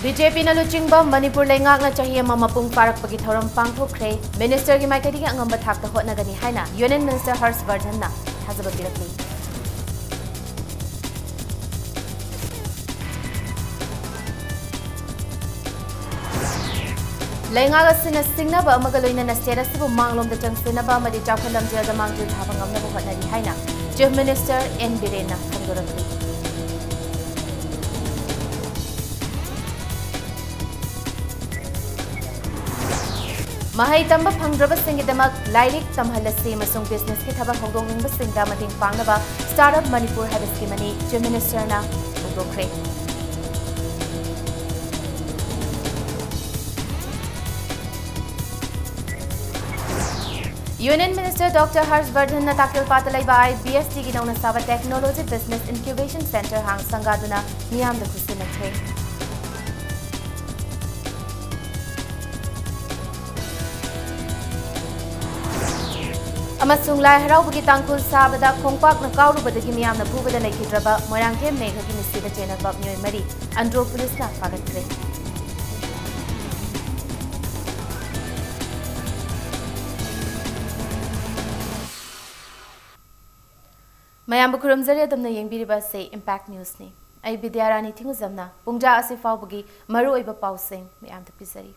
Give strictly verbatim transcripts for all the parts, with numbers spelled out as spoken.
B J ꯄꯤꯅ ꯂꯨꯆꯤꯡꯕ ꯃꯅꯤꯄꯨꯔ ꯂꯩꯉꯥꯛꯅ ꯆꯍꯤ ꯑꯃ ꯃꯄꯨꯡ ꯐꯥꯔꯛꯄꯒꯤ ꯊꯧꯔꯝ ꯄꯥꯡꯊꯣꯛꯈ꯭ꯔꯦ꯫ ꯃꯤꯅꯤꯁꯇꯔꯒꯤ ꯃꯥꯏꯀꯩꯗꯒꯤ ꯑꯉꯝꯕ ꯊꯥꯛꯇ ꯍꯣꯠꯅꯒꯅꯤ ꯍꯥꯏꯅ ꯌꯨꯅꯤꯌꯟ ꯃꯤꯅꯤꯁꯇꯔ ꯍꯔꯁ ꯕꯔꯙꯟꯅ ꯊꯥꯖꯕ ꯄꯤꯔꯛꯂꯤ꯫ ꯂꯩꯉꯥꯛ ꯑꯁꯤꯅ ꯁꯤꯡꯅꯕ ꯑꯃꯒ ꯂꯣꯏꯅꯅ ꯁ꯭ꯇꯦꯠ ꯑꯁꯤꯕꯨ ꯃꯥꯡꯂꯣꯝꯗ ꯆꯪꯁꯤꯟꯅꯕ ꯑꯃꯗꯤ ꯆꯥꯎꯈꯠ ꯂꯝꯖꯦꯜꯗ ꯃꯥꯡꯖꯤꯜ ꯊꯥꯕ ꯉꯝꯅꯕ ꯍꯣꯠꯅꯔꯤ ꯍꯥꯏꯅ ꯆꯤꯐ ꯃꯤꯅꯤꯁꯇꯔ ꯑꯦꯟ ꯕꯤꯔꯦꯟꯅ ꯐꯣꯡꯗꯣꯔꯛꯂꯤ꯫ ꯃꯍꯩ ꯇꯝꯕ ꯐꯪꯗ꯭ꯔꯕꯁꯤꯡꯒꯤꯗꯃꯛ ꯂꯥꯏꯔꯤꯛ ꯇꯝꯍꯜꯂꯁꯤ ꯑꯃꯁꯨꯡ ꯕꯤꯖꯤꯅꯦꯁꯀꯤ ꯊꯕꯛ ꯍꯧꯗꯣꯛꯅꯤꯡꯕꯁꯤꯡꯗ ꯃꯇꯦꯡ ꯄꯥꯡꯅꯕ ꯁ꯭ꯇꯥꯔꯠ ꯑꯞ ꯃꯅꯤꯄꯨꯔ ꯍꯥꯏꯕ ꯁ꯭ꯀꯤꯝ ꯑꯅꯤ ꯆꯤꯐ ꯃꯤꯅꯤꯁꯇꯔꯅ ꯍꯧꯗꯣꯛꯈ꯭ꯔꯦ꯫ ꯌꯨꯅꯤꯌꯟ ꯃꯤꯅꯤꯁꯇꯔ ꯗꯣꯛꯇꯔ ꯍꯔꯁ ꯕꯔꯙꯟꯅ ꯇꯥꯀꯦꯜꯄꯥꯠꯇ ꯂꯩꯕ ꯑꯥꯏ ꯕꯤ ꯑꯦꯁ ꯇꯤꯒꯤ ꯅꯧꯅ ꯁꯥꯕ ꯇꯦꯛꯅꯣꯂꯣꯖꯤ ꯕꯤꯖꯤꯅꯦꯁ ꯏꯟꯀ꯭ꯌꯨꯕꯦꯁꯟ ꯁꯦꯟꯇꯔ ꯍꯥꯡ ꯁꯪꯒꯥꯗꯨꯅ ꯃꯤꯌꯥꯝꯗ ꯈꯨꯠꯁꯤꯟꯅꯈ꯭ꯔꯦ꯫ ꯑꯃꯁꯨꯡ ꯂꯥꯏ ꯍꯔꯥꯎꯕꯒꯤ ꯇꯥꯡꯈꯨꯜ ꯁꯥꯕꯗ ꯈꯣꯡꯄꯥꯛꯅ ꯀꯥꯎꯔꯨꯕꯗꯒꯤ ꯃꯤꯌꯥꯝꯅ ꯐꯨꯕꯗ ꯂꯩꯈꯤꯗ꯭ꯔꯕ ꯃꯣꯏꯔꯥꯡꯊꯦꯝ ꯃꯦꯘꯒꯤ ꯃꯤꯁꯤꯗ ꯆꯦꯟꯅꯕ ꯃꯤꯑꯣꯏ ꯃꯔꯤ ꯑꯟꯗ꯭ꯔꯣ ꯄꯨꯂꯤꯁꯅ ꯐꯥꯒꯠꯈ꯭ꯔꯦ꯫ ꯃꯌꯥꯝꯕꯨ ꯈꯨꯔꯨꯝꯖꯔꯤ꯫ ꯑꯗꯣꯝꯅ ꯌꯦꯡꯕꯤꯔꯤꯕ ꯑꯁꯤ ꯏꯝꯄꯦꯛ ꯅ꯭ꯌꯨꯁꯅꯤ꯫ ꯑꯩ ꯕꯤꯗ꯭ꯌꯥꯔꯥꯅꯤ ꯊꯤꯡꯉꯨꯖꯝꯅ ꯄꯨꯡꯖꯥ ꯑꯁꯤ ꯐꯥꯎꯕꯒꯤ ꯃꯔꯨꯑꯣꯏꯕ ꯄꯥꯎꯁꯤꯡ ꯃꯌꯥꯝꯗ ꯄꯤꯖꯔꯤ꯫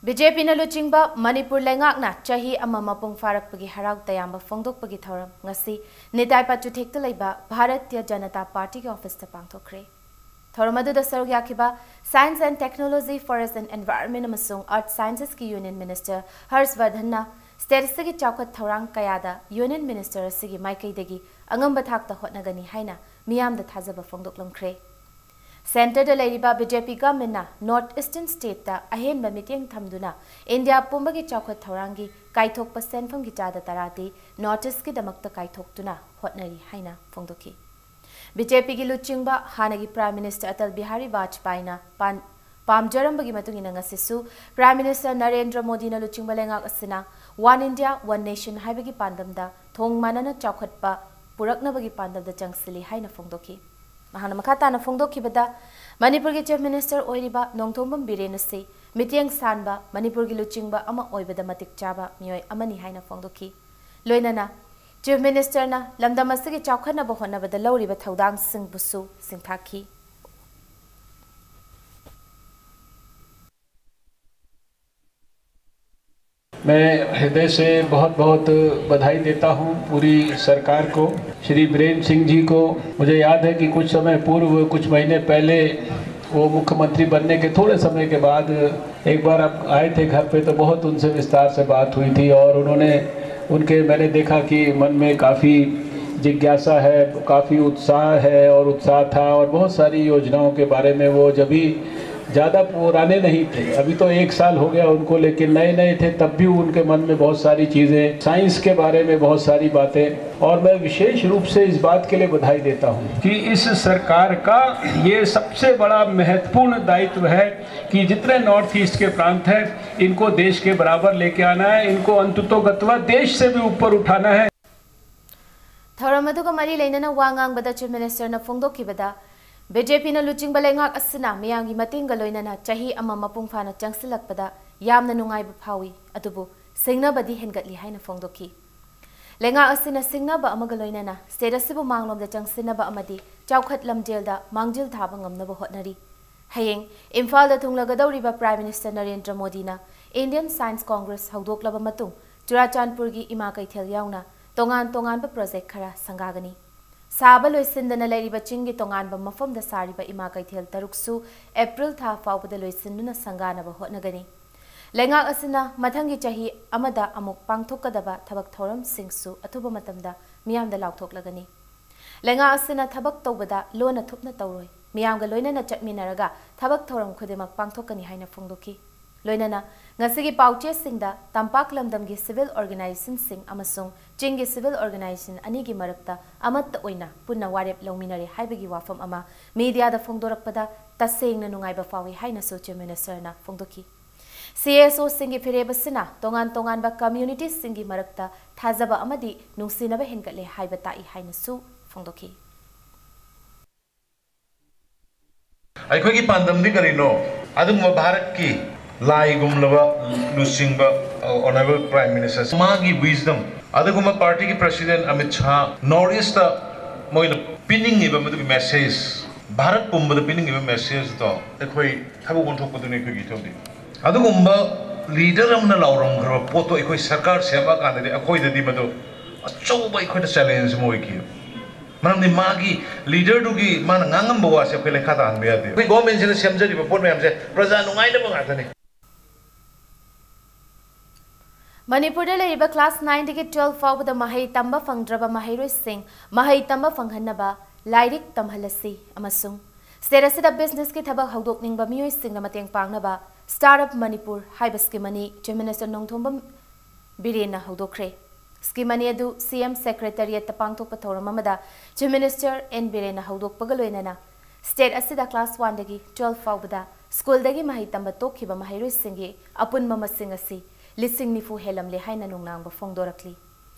ꯕꯤ ꯖꯦ ꯄꯤꯅ ꯂꯨꯆꯤꯡꯕ ꯃꯅꯤꯄꯨꯔ ꯂꯩꯉꯥꯛꯅ ꯆꯍꯤ ꯑꯃ ꯃꯄꯨꯡ ꯐꯥꯔꯛꯄꯒꯤ ꯍꯔꯥꯎ ꯇꯌꯥꯝꯕ ꯐꯣꯡꯗꯣꯛꯄꯒꯤ ꯊꯧꯔꯝ ꯉꯁꯤ ꯅꯤꯇꯥꯏ ꯄꯥꯠ ꯆꯨꯊꯦꯛꯇ ꯂꯩꯕ ꯚꯥꯔꯇꯤꯌ ꯖꯅꯇꯥ ꯄꯥꯔꯇꯤꯒꯤ ꯑꯣꯐꯤꯁꯇ ꯄꯥꯡꯊꯣꯛꯈ꯭ꯔꯦ꯫ ꯊꯧꯔꯝ ꯑꯗꯨꯗ ꯁꯔꯨꯛ ꯌꯥꯈꯤꯕ Science and Technology, Forest and Environment ꯑꯃꯁꯨꯡ Earth Sciences ꯀꯤ ꯌꯨꯅꯤꯌꯟ ꯃꯤꯅꯤꯁꯇꯔ ꯍꯔꯁ ꯕꯔꯙꯟꯅ ꯁ꯭ꯇꯦꯠ ꯑꯁꯤꯒꯤ ꯆꯥꯎꯈꯠ ꯊꯧꯔꯥꯡ ꯀꯌꯥꯗ ꯌꯨꯅꯤꯌꯟ ꯃꯤꯅꯤꯁꯇꯔ ꯑꯁꯤꯒꯤ ꯃꯥꯏꯀꯩꯗꯒꯤ ꯑꯉꯝꯕ ꯊꯥꯛꯇ ꯍꯣꯠꯅꯒꯅꯤ ꯍꯥꯏꯅ ꯃꯤꯌꯥꯝꯗ ꯊꯥꯖꯕ ꯐꯣꯡꯗꯣꯛꯂꯝꯈ꯭ꯔꯦ꯫ ꯁꯦꯟꯇꯔꯗ ꯂꯩꯔꯤꯕ ꯕꯤ ꯖꯦ ꯄꯤ ꯒꯚꯔꯟꯃꯦꯟꯠꯅ ꯅꯣꯔꯠ ꯏꯁꯇꯔꯟ ꯁ꯭ꯇꯦꯠꯇ ꯑꯍꯦꯟꯕ ꯃꯤꯠꯌꯦꯡ ꯊꯝꯗꯨꯅ ꯏꯟꯗꯤꯌꯥ ꯄꯨꯝꯕꯒꯤ ꯆꯥꯎꯈꯠ ꯊꯧꯔꯥꯡꯒꯤ ꯀꯥꯏꯊꯣꯛꯄ ꯁꯦꯟꯐꯝꯒꯤ ꯆꯥꯗ ꯇꯔꯥꯗꯤ ꯅꯣꯔꯠ ꯏꯁ꯭ꯠꯀꯤꯗꯃꯛꯇ ꯀꯥꯏꯊꯣꯛꯇꯨꯅ ꯍꯣꯠꯅꯔꯤ ꯍꯥꯏꯅ ꯐꯣꯡꯗꯣꯛꯈꯤ꯫ ꯕꯤ ꯖꯦ ꯄꯤꯒꯤ ꯂꯨꯆꯤꯡꯕ ꯍꯥꯟꯅꯒꯤ ꯄ꯭ꯔꯥꯏꯝ ꯃꯤꯅꯤꯁꯇꯔ ꯑꯇꯜ ꯕꯤꯍꯥꯔꯤ ꯕꯥꯖꯄꯥꯏꯅ ꯄꯥꯟ-, ꯄꯥꯝꯖꯔꯝꯕꯒꯤ ꯃꯇꯨꯡ ꯏꯟꯅ ꯉꯁꯤꯁꯨ ꯄ꯭ꯔꯥꯏꯝ ꯃꯤꯅꯤꯁꯇꯔ ꯅꯔꯦꯟꯗ꯭ꯔ ꯃꯣꯗꯤꯅ ꯂꯨꯆꯤꯡꯕ ꯂꯩꯉꯥꯛ ꯑꯁꯤꯅ One India, One Nation ꯍꯥꯏꯕꯒꯤ ꯄꯥꯟꯗꯝꯗ ꯊꯣꯡ ꯃꯥꯟꯅꯅ ꯆꯥꯎꯈꯠꯄ ꯄꯨꯔꯛꯅꯕꯒꯤ ꯄꯥꯟꯗꯝꯗ ꯆꯪꯁꯤꯜꯂꯤ ꯍꯥꯏꯅ ꯐꯣꯡꯗꯣꯛꯈꯤ꯫ ꯃꯍꯥꯛꯅ ꯃꯈꯥ ꯇꯥꯅ ꯐꯣꯡꯗꯣꯛꯈꯤꯕꯗ, ꯃꯅꯤꯄꯨꯔꯒꯤ Chief Minister ꯑꯣꯏꯔꯤꯕ ꯅꯣꯡꯊꯣꯝꯕꯝ ꯕꯤꯔꯦꯟ ꯑꯁꯤ ꯃꯤꯠꯌꯦꯡ ꯁꯥꯟꯕ, ꯃꯅꯤꯄꯨꯔꯒꯤ ꯂꯨꯆꯤꯡꯕ ꯑꯃ ꯑꯣꯏꯕꯗ ꯃꯇꯤꯛ ꯆꯥꯕ ꯃꯤꯑꯣꯏ ꯑꯃꯅꯤ ꯍꯥꯏꯅ ꯐꯣꯡꯗꯣꯛꯈꯤ꯫ ꯂꯣꯏꯅꯅ Chief Ministerꯅ ꯂꯝꯗꯝ ꯑꯁꯤꯒꯤ ꯆꯥꯎꯈꯠꯅꯕ ꯍꯣꯠꯅꯕꯗ ꯂꯧꯔꯤꯕ ꯊꯧꯗꯥꯡꯁꯤꯡꯕꯨꯁꯨ ꯁꯤꯡꯊꯥꯈꯤ꯫ मैं हृदय से बहुत बहुत बधाई देता हूं पूरी सरकार को, श्री बीरेन सिंह जी को। मुझे याद है कि कुछ समय पूर्व, कुछ महीने पहले वो मुख्यमंत्री बनने के थोड़े समय के बाद एक बार आप आए थे घर पे, तो बहुत उनसे विस्तार से बात हुई थी और उन्होंने उनके मैंने देखा कि मन में काफ़ी जिज्ञासा है, काफ़ी उत्साह है और उत्साह था और बहुत सारी योजनाओं के बारे में वो जब भी ज़्यादा पुराने नहीं थे, अभी तो एक साल हो गया उनको, लेकिन नए नए थे तब भी उनके मन में बहुत सारी चीज़ें, साइंस के बारे में बहुत सारी बातें। और मैं विशेष रूप से इस बात के लिए बधाई देता हूँ कि इस सरकार का ये सबसे बड़ा महत्वपूर्ण दायित्व है कि जितने नॉर्थ ईस्ट के प्रांत हैं, इनको देश के बराबर लेके आना है, इनको अंततोगत्वा देश से भी ऊपर उठाना है। ꯊꯧꯔꯝ ꯑꯗꯨꯒ ꯃꯔꯤ ꯂꯩꯅꯅ ꯋꯥ ꯉꯥꯡꯕꯗ Chief Ministerꯅ ꯐꯣꯡꯗꯣꯛꯈꯤꯕꯗ, BJPꯅ ꯂꯨꯆꯤꯡꯕ ꯂꯩꯉꯥꯛ ꯑꯁꯤꯅ ꯃꯤꯌꯥꯝꯒꯤ ꯃꯇꯦꯡꯒ ꯂꯣꯏꯅꯅ ꯆꯍꯤ ꯑꯃ ꯃꯄꯨꯡ ꯐꯥꯅ ꯆꯪꯁꯤꯜꯂꯛꯄꯗ ꯌꯥꯝꯅ ꯅꯨꯡꯉꯥꯏꯕ ꯐꯥꯎꯏ, ꯑꯗꯨꯕꯨ ꯁꯤꯡꯅꯕꯗꯤ ꯍꯦꯟꯒꯠꯂꯤ ꯍꯥꯏꯅ ꯐꯣꯡꯗꯣꯛꯈꯤ꯫ ꯂꯩꯉꯥꯛ ꯑꯁꯤꯅ ꯁꯤꯡꯅꯕ ꯑꯃꯒ ꯂꯣꯏꯅꯅ state ꯑꯁꯤꯕꯨ ꯃꯥꯡꯂꯣꯝꯗ ꯆꯪꯁꯤꯟꯅꯕ ꯑꯃꯗꯤ ꯆꯥꯎꯈꯠ ꯂꯝꯖꯦꯜꯗ ꯃꯥꯡꯖꯤꯜ ꯊꯥꯕ ꯉꯝꯅꯕ ꯍꯣꯠꯅꯔꯤ꯫ ꯍꯌꯦꯡ ꯏꯝꯐꯥꯜꯗ ꯊꯨꯡꯂꯒꯗꯧꯔꯤꯕ Prime Minister ꯅꯔꯦꯟꯗ꯭ꯔ ꯃꯣꯗꯤꯅ Indian Science Congress ꯍꯧꯗꯣꯛꯂꯕ ꯃꯇꯨꯡ ꯆꯨꯔꯥꯆꯥꯟꯄꯨꯔꯒꯤ ꯏꯃꯥ ꯀꯩꯊꯦꯜ ꯌꯥꯎꯅ ꯇꯣꯉꯥꯟ ꯇꯣꯉꯥꯟꯕ project ꯈꯔ ꯁꯪꯒꯥꯒꯅꯤ꯫ ꯁꯥꯕ ꯂꯣꯏꯁꯤꯟꯗꯅ ꯂꯩꯔꯤꯕ ꯆꯤꯡꯒꯤ ꯇꯣꯉꯥꯟꯕ ꯃꯐꯝꯗ ꯁꯥꯔꯤꯕ ꯏꯃꯥ ꯀꯩꯊꯦꯜ ꯇꯔꯨꯛꯁꯨ April ꯊꯥ ꯐꯥꯎꯕꯗ ꯂꯣꯏꯁꯤꯟꯗꯨꯅ ꯁꯪꯒꯥꯅꯕ ꯍꯣꯠꯅꯒꯅꯤ꯫ ꯂꯩꯉꯥꯛ ꯑꯁꯤꯅ ꯃꯊꯪꯒꯤ ꯆꯍꯤ ꯑꯃꯗ ꯑꯃꯨꯛ ꯄꯥꯡꯊꯣꯛꯀꯗꯕ ꯊꯕꯛ ꯊꯧꯔꯝꯁꯤꯡꯁꯨ ꯑꯊꯨꯕ ꯃꯇꯝꯗ ꯃꯤꯌꯥꯝꯗ ꯂꯥꯎꯊꯣꯛꯂꯒꯅꯤ꯫ ꯂꯩꯉꯥꯛ ꯑꯁꯤꯅ ꯊꯕꯛ ꯇꯧꯕꯗ ꯂꯣꯟꯅ ꯊꯨꯞꯅ ꯇꯧꯔꯣꯏ, ꯃꯤꯌꯥꯝꯒ ꯂꯣꯏꯅꯅ ꯆꯠꯃꯤꯟꯅꯔꯒ ꯊꯕꯛ ꯊꯧꯔꯝ ꯈꯨꯗꯤꯡꯃꯛ ꯄꯥꯡꯊꯣꯛꯀꯅꯤ ꯍꯥꯏꯅ ꯐꯣꯡꯗꯣꯛꯈꯤ꯫ ꯂꯣꯏꯅꯅ ꯉꯁꯤꯒꯤ ꯄꯥꯎꯆꯦꯁꯤꯡꯗ ꯇꯝꯄꯥꯛ ꯂꯝꯗꯝꯒꯤ civil organizationꯁꯤꯡ ꯑꯃꯁꯨꯡ ꯆꯤꯡꯒꯤ civil organization ꯑꯅꯤꯒꯤ ꯃꯔꯛꯇ ꯑꯃꯠꯇ ꯑꯣꯏꯅ ꯄꯨꯟꯅ ꯋꯥꯔꯦꯞ ꯂꯧꯃꯤꯟꯅꯔꯦ ꯍꯥꯏꯕꯒꯤ ꯋꯥꯐꯝ ꯑꯃ mediaꯗ ꯐꯣꯡꯗꯣꯔꯛꯄꯗ ꯇꯁꯦꯡꯅ ꯅꯨꯡꯉꯥꯏꯕ ꯐꯥꯎꯏ ꯍꯥꯏꯅꯁꯨ Chief Ministerꯅ ꯐꯣꯡꯗꯣꯛꯈꯤ꯫ CSOꯁꯤꯡꯒꯤ ꯐꯤꯔꯦꯞ ꯑꯁꯤꯅ ꯇꯣꯉꯥꯟ ꯇꯣꯉꯥꯟꯕ communityꯁꯤꯡꯒꯤ ꯃꯔꯛꯇ ꯊꯥꯖꯕ ꯑꯃꯗꯤ ꯅꯨꯡꯁꯤꯅꯕ ꯍꯦꯟꯒꯠꯂꯦ ꯍꯥꯏꯕ ꯇꯥꯛꯏ ꯍꯥꯏꯅꯁꯨ ꯐꯣꯡꯗꯣꯛꯈꯤ꯫ ꯑꯩꯈꯣꯏꯒꯤ ꯄꯥꯟꯗꯝꯗꯤ ꯀꯔꯤꯅꯣ? ꯑꯗꯨꯒꯨꯝꯕ ꯚꯥꯔꯠꯀꯤ ꯂꯥꯏꯒꯨꯝꯂꯕ ꯂꯨꯆꯤꯡꯕ, ꯑ, Honourable Prime Minister, ꯃꯥꯒꯤ wisdom, ꯑꯗꯨꯒꯨꯝꯕ party ꯒꯤ president Amit Shah North East ꯇ ꯃꯣꯏꯅ ꯄꯤꯅꯤꯡꯉꯤꯕ ꯃꯗꯨꯒꯤ message, ꯚꯥꯔꯠ ꯄꯨꯝꯕꯗ ꯄꯤꯅꯤꯡꯉꯤꯕ message ꯗꯣ ꯑꯩꯈꯣꯏ ꯊꯕꯛ ꯑꯣꯟꯊꯣꯛꯄꯗꯨꯅꯤ ꯑꯩꯈꯣꯏꯒꯤ ꯏꯊꯧꯗꯤ꯫ ꯑꯗꯨꯒꯨꯝꯕ leader ꯑꯃꯅ ꯂꯥꯎꯔꯝꯈ꯭ꯔꯕ ꯄꯣꯠꯇꯣ ꯑꯩꯈꯣꯏ ꯁꯔꯀꯥꯔ ꯁꯦꯝꯃꯛꯑꯀꯥꯟꯗꯗꯤ ꯑꯩꯈꯣꯏꯗꯗꯤ ꯃꯗꯨ ꯑꯆꯧꯕ ꯑꯩꯈꯣꯏꯗ challenge ꯑꯃ ꯑꯣꯏꯈꯤ꯫ ꯃꯔꯝꯗꯤ ꯃꯥꯒꯤ leader ꯗꯨꯒꯤ ꯃꯥꯅ ꯉꯥꯡꯉꯝꯕ ꯋꯥꯁꯦ ꯑꯩꯈꯣꯏ ꯂꯩꯈꯥ ꯇꯥꯍꯟꯕ ꯌꯥꯗꯦ꯫ ꯑꯩꯈꯣꯏ government ꯁꯤꯅ ꯁꯦꯝꯖꯔꯤꯕ ꯄꯣꯠ ꯃꯌꯥꯝꯁꯦ ꯄ꯭ꯔꯖꯥ ꯅꯨꯡꯉꯥꯏꯅꯕ ꯉꯥꯛꯇꯅꯤ꯫ ꯃꯅꯤꯄꯨꯔꯗ ꯂꯩꯔꯤꯕ class nine ꯗꯒꯤ twelve ꯐꯥꯎꯕꯗ ꯃꯍꯩ ꯇꯝꯕ ꯐꯪꯗ꯭ꯔꯕ ꯃꯍꯩꯔꯣꯏꯁꯤꯡ ꯃꯍꯩ ꯇꯝꯕ ꯐꯪꯍꯟꯅꯕ ꯂꯥꯏꯔꯤꯛ ꯇꯝꯍꯜꯂꯁꯤ ꯑꯃꯁꯨꯡ state ꯑꯁꯤꯗ business ꯀꯤ ꯊꯕꯛ ꯍꯧꯗꯣꯛꯅꯤꯡꯕ ꯃꯤꯑꯣꯏꯁꯤꯡꯅ ꯃꯇꯦꯡ ꯄꯥꯡꯅꯕ Start Up Manipur ꯍꯥꯏꯕ scheme ꯑꯅꯤ Chief Minister ꯅꯣꯡꯊꯣꯝꯕꯝ ꯕꯤꯔꯦꯟꯅ ꯍꯧꯗꯣꯛꯈ꯭ꯔꯦ꯫ Scheme ꯑꯅꯤ ꯑꯗꯨ C M Secretariat ꯇ ꯄꯥꯡꯊꯣꯛꯄ ꯊꯧꯔꯝ ꯑꯃꯗ Chief Minister N ꯕꯤꯔꯦꯟꯅ ꯍꯧꯗꯣꯛꯄꯒ ꯂꯣꯏꯅꯅ state ꯑꯁꯤꯗ class one ꯗꯒꯤ twelve ꯐꯥꯎꯕꯗ school ꯗꯒꯤ ꯃꯍꯩ ꯇꯝꯕ ꯇꯣꯛꯈꯤꯕ ꯃꯍꯩꯔꯣꯏꯁꯤꯡꯒꯤ ꯑꯄꯨꯟꯕ ꯃꯁꯤꯡ ꯑꯁꯤ ꯂꯤꯁꯤꯡ ꯅꯤꯐꯨ ꯍꯦꯜꯂꯝꯂꯦ ꯍꯥꯏꯅ ꯅꯨꯡꯅꯥꯡꯕ ꯐꯣꯡꯗꯣꯔꯛꯂꯤ꯫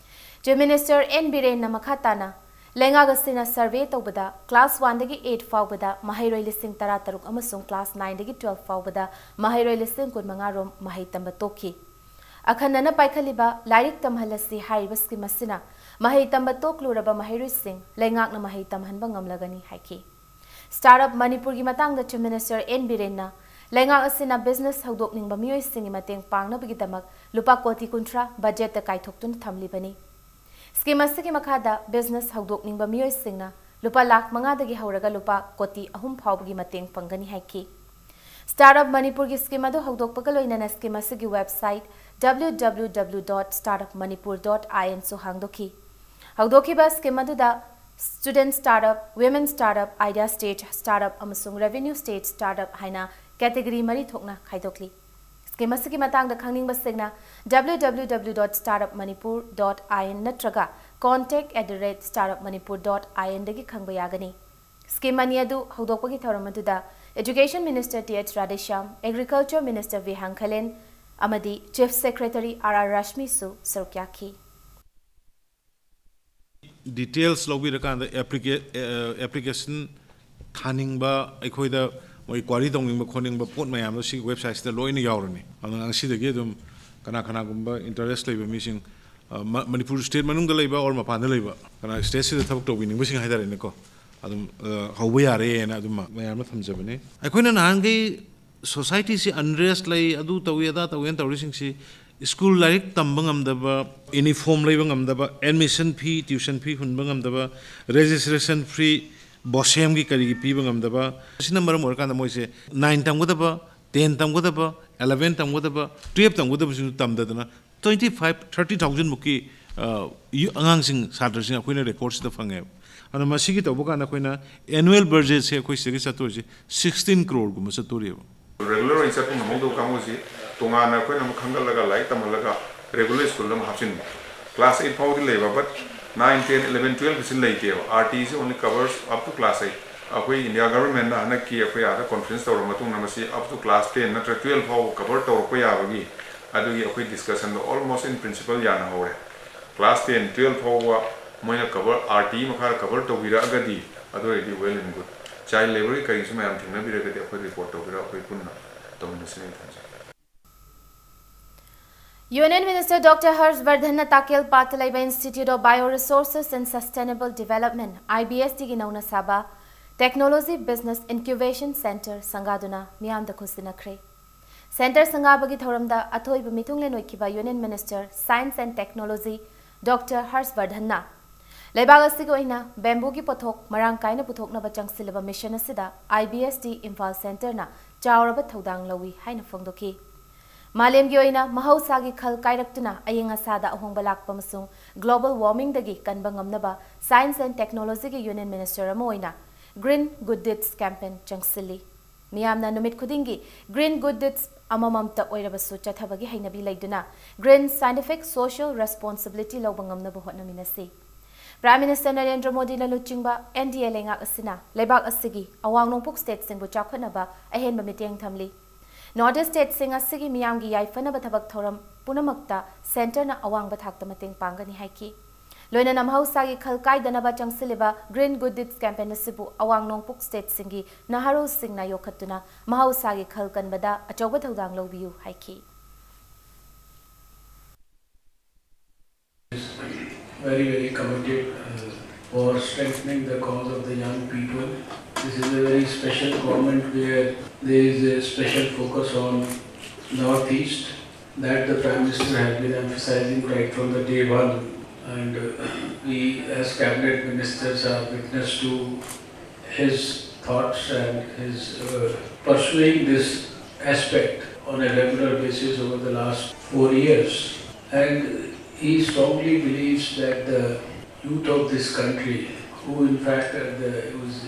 Chief Minister N ꯕꯤꯔꯦꯟꯅ ꯃꯈꯥ ꯇꯥꯅ, ꯂꯩꯉꯥꯛ ꯑꯁꯤꯅ survey ꯇꯧꯕꯗ class one ꯗꯒꯤ eight ꯐꯥꯎꯕꯗ ꯃꯍꯩꯔꯣꯏ ꯂꯤꯁꯤꯡ ꯇꯔꯥ ꯇꯔꯨꯛ ꯑꯃꯁꯨꯡ class nine ꯗꯒꯤ twelve ꯐꯥꯎꯕꯗ ꯃꯍꯩꯔꯣꯏ ꯂꯤꯁꯤꯡ ꯀꯨꯟ ꯃꯉꯥ ꯔꯣꯝ ꯃꯍꯩ ꯇꯝꯕ ꯇꯣꯛꯈꯤ꯫ ꯑꯈꯟꯅꯅ ꯄꯥꯏꯈꯠꯂꯤꯕ ꯂꯥꯏꯔꯤꯛ ꯇꯝꯍꯜꯂꯁꯤ ꯍꯥꯏꯔꯤꯕ scheme ꯑꯁꯤꯅ ꯃꯍꯩ ꯇꯝꯕ ꯇꯣꯛꯂꯨꯔꯕ ꯃꯍꯩꯔꯣꯏꯁꯤꯡ ꯂꯩꯉꯥꯛꯅ ꯃꯍꯩ ꯇꯝꯍꯟꯕ ꯉꯝꯂꯒꯅꯤ ꯍꯥꯏꯈꯤ꯫ Start Up ꯃꯅꯤꯄꯨꯔꯒꯤ ꯃꯇꯥꯡꯗ Chief Minister N ꯕꯤꯔꯦꯟꯅ ꯂꯩꯉꯥꯛ ꯑꯁꯤꯅ business ꯍꯧꯗꯣꯛꯅꯤꯡꯕ ꯃꯤꯑꯣꯏꯁꯤꯡꯒꯤ ꯃꯇꯦꯡ ꯄꯥꯡꯅꯕꯒꯤꯗꯃꯛ ꯂꯨꯄꯥ ꯀꯣꯇꯤ ꯀꯨꯟꯊ꯭ꯔꯥ budget ꯇ ꯀꯥꯏꯊꯣꯛꯇꯨꯅ ꯊꯝꯂꯤꯕꯅꯤ꯫ Scheme ꯑꯁꯤꯒꯤ ꯃꯈꯥꯗ business ꯍꯧꯗꯣꯛꯅꯤꯡꯕ ꯃꯤꯑꯣꯏꯁꯤꯡꯅ ꯂꯨꯄꯥ ꯂꯥꯈ ꯃꯉꯥꯗꯒꯤ ꯍꯧꯔꯒ ꯂꯨꯄꯥ ꯀꯣꯇꯤ ꯑꯍꯨꯝ ꯐꯥꯎꯕꯒꯤ ꯃꯇꯦꯡ ꯐꯪꯒꯅꯤ ꯍꯥꯏꯈꯤ꯫ Start Up ꯃꯅꯤꯄꯨꯔꯒꯤ scheme ꯑꯗꯨ ꯍꯧꯗꯣꯛꯄꯒ ꯂꯣꯏꯅꯅ scheme ꯑꯁꯤꯒꯤ website W W W dot startup manipur dot I N ꯁꯨ ꯍꯥꯡꯗꯣꯛꯈꯤ꯫ ꯍꯧꯗꯣꯛꯈꯤꯕ scheme ꯑꯗꯨꯗ Student Start Up, Women Start Up, Idea Stage Start Up ꯑꯃꯁꯨꯡ Revenue Stage Start Up ꯍꯥꯏꯅ category ꯃꯔꯤ ꯊꯣꯛꯅ ꯈꯥꯏꯗꯣꯛꯂꯤ꯫ Scheme ꯑꯁꯤꯒꯤ ꯃꯇꯥꯡꯗ ꯈꯪꯅꯤꯡꯕꯁꯤꯡꯅ W W W dot startup manipur dot I N ꯅꯠꯇ꯭ꯔꯒ contact at the rate startup manipur dot I N ꯗꯒꯤ ꯈꯪꯕ ꯌꯥꯒꯅꯤ꯫ Scheme ꯑꯅꯤ ꯑꯗꯨ ꯍꯧꯗꯣꯛꯄꯒꯤ ꯊꯧꯔꯝ ꯑꯗꯨꯗ Education Minister T H Radheshyam, Agriculture Minister V Hangkhalen ꯑꯃꯗꯤ Chief Secretary R R ꯔꯥꯁꯃꯤꯁꯨ ꯁꯔꯨꯛ ꯌꯥꯈꯤ꯫ Details ꯂꯧꯕꯤꯔꯀꯥꯟꯗ applica- application ꯊꯥꯅꯤꯡꯕ, ꯑꯩꯈꯣꯏꯗ ꯃꯣꯏ ꯀ꯭ꯋꯥꯔꯤ ꯇꯧꯅꯤꯡꯕ ꯈꯣꯠꯅꯤꯡꯕ ꯄꯣꯠ ꯃꯌꯥꯝꯗꯣ ꯁꯤꯒꯤ ꯋꯦꯕꯁꯥꯏꯠꯁꯤꯗ ꯂꯣꯏꯅ ꯌꯥꯎꯔꯅꯤ꯫ ꯑꯗꯨꯅ ꯉꯁꯤꯗꯒꯤ ꯑꯗꯨꯝ ꯀꯅꯥ ꯀꯅꯥꯒꯨꯝꯕ ꯏꯟꯇꯔꯦꯁ ꯂꯩꯕ ꯃꯤꯁꯤꯡ, ꯑ, ꯃ-, ꯃꯅꯤꯄꯨꯔ ꯁ꯭ꯇꯦꯠ ꯃꯅꯨꯡꯗ ꯂꯩꯕ ꯑꯣꯔ ꯃꯄꯥꯟꯗ ꯂꯩꯕ, ꯀꯅꯥ ꯁ꯭ꯇꯦꯠꯁꯤꯗ ꯊꯕꯛ ꯇꯧꯕꯤꯅꯤꯡꯕꯁꯤꯡ ꯍꯥꯏꯇꯥꯔꯦꯅꯦꯀꯣ, ꯑꯗꯨꯝ, ꯑ, ꯍꯧꯕ ꯌꯥꯔꯦꯅ ꯑꯗꯨꯝ ꯃꯌꯥꯝ ꯑꯃ ꯊꯝꯖꯕꯅꯤ꯫ ꯑꯩꯈꯣꯏꯅ ꯅꯍꯥꯟꯈꯩ ꯁꯣꯁꯥꯏꯇꯤꯁꯤ ꯑꯟꯔꯦꯁ ꯂꯩ, ꯑꯗꯨ ꯇꯧꯏ, ꯑꯗꯥ ꯇꯧꯏꯅ ꯇꯧꯔꯤꯁꯤꯡꯁꯤ ꯁ꯭ꯀꯨꯜ ꯂꯥꯏꯔꯤꯛ ꯇꯝꯕ ꯉꯝꯗꯕ, ꯌꯨꯅꯤꯐꯣꯔꯝ ꯂꯩꯕ ꯉꯝꯗꯕ, ꯑꯦꯗꯃꯤꯁꯟ ꯐꯤ, ꯇ꯭ꯌꯨꯁꯟ ꯐꯤ ꯍꯨꯟꯕ ꯉꯝꯗꯕ, ꯔꯦꯖꯤꯁꯇ꯭ꯔꯦꯁꯟ ꯐꯤ, ꯕꯣꯁꯦꯝꯒꯤ ꯀꯔꯤꯒꯤ ꯄꯤꯕ ꯉꯝꯗꯕ, ꯑꯁꯤꯅ ꯃꯔꯝ ꯑꯣꯏꯔꯀꯥꯟꯗ ꯃꯣꯏꯁꯦ ꯅꯥꯏꯟ ꯇꯝꯒꯗꯕ, ꯇꯦꯟ ꯇꯝꯒꯗꯕ, ꯑꯦꯂꯚꯦꯟ ꯇꯝꯒꯗꯕ, ꯇꯨꯌꯦꯜꯞ ꯇꯝꯒꯗꯕꯁꯤꯡꯗꯨ ꯇꯝꯗꯗꯅ twenty five, thirty thousand ꯃꯨꯛꯀꯤ, ꯑ, ꯌꯨ-, ꯑꯉꯥꯡꯁꯤꯡ, ꯁꯥꯇ꯭ꯔꯁꯤꯡ ꯑꯩꯈꯣꯏꯅ ꯔꯦꯀꯣꯔꯠꯁꯤꯗ ꯐꯪꯉꯦꯕ꯫ ꯑꯗꯨꯅ ꯃꯁꯤꯒꯤ ꯇꯧꯕ ꯀꯥꯟꯗ ꯑꯩꯈꯣꯏꯅ ꯑꯦꯅꯨꯋꯦꯜ ꯕꯖꯦꯠꯁꯦ ꯑꯩꯈꯣꯏ ꯁꯤꯗꯒꯤ ꯆꯠꯇꯣꯏꯁꯦ ꯁꯤꯛꯁꯇꯤꯟ ꯀ꯭ꯔꯣꯔꯒꯨꯝꯕ ꯆꯠꯇꯣꯔꯤꯕ꯫ ꯔꯦꯒꯨꯂꯔ ꯑꯣꯏꯅ ꯆꯠꯄ ꯉꯝꯍꯧꯗꯕ ꯀꯥꯡꯕꯨꯁꯤ ꯇꯣꯉꯥꯟꯅ ꯑꯩꯈꯣꯏꯅ ꯑꯃꯨꯛ ꯈꯟꯒꯠꯂꯒ ꯂꯥꯏꯔꯤꯛ ꯇꯝꯍꯜꯂꯒ ꯔꯦꯒꯨꯂꯔ ꯁ꯭ꯀꯨꯜꯗ ꯑꯃꯨꯛ ꯍꯥꯞꯆꯤꯟꯕ꯫ ꯀ꯭ꯂꯥꯁ ꯑꯩꯠ ꯐꯥꯎꯗꯤ ꯂꯩꯕ, but ꯅꯥꯏꯟ, ꯇꯦꯟ, ꯏꯂꯚꯦꯟ, ꯇꯨꯌꯦꯜꯞꯀꯤꯁꯤ ꯂꯩꯇꯦꯕ꯫ ꯑꯥꯔ ꯇꯤꯁꯤ only covers up to class eight꯫ ꯑꯩꯈꯣꯏ ꯏꯟꯗꯤꯌꯥ ꯒꯚꯔꯟꯃꯦꯟꯠꯅ ꯍꯟꯗꯛꯀꯤ ꯑꯩꯈꯣꯏ ꯑꯥꯗ ꯀꯣꯟꯐ꯭ꯔꯦꯟꯁ ꯇꯧꯔꯕ ꯃꯇꯨꯡꯗ ꯃꯁꯤ up to class ten ꯅꯠꯇ꯭ꯔꯒ ꯇꯨꯌꯦꯜꯞ ꯐꯥꯎꯕ ꯀꯚꯔ ꯇꯧꯔꯛꯄ ꯌꯥꯕꯒꯤ ꯑꯗꯨꯒꯤ ꯑꯩꯈꯣꯏ ꯗꯤꯁꯀꯁꯟꯗꯣ almost in principle ꯌꯥꯅꯍꯧꯔꯦ꯫ ꯀ꯭ꯂꯥꯁ ꯇꯦꯟ, ꯇꯨꯌꯦꯜꯞ ꯐꯥꯎꯕ ꯃꯣꯏꯅ ꯀꯚꯔ, ꯑꯥꯔ ꯇꯤ ꯃꯈꯥꯗ ꯀꯚꯔ ꯇꯧꯕꯤꯔꯛꯑꯒꯗꯤ ꯑꯗꯨ ꯑꯣꯏꯔꯗꯤ well and good꯫ Child labour ꯀꯔꯤꯒꯤꯁꯨ ꯃꯌꯥꯝ ꯊꯦꯡꯅꯕꯤꯔꯒꯗꯤ ꯑꯩꯈꯣꯏ ꯔꯤꯄꯣꯔꯠ ꯇꯧꯕꯤꯔꯒ ꯑꯩꯈꯣꯏ ꯄꯨꯟꯅ ꯇꯧꯃꯤꯟꯅꯁꯤꯅ ꯑꯩ ꯊꯝꯖꯒꯦ꯫ Union Minister Doctor Harsh Vardhanꯅ ꯇꯥꯀꯦꯜ ꯄꯥꯠꯇ ꯂꯩꯕ Institute of Bioresources and Sustainable Development, IBSDꯒꯤ ꯅꯧꯅ ꯁꯥꯕ Technology Business Incubation Centre ꯁꯪꯒꯥꯗꯨꯅ ꯃꯤꯌꯥꯝꯗ ꯈꯨꯠꯁꯤꯟꯅꯈ꯭ꯔꯦ꯫ ꯁꯦꯟꯇꯔ ꯁꯪꯒꯥꯕꯒꯤ ꯊꯧꯔꯝꯗ ꯑꯊꯣꯏꯕ ꯃꯤꯊꯨꯡꯂꯦꯟ ꯑꯣꯏꯈꯤꯕ Union Minister Science and Technology Doctor Harsh Vardhanꯅ ꯂꯩꯕꯥꯛ ꯑꯁꯤꯒꯤ ꯑꯣꯏꯅ ꯕꯦꯝꯕꯨꯒꯤ ꯄꯣꯠꯊꯣꯛ ꯃꯔꯥꯡ ꯀꯥꯏꯅ ꯄꯨꯊꯣꯛꯅꯕ ꯆꯪꯁꯤꯜꯂꯕ ꯃꯤꯁꯟ ꯑꯁꯤꯗ IBSD ꯏꯝꯐꯥꯜ ꯁꯦꯟꯇꯔꯅ ꯆꯥꯎꯔꯕ ꯊꯧꯗꯥꯡ ꯂꯧꯏ ꯍꯥꯏꯅ ꯐꯣꯡꯗꯣꯛꯈꯤ꯫ ꯃꯥꯂꯦꯝꯒꯤ ꯑꯣꯏꯅ ꯃꯍꯧꯁꯥꯒꯤ ꯈꯜ ꯀꯥꯏꯔꯛꯇꯨꯅ ꯑꯌꯤꯡ ꯑꯁꯥꯗ ꯑꯍꯣꯡꯕ ꯂꯥꯛꯄ ꯑꯃꯁꯨꯡ global warmingꯗꯒꯤ ꯀꯟꯕ ꯉꯝꯅꯕ Science and Technologyꯒꯤ Union Minister ꯑꯃ ꯑꯣꯏꯅ Green Good Deeds campaign ꯆꯪꯁꯤꯜꯂꯤ꯫ ꯃꯤꯌꯥꯝꯅ ꯅꯨꯃꯤꯠ ꯈꯨꯗꯤꯡꯒꯤ Green Good Deeds ꯑꯃꯃꯝꯇ ꯑꯣꯏꯔꯕꯁꯨ ꯆꯠꯊꯕꯒꯤ ꯍꯩꯅꯕꯤ ꯂꯩꯗꯨꯅ Green Scientific Social Responsibility ꯂꯧꯕ ꯉꯝꯅꯕ ꯍꯣꯠꯅꯃꯤꯟꯅꯁꯤ꯫ Prime Minister ꯅꯔꯦꯟꯗ꯭ꯔ ꯃꯣꯗꯤꯅ ꯂꯨꯆꯤꯡꯕ NDA ꯂꯩꯉꯥꯛ ꯑꯁꯤꯅ ꯂꯩꯕꯥꯛ ꯑꯁꯤꯒꯤ ꯑꯋꯥꯡ ꯅꯣꯡꯄꯣꯛ stateꯁꯤꯡꯕꯨ ꯆꯥꯎꯈꯠꯅꯕ ꯑꯍꯦꯟꯕ ꯃꯤꯠꯌꯦꯡ ꯊꯝꯂꯤ꯫ North East stateꯁꯤꯡ ꯑꯁꯤꯒꯤ ꯃꯤꯌꯥꯝꯒꯤ ꯌꯥꯏꯐꯅꯕ ꯊꯕꯛ ꯊꯧꯔꯝ ꯄꯨꯝꯅꯃꯛꯇ centreꯅ ꯑꯋꯥꯡꯕ ꯊꯥꯛꯇ ꯃꯇꯦꯡ ꯄꯥꯡꯒꯅꯤ ꯍꯥꯏꯈꯤ꯫ ꯂꯣꯏꯅꯅ ꯃꯍꯧꯁꯥꯒꯤ ꯈꯜ ꯀꯥꯏꯗꯅꯕ ꯆꯪꯁꯤꯜꯂꯤꯕ Green Good Deeds campaign ꯑꯁꯤꯕꯨ ꯑꯋꯥꯡ ꯅꯣꯡꯄꯣꯛ stateꯁꯤꯡꯒꯤ ꯅꯍꯥꯔꯣꯜꯁꯤꯡꯅ ꯌꯣꯛꯈꯠꯇꯨꯅ ꯃꯍꯧꯁꯥꯒꯤ ꯈꯜ ꯀꯟꯕꯗ ꯑꯆꯧꯕ ꯊꯧꯗꯥꯡ ꯂꯧꯕꯤꯌꯨ ꯍꯥꯏꯈꯤ꯫ Very, very committed uh, for strengthening the cause of the young people. This is a very special government where there is a special focus on Northeast that the Prime Minister has been emphasizing right from the day one, and uh, we as cabinet ministers are witness to his thoughts and his uh, pursuing this aspect on a regular basis over the last four years. And he strongly believes that the youth of this country, who in fact are the, whose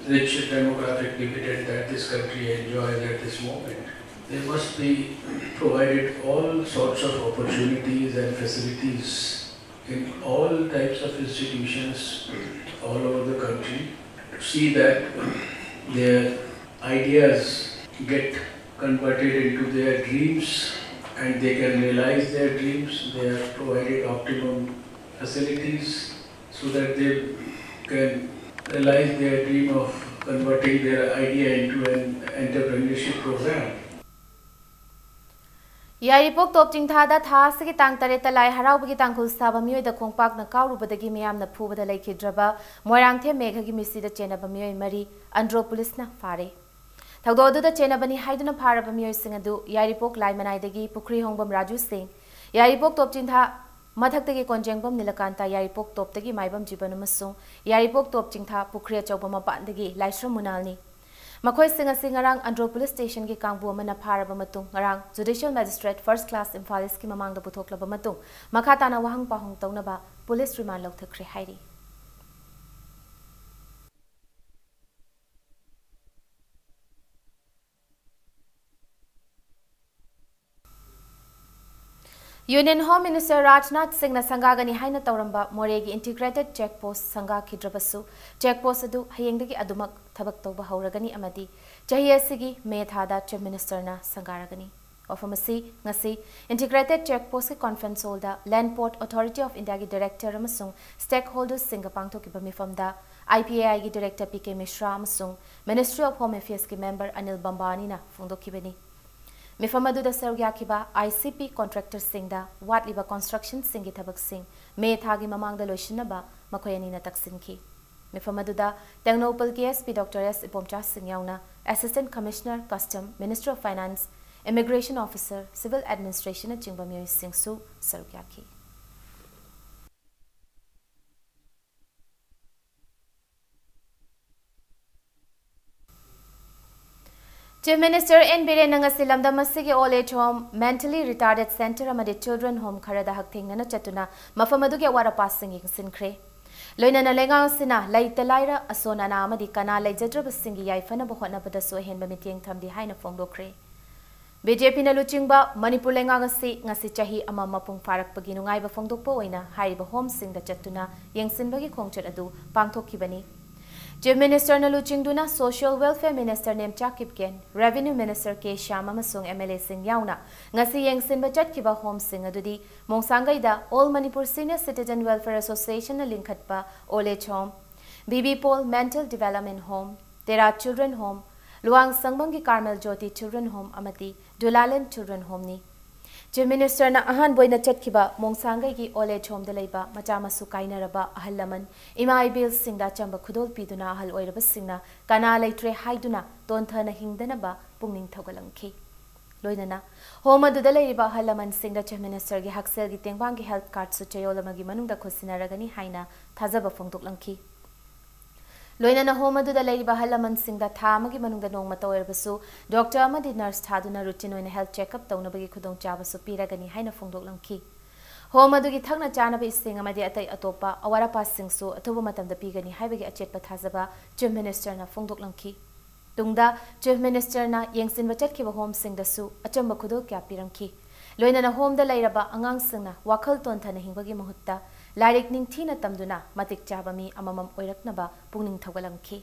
rich demographic dividend that this country enjoys at this moment, they must be provided all sorts of opportunities and facilities in all types of institutions all over the country to see that their ideas get converted into their dreams and they can realize their dreams. They are provided optimum facilities so that they can realize their dream of converting their idea into an entrepreneurship program. ꯌꯥꯏꯔꯤꯄꯣꯛ ꯇꯣꯞ ꯆꯤꯡꯊꯥꯗ ꯊꯥ ꯑꯁꯤꯒꯤ ꯇꯥꯡ ꯇꯔꯦꯠꯇ ꯂꯥꯏ ꯍꯔꯥꯎꯕꯒꯤ ꯇꯥꯡꯈꯨꯜ ꯁꯥꯕ ꯃꯤꯑꯣꯏꯗ ꯈꯣꯡꯄꯥꯛꯅ ꯀꯥꯎꯔꯨꯕꯗꯒꯤ ꯃꯤꯌꯥꯝꯅ ꯐꯨꯕꯗ ꯂꯩꯈꯤꯗ꯭ꯔꯕ ꯃꯣꯏꯔꯥꯡꯊꯦꯝ ꯃꯦꯘꯒꯤ ꯃꯤꯁꯤꯗ ꯆꯦꯟꯅꯕ ꯃꯤꯑꯣꯏ ꯃꯔꯤ ꯑꯟꯗ꯭ꯔꯣ ꯄꯨꯂꯤꯁꯅ ꯐꯥꯔꯦ꯫ ꯊꯧꯗꯣꯛ ꯑꯗꯨꯗ ꯆꯦꯟꯅꯕꯅꯤ ꯍꯥꯏꯗꯨꯅ ꯐꯥꯔꯕ ꯃꯤꯑꯣꯏꯁꯤꯡ ꯑꯗꯨ ꯌꯥꯏꯔꯤꯄꯣꯛ ꯂꯥꯏꯃꯅꯥꯏꯗꯒꯤ ꯄꯨꯈ꯭ꯔꯤ ꯍꯣꯡꯕꯝ ꯔꯥꯖꯨ ꯁꯤꯡ, ꯌꯥꯏꯔꯤꯄꯣꯛ ꯇꯣꯞ ꯆꯤꯡꯊꯥ ꯃꯊꯛꯇꯒꯤ ꯀꯣꯟꯖꯦꯡꯕꯝ ꯅꯤꯂꯀꯥꯟꯇ, ꯌꯥꯏꯔꯤꯄꯣꯛ ꯇꯣꯞꯇꯒꯤ ꯃꯥꯏꯕꯝ ꯖꯤꯕꯟ ꯑꯃꯁꯨꯡ ꯌꯥꯏꯔꯤꯄꯣꯛ ꯇꯣꯞ ꯆꯤꯡꯊꯥ ꯄꯨꯈ꯭ꯔꯤ ꯑꯆꯧꯕ ꯃꯄꯥꯟꯗꯒꯤ ꯂꯥꯏꯁ꯭ꯔꯝ ꯃꯨꯅꯥꯜꯅꯤ꯫ ꯃꯈꯣꯏꯁꯤꯡ ꯑꯁꯤ ꯉꯔꯥꯡ ꯑꯟꯗ꯭ꯔꯣ ꯄꯨꯂꯤꯁ ꯁ꯭ꯇꯦꯁꯟꯒꯤ ꯀꯥꯡꯕꯨ ꯑꯃꯅ ꯐꯥꯔꯕ ꯃꯇꯨꯡ ꯉꯔꯥꯡ ꯖꯨꯗꯤꯁꯤꯌꯦꯜ ꯃꯦꯖꯤꯁꯇ꯭ꯔꯦꯠ ꯐꯥꯔꯁ ꯀ꯭ꯂꯥꯁ ꯏꯝꯐꯥꯜ ꯏꯁꯀꯤ ꯃꯃꯥꯡꯗ ꯄꯨꯊꯣꯛꯂꯕ ꯃꯇꯨꯡ ꯃꯈꯥ ꯇꯥꯅ ꯋꯥꯍꯪ ꯄꯥꯎꯍꯪ ꯇꯧꯅꯕ ꯄꯨꯂꯤꯁ ꯔꯤꯃꯥꯟ ꯂꯧꯊꯈ꯭ꯔꯦ ꯍꯥꯏꯔꯤ꯫ Union Home Minister ꯔꯥꯖꯅꯥꯊ ꯁꯤꯡꯅ ꯁꯪꯒꯥꯒꯅꯤ ꯍꯥꯏꯅ ꯇꯧꯔꯝꯕ ꯃꯣꯔꯦꯒꯤ integrated check post ꯁꯪꯒꯥꯈꯤꯗ꯭ꯔꯕꯁꯨ, check post ꯑꯗꯨ ꯍꯌꯦꯡꯗꯒꯤ ꯑꯗꯨꯃꯛ ꯊꯕꯛ ꯇꯧꯕ ꯍꯧꯔꯒꯅꯤ ꯑꯃꯗꯤ ꯆꯍꯤ ꯑꯁꯤꯒꯤ ꯃꯦ ꯊꯥꯗ Chief Minister ꯅ ꯁꯪꯒꯥꯔꯒꯅꯤ꯫ ꯋꯥꯐꯝ ꯑꯁꯤ ꯉꯁꯤ Integrated Check Postꯀꯤ Conference Hallꯗ Land Port Authority of Indiaꯒꯤ Director ꯑꯃꯁꯨꯡ stakeholdersꯁꯤꯡꯒ ꯄꯥꯡꯊꯣꯛꯈꯤꯕ ꯃꯤꯐꯝꯗ I P A Iꯒꯤ Director P K Mishra ꯑꯃꯁꯨꯡ Ministry of Home Affairsꯀꯤ member Anil ꯕꯝꯕꯥꯅꯤꯅ ꯐꯣꯡꯗꯣꯛꯈꯤꯕꯅꯤ꯫ ꯃꯤꯐꯝ ꯑꯗꯨꯗ ꯁꯔꯨꯛ ꯌꯥꯈꯤꯕ I C P contractorꯁꯤꯡꯗ ꯋꯥꯠꯂꯤꯕ constructionꯁꯤꯡꯒꯤ ꯊꯕꯛꯁꯤꯡ ꯃꯦ ꯊꯥꯒꯤ ꯃꯃꯥꯡꯗ ꯂꯣꯏꯁꯤꯟꯅꯕ ꯃꯈꯣꯏ ꯑꯅꯤꯅ ꯇꯛꯁꯤꯟꯈꯤ꯫ ꯃꯤꯐꯝ ꯑꯗꯨꯗ Tengnoupal K S P Doctor S Ibomcha ꯁꯤꯡꯌꯥꯎꯅ Assistant Commissioner Custom, Ministry of Finance, Immigration Officer, Civil Administrationꯅꯆꯤꯡꯕ ꯃꯤꯑꯣꯏꯁꯤꯡꯁꯨ ꯁꯔꯨꯛ ꯌꯥꯈꯤ꯫ Chief Minister N Birenna ꯉꯁꯤ ꯂꯝꯗꯝ ꯑꯁꯤꯒꯤ Old Age Home, Mentally Retarded Center ꯑꯃꯗꯤ Children Home ꯈꯔꯗ ꯍꯛꯊꯦꯡꯅꯅ ꯆꯠꯇꯨꯅ ꯃꯐꯝ ꯑꯗꯨꯒꯤ ꯑꯋꯥꯠ ꯑꯄꯥꯁꯤꯡ ꯌꯦꯡꯁꯤꯟꯈ꯭ꯔꯦ꯫ ꯂꯣꯏꯅꯅ ꯂꯩꯉꯥꯛ ꯑꯁꯤꯅ ꯂꯩꯇ ꯂꯥꯏꯔ, ꯑꯁꯣꯟ ꯑꯅꯥ ꯑꯃꯗꯤ ꯀꯅꯥ ꯂꯩꯖꯗ꯭ꯔꯕꯁꯤꯡꯒꯤ ꯌꯥꯏꯐꯅꯕ ꯍꯣꯠꯅꯕꯗꯁꯨ ꯑꯍꯦꯟꯕ ꯃꯤꯠꯌꯦꯡ ꯊꯝꯂꯤ ꯍꯥꯏꯅ ꯐꯣꯡꯗꯣꯛꯈ꯭ꯔꯦ꯫ B J Pꯅ ꯂꯨꯆꯤꯡꯕ ꯃꯅꯤꯄꯨꯔ ꯂꯩꯉꯥꯛ ꯑꯁꯤ ꯉꯁꯤ ꯆꯍꯤ ꯑꯃ ꯃꯄꯨꯡ ꯐꯥꯔꯛꯄꯒꯤ ꯅꯨꯡꯉꯥꯏꯕ ꯐꯣꯡꯗꯣꯛꯄ ꯑꯣꯏꯅ ꯍꯥꯏꯔꯤꯕ homeꯁꯤꯡꯗ ꯆꯠꯇꯨꯅ ꯌꯦꯡꯁꯤꯟꯕꯒꯤ ꯈꯣꯡꯆꯠ ꯑꯗꯨ ꯄꯥꯡꯊꯣꯛꯈꯤꯕꯅꯤ꯫ Chief Ministerꯅ ꯂꯨꯆꯤꯡꯗꯨꯅ Social Welfare Minister Nemcha Kipgen, Revenue Minister K Shyam ꯑꯃꯁꯨꯡ M L Aꯁꯤꯡ ꯌꯥꯎꯅ ꯉꯁꯤ ꯌꯦꯡꯁꯤꯟꯕ ꯆꯠꯈꯤꯕ homeꯁꯤꯡ ꯑꯗꯨꯗꯤ ꯃꯣꯡꯁꯥꯡꯒꯩꯗ All Manipur Senior Citizen Welfare Associationꯅ ꯂꯤꯡꯈꯠꯄ Old Age Home, B B Paul Mental Development Home, Tera Children Home, Luwang ꯁꯪꯕꯝꯒꯤ Carmel Jyoti Children Home ꯑꯃꯗꯤ Dulaland Children Homeꯅꯤ꯫ Chief Ministerꯅ ꯑꯍꯥꯟꯕ ꯑꯣꯏꯅ ꯆꯠꯈꯤꯕ ꯃꯣꯡꯁꯥꯡꯒꯩꯒꯤ Old Age Homeꯗ ꯂꯩꯕ ꯃꯆꯥ ꯃꯁꯨ ꯀꯥꯏꯅꯔꯕ ꯑꯍꯜ ꯂꯃꯟ, ꯏꯃꯥ ꯏꯕꯦꯜꯁꯤꯡꯗ ꯑꯆꯝꯕ ꯈꯨꯗꯣꯜ ꯄꯤꯗꯨꯅ ꯑꯍꯜ ꯑꯣꯏꯔꯕꯁꯤꯡꯅ ꯀꯅꯥ ꯂꯩꯇ꯭ꯔꯦ ꯍꯥꯏꯗꯨꯅ ꯇꯣꯟꯊꯅ ꯍꯤꯡꯗꯅꯕ ꯄꯨꯛꯅꯤꯡ ꯊꯧꯒꯠꯂꯝꯈꯤ꯫ ꯂꯣꯏꯅꯅ home ꯑꯗꯨꯗ ꯂꯩꯔꯤꯕ ꯑꯍꯜ ꯂꯃꯟꯁꯤꯡꯗ Chief Ministerꯒꯤ ꯍꯛꯁꯦꯜꯒꯤ ꯇꯦꯡꯕꯥꯡꯒꯤ health cardꯁꯨ ꯆꯌꯣꯜ ꯑꯃꯒꯤ ꯃꯅꯨꯡꯗ ꯈꯨꯠꯁꯤꯟꯅꯔꯒꯅꯤ ꯍꯥꯏꯅ ꯊꯥꯖꯕ ꯐꯣꯡꯗꯣꯛꯂꯝꯈꯤ꯫ ꯂꯣꯏꯅꯅ home ꯑꯗꯨꯗ ꯂꯩꯔꯤꯕ ꯑꯍꯜ ꯂꯃꯟꯁꯤꯡꯗ ꯊꯥ ꯑꯃꯒꯤ ꯃꯅꯨꯡꯗ ꯅꯣꯡꯃꯇ ꯑꯣꯏꯔꯕꯁꯨ doctor ꯑꯃꯗꯤ nurse ꯊꯥꯗꯨꯅ routine ꯑꯣꯏꯅ health checkup ꯇꯧꯅꯕꯒꯤ ꯈꯨꯗꯣꯡꯆꯥꯕꯁꯨ ꯄꯤꯔꯒꯅꯤ ꯍꯥꯏꯅ ꯐꯣꯡꯗꯣꯛꯂꯝꯈꯤ꯫ Home ꯑꯗꯨꯒꯤ ꯊꯛꯅ ꯆꯥꯅꯕ ꯏꯁꯤꯡ ꯑꯃꯗꯤ ꯑꯇꯩ ꯑꯇꯣꯞꯄ ꯑꯋꯥꯠ ꯑꯄꯥꯁꯤꯡꯁꯨ ꯑꯊꯨꯕ ꯃꯇꯝꯗ ꯄꯤꯒꯅꯤ ꯍꯥꯏꯕꯒꯤ ꯑꯆꯦꯠꯄ ꯊꯥꯖꯕ Chief Ministerꯅ ꯐꯣꯡꯗꯣꯛꯂꯝꯈꯤ꯫ ꯇꯨꯡꯗ Chief Ministerꯅ ꯌꯦꯡꯁꯤꯟꯕ ꯆꯠꯈꯤꯕ homeꯁꯤꯡꯗꯁꯨ ꯑꯆꯝꯕ ꯈꯨꯗꯣꯜ ꯀꯌꯥ ꯄꯤꯔꯝꯈꯤ꯫ ꯂꯣꯏꯅꯅ homeꯗ ꯂꯩꯔꯕ ꯑꯉꯥꯡꯁꯤꯡꯅ ꯋꯥꯈꯜ ꯇꯣꯟꯊꯅ ꯍꯤꯡꯕꯒꯤ ꯃꯍꯨꯠꯇ ꯂꯥꯏꯔꯤꯛ ꯅꯤꯡꯊꯤꯅ ꯇꯝꯗꯨꯅ ꯃꯇꯤꯛ ꯆꯥꯕ ꯃꯤ ꯑꯃꯃꯝ ꯑꯣꯏꯔꯛꯅꯕ ꯄꯨꯛꯅꯤꯡ ꯊꯧꯒꯠꯂꯝꯈꯤ꯫